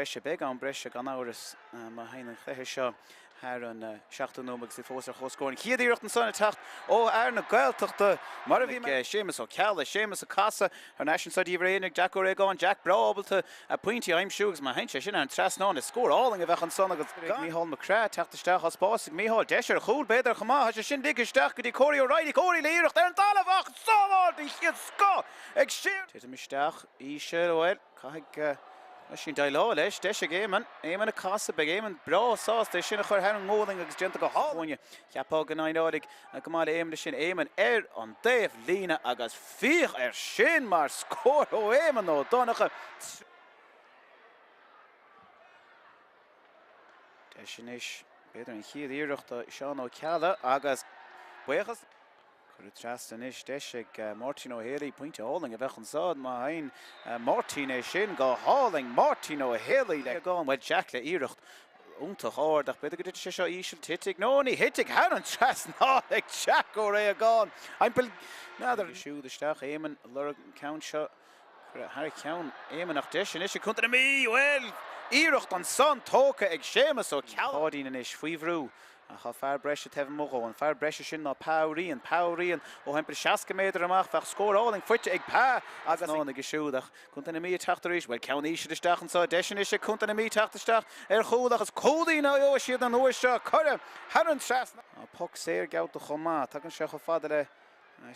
[SPEAKER 1] Breise, Beidh am breise gan amhras má théann an cluiche seo thar an 70 nóiméad agus iad fós ar comhscór. An chéad iarracht ansan ag teacht ó fhear na Gaeltachta mar a bhí ag Séamus Ó Ceallaigh. Séamus ag casadh thar n-ais anso dtí uimhir 1 ag Jack Ó Réagáin. Jack breá ábalta pointí a aimsiú agus má théann sé sin thar an trasnán is scór álainn a bheadh ansan agus ag Mícheál Mac Craith teacht isteach. Tá spás ag Mícheál. Deis ar chúl b'fhéidir chomh maith. Tá sé sin ligthe isteach go dtí Corey O'Reilly. Corey le iarracht ar an talamh ach sábháil den chéad scoth ag Séamus. Titim isteach íseal. Bhuel. Caithfidh Oisín déileáil leis. Deis ag Éamonn. Éamonn ag casadh. Beidh Éamonn breá sásta é sin a chur thar an ngualainn agus déanta go hálainn. Cheapfá go n-éireoidh go maith le Éamonn sin. Éamonn ar an dtaobh líne agus féach air sin mar scór ó Éamonn Ó Donnchadha. Deis anois, b'fhéidir an chéad iarracht do Seán Ó Ceallaigh agus buíochas. Cuireadh trasna anois, deis ag Máirtín Ó Héalaí, pointe álainn a bheadh anso má fhaigheann Máirtín é sin, go hálainn Máirtín Ó Héalaí le bhuel Jack le iarracht iontach ard ach b'fhéidir go dtitfidh sé seo íseal, titfidh, nó ní thitfidh, thar an trasnán ag Jack Ó Réagáin. Aimple, n'fheadar. Siúd isteach Éamonn ag lorg an ceann seo. Cuireadh thar cheann Éamonn ach deis anois ag Contae na Mí! Bhuel, iarracht ansan tógtha ag Séamus Ó Ceallaigh. Páidín anois faoi bhrú ach tá fear breise taobh amuigh dhó. An fear breise sin ná Pa Ó Riain. Pa Ó Riain ó thimpeall 60 méadar amach. Bheadh scór álainn faighte ag Pa agus ná aige siúd ach Contae na Mí ag teacht arís. Bhuel, ceann íseal isteach anso. Deis anois ag Contae na Mí teacht isteach ar chúl ach is cúilín a gheobhaidh siad an uair seo. Curtha thar an trasnán. Tá poc saor geallta chomh maith. Tagann sé chomh fada le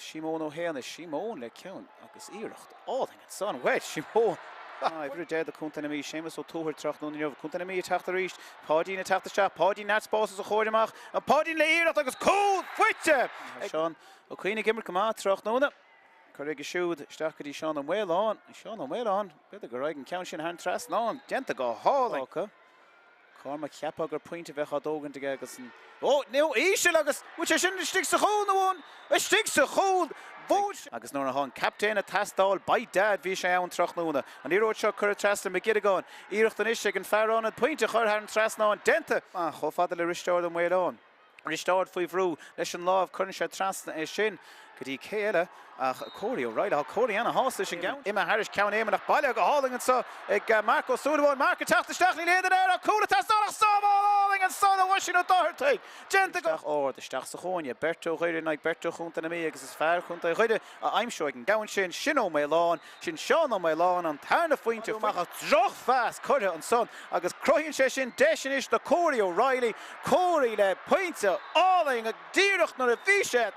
[SPEAKER 1] Síomón Ó hÉanaigh, Síomón le ceann agus iarracht álainn ansan. Bhuel, Síomón! Uimhir 10 do Contae na Mí, Séamus Ó Tuathail tráthnóna inniu. Contae na Mí ag teacht arís. Páidín ag teacht isteach. Páidín neart spáis os a chomhair amach. Páidín le iarracht agus cúl faighte! Seán Ó Cuinn ag imirt go maith tráthnóna. Curtha aige siúd isteach go dtí Seán Ó Maoláin. Seán Ó Maoláin, b'fhéidir go raghaidh an ceann sin thar an trasnán. Déanta go hálainn. Cormac, cheapfá gur pointe a bheadh á dtógaint aige agus an, ó, nó íseal agus, bhfuil sé sin istigh sa chúl nó an, istigh sa chúl! Bhuail sé. Agus nuair atá an captaen ag teastáil, by dad, bhí sé ann tráthnóna. An liathróid seo curtha trasna Mac Giollagáin. Iarracht anois ag an fear ionaid pointe a chur thar an trasnán. Déanta! Chomh fada le Risteárd Ó Maoláin. Risteárd faoi bhrú leis an lámh, cuireann sé trasna é sin go dtí cé eile ach Corey O'Reilly. Tá Corey ana-shásta leis an gceann. Imithe thairis ceann Éamonn ach bailithe go hálainn anseo ag Marc Ó Súilleabháin. Marc ag teacht isteach, níl aon duine air ach cúl ag teastáil ach sábháil álainn ansan ó Oisín Ó Dochartaigh. Déanta go. Isteach ard isteach sa chúinne. Beirt ó Dhoire in aghaidh beirt ó Chontae na Mí agus is fear Chontae Dhoire a aimseoidh an gceann sin. Sin Ó Maoláin. Sin Seán Ó Maoláin, an tarna phointe amach ach drochphas curtha ansan agus cruthaíonn sé sin deis anois do Corey O'Reilly. Corey le pointe álainn díreach nuair a bhí sé.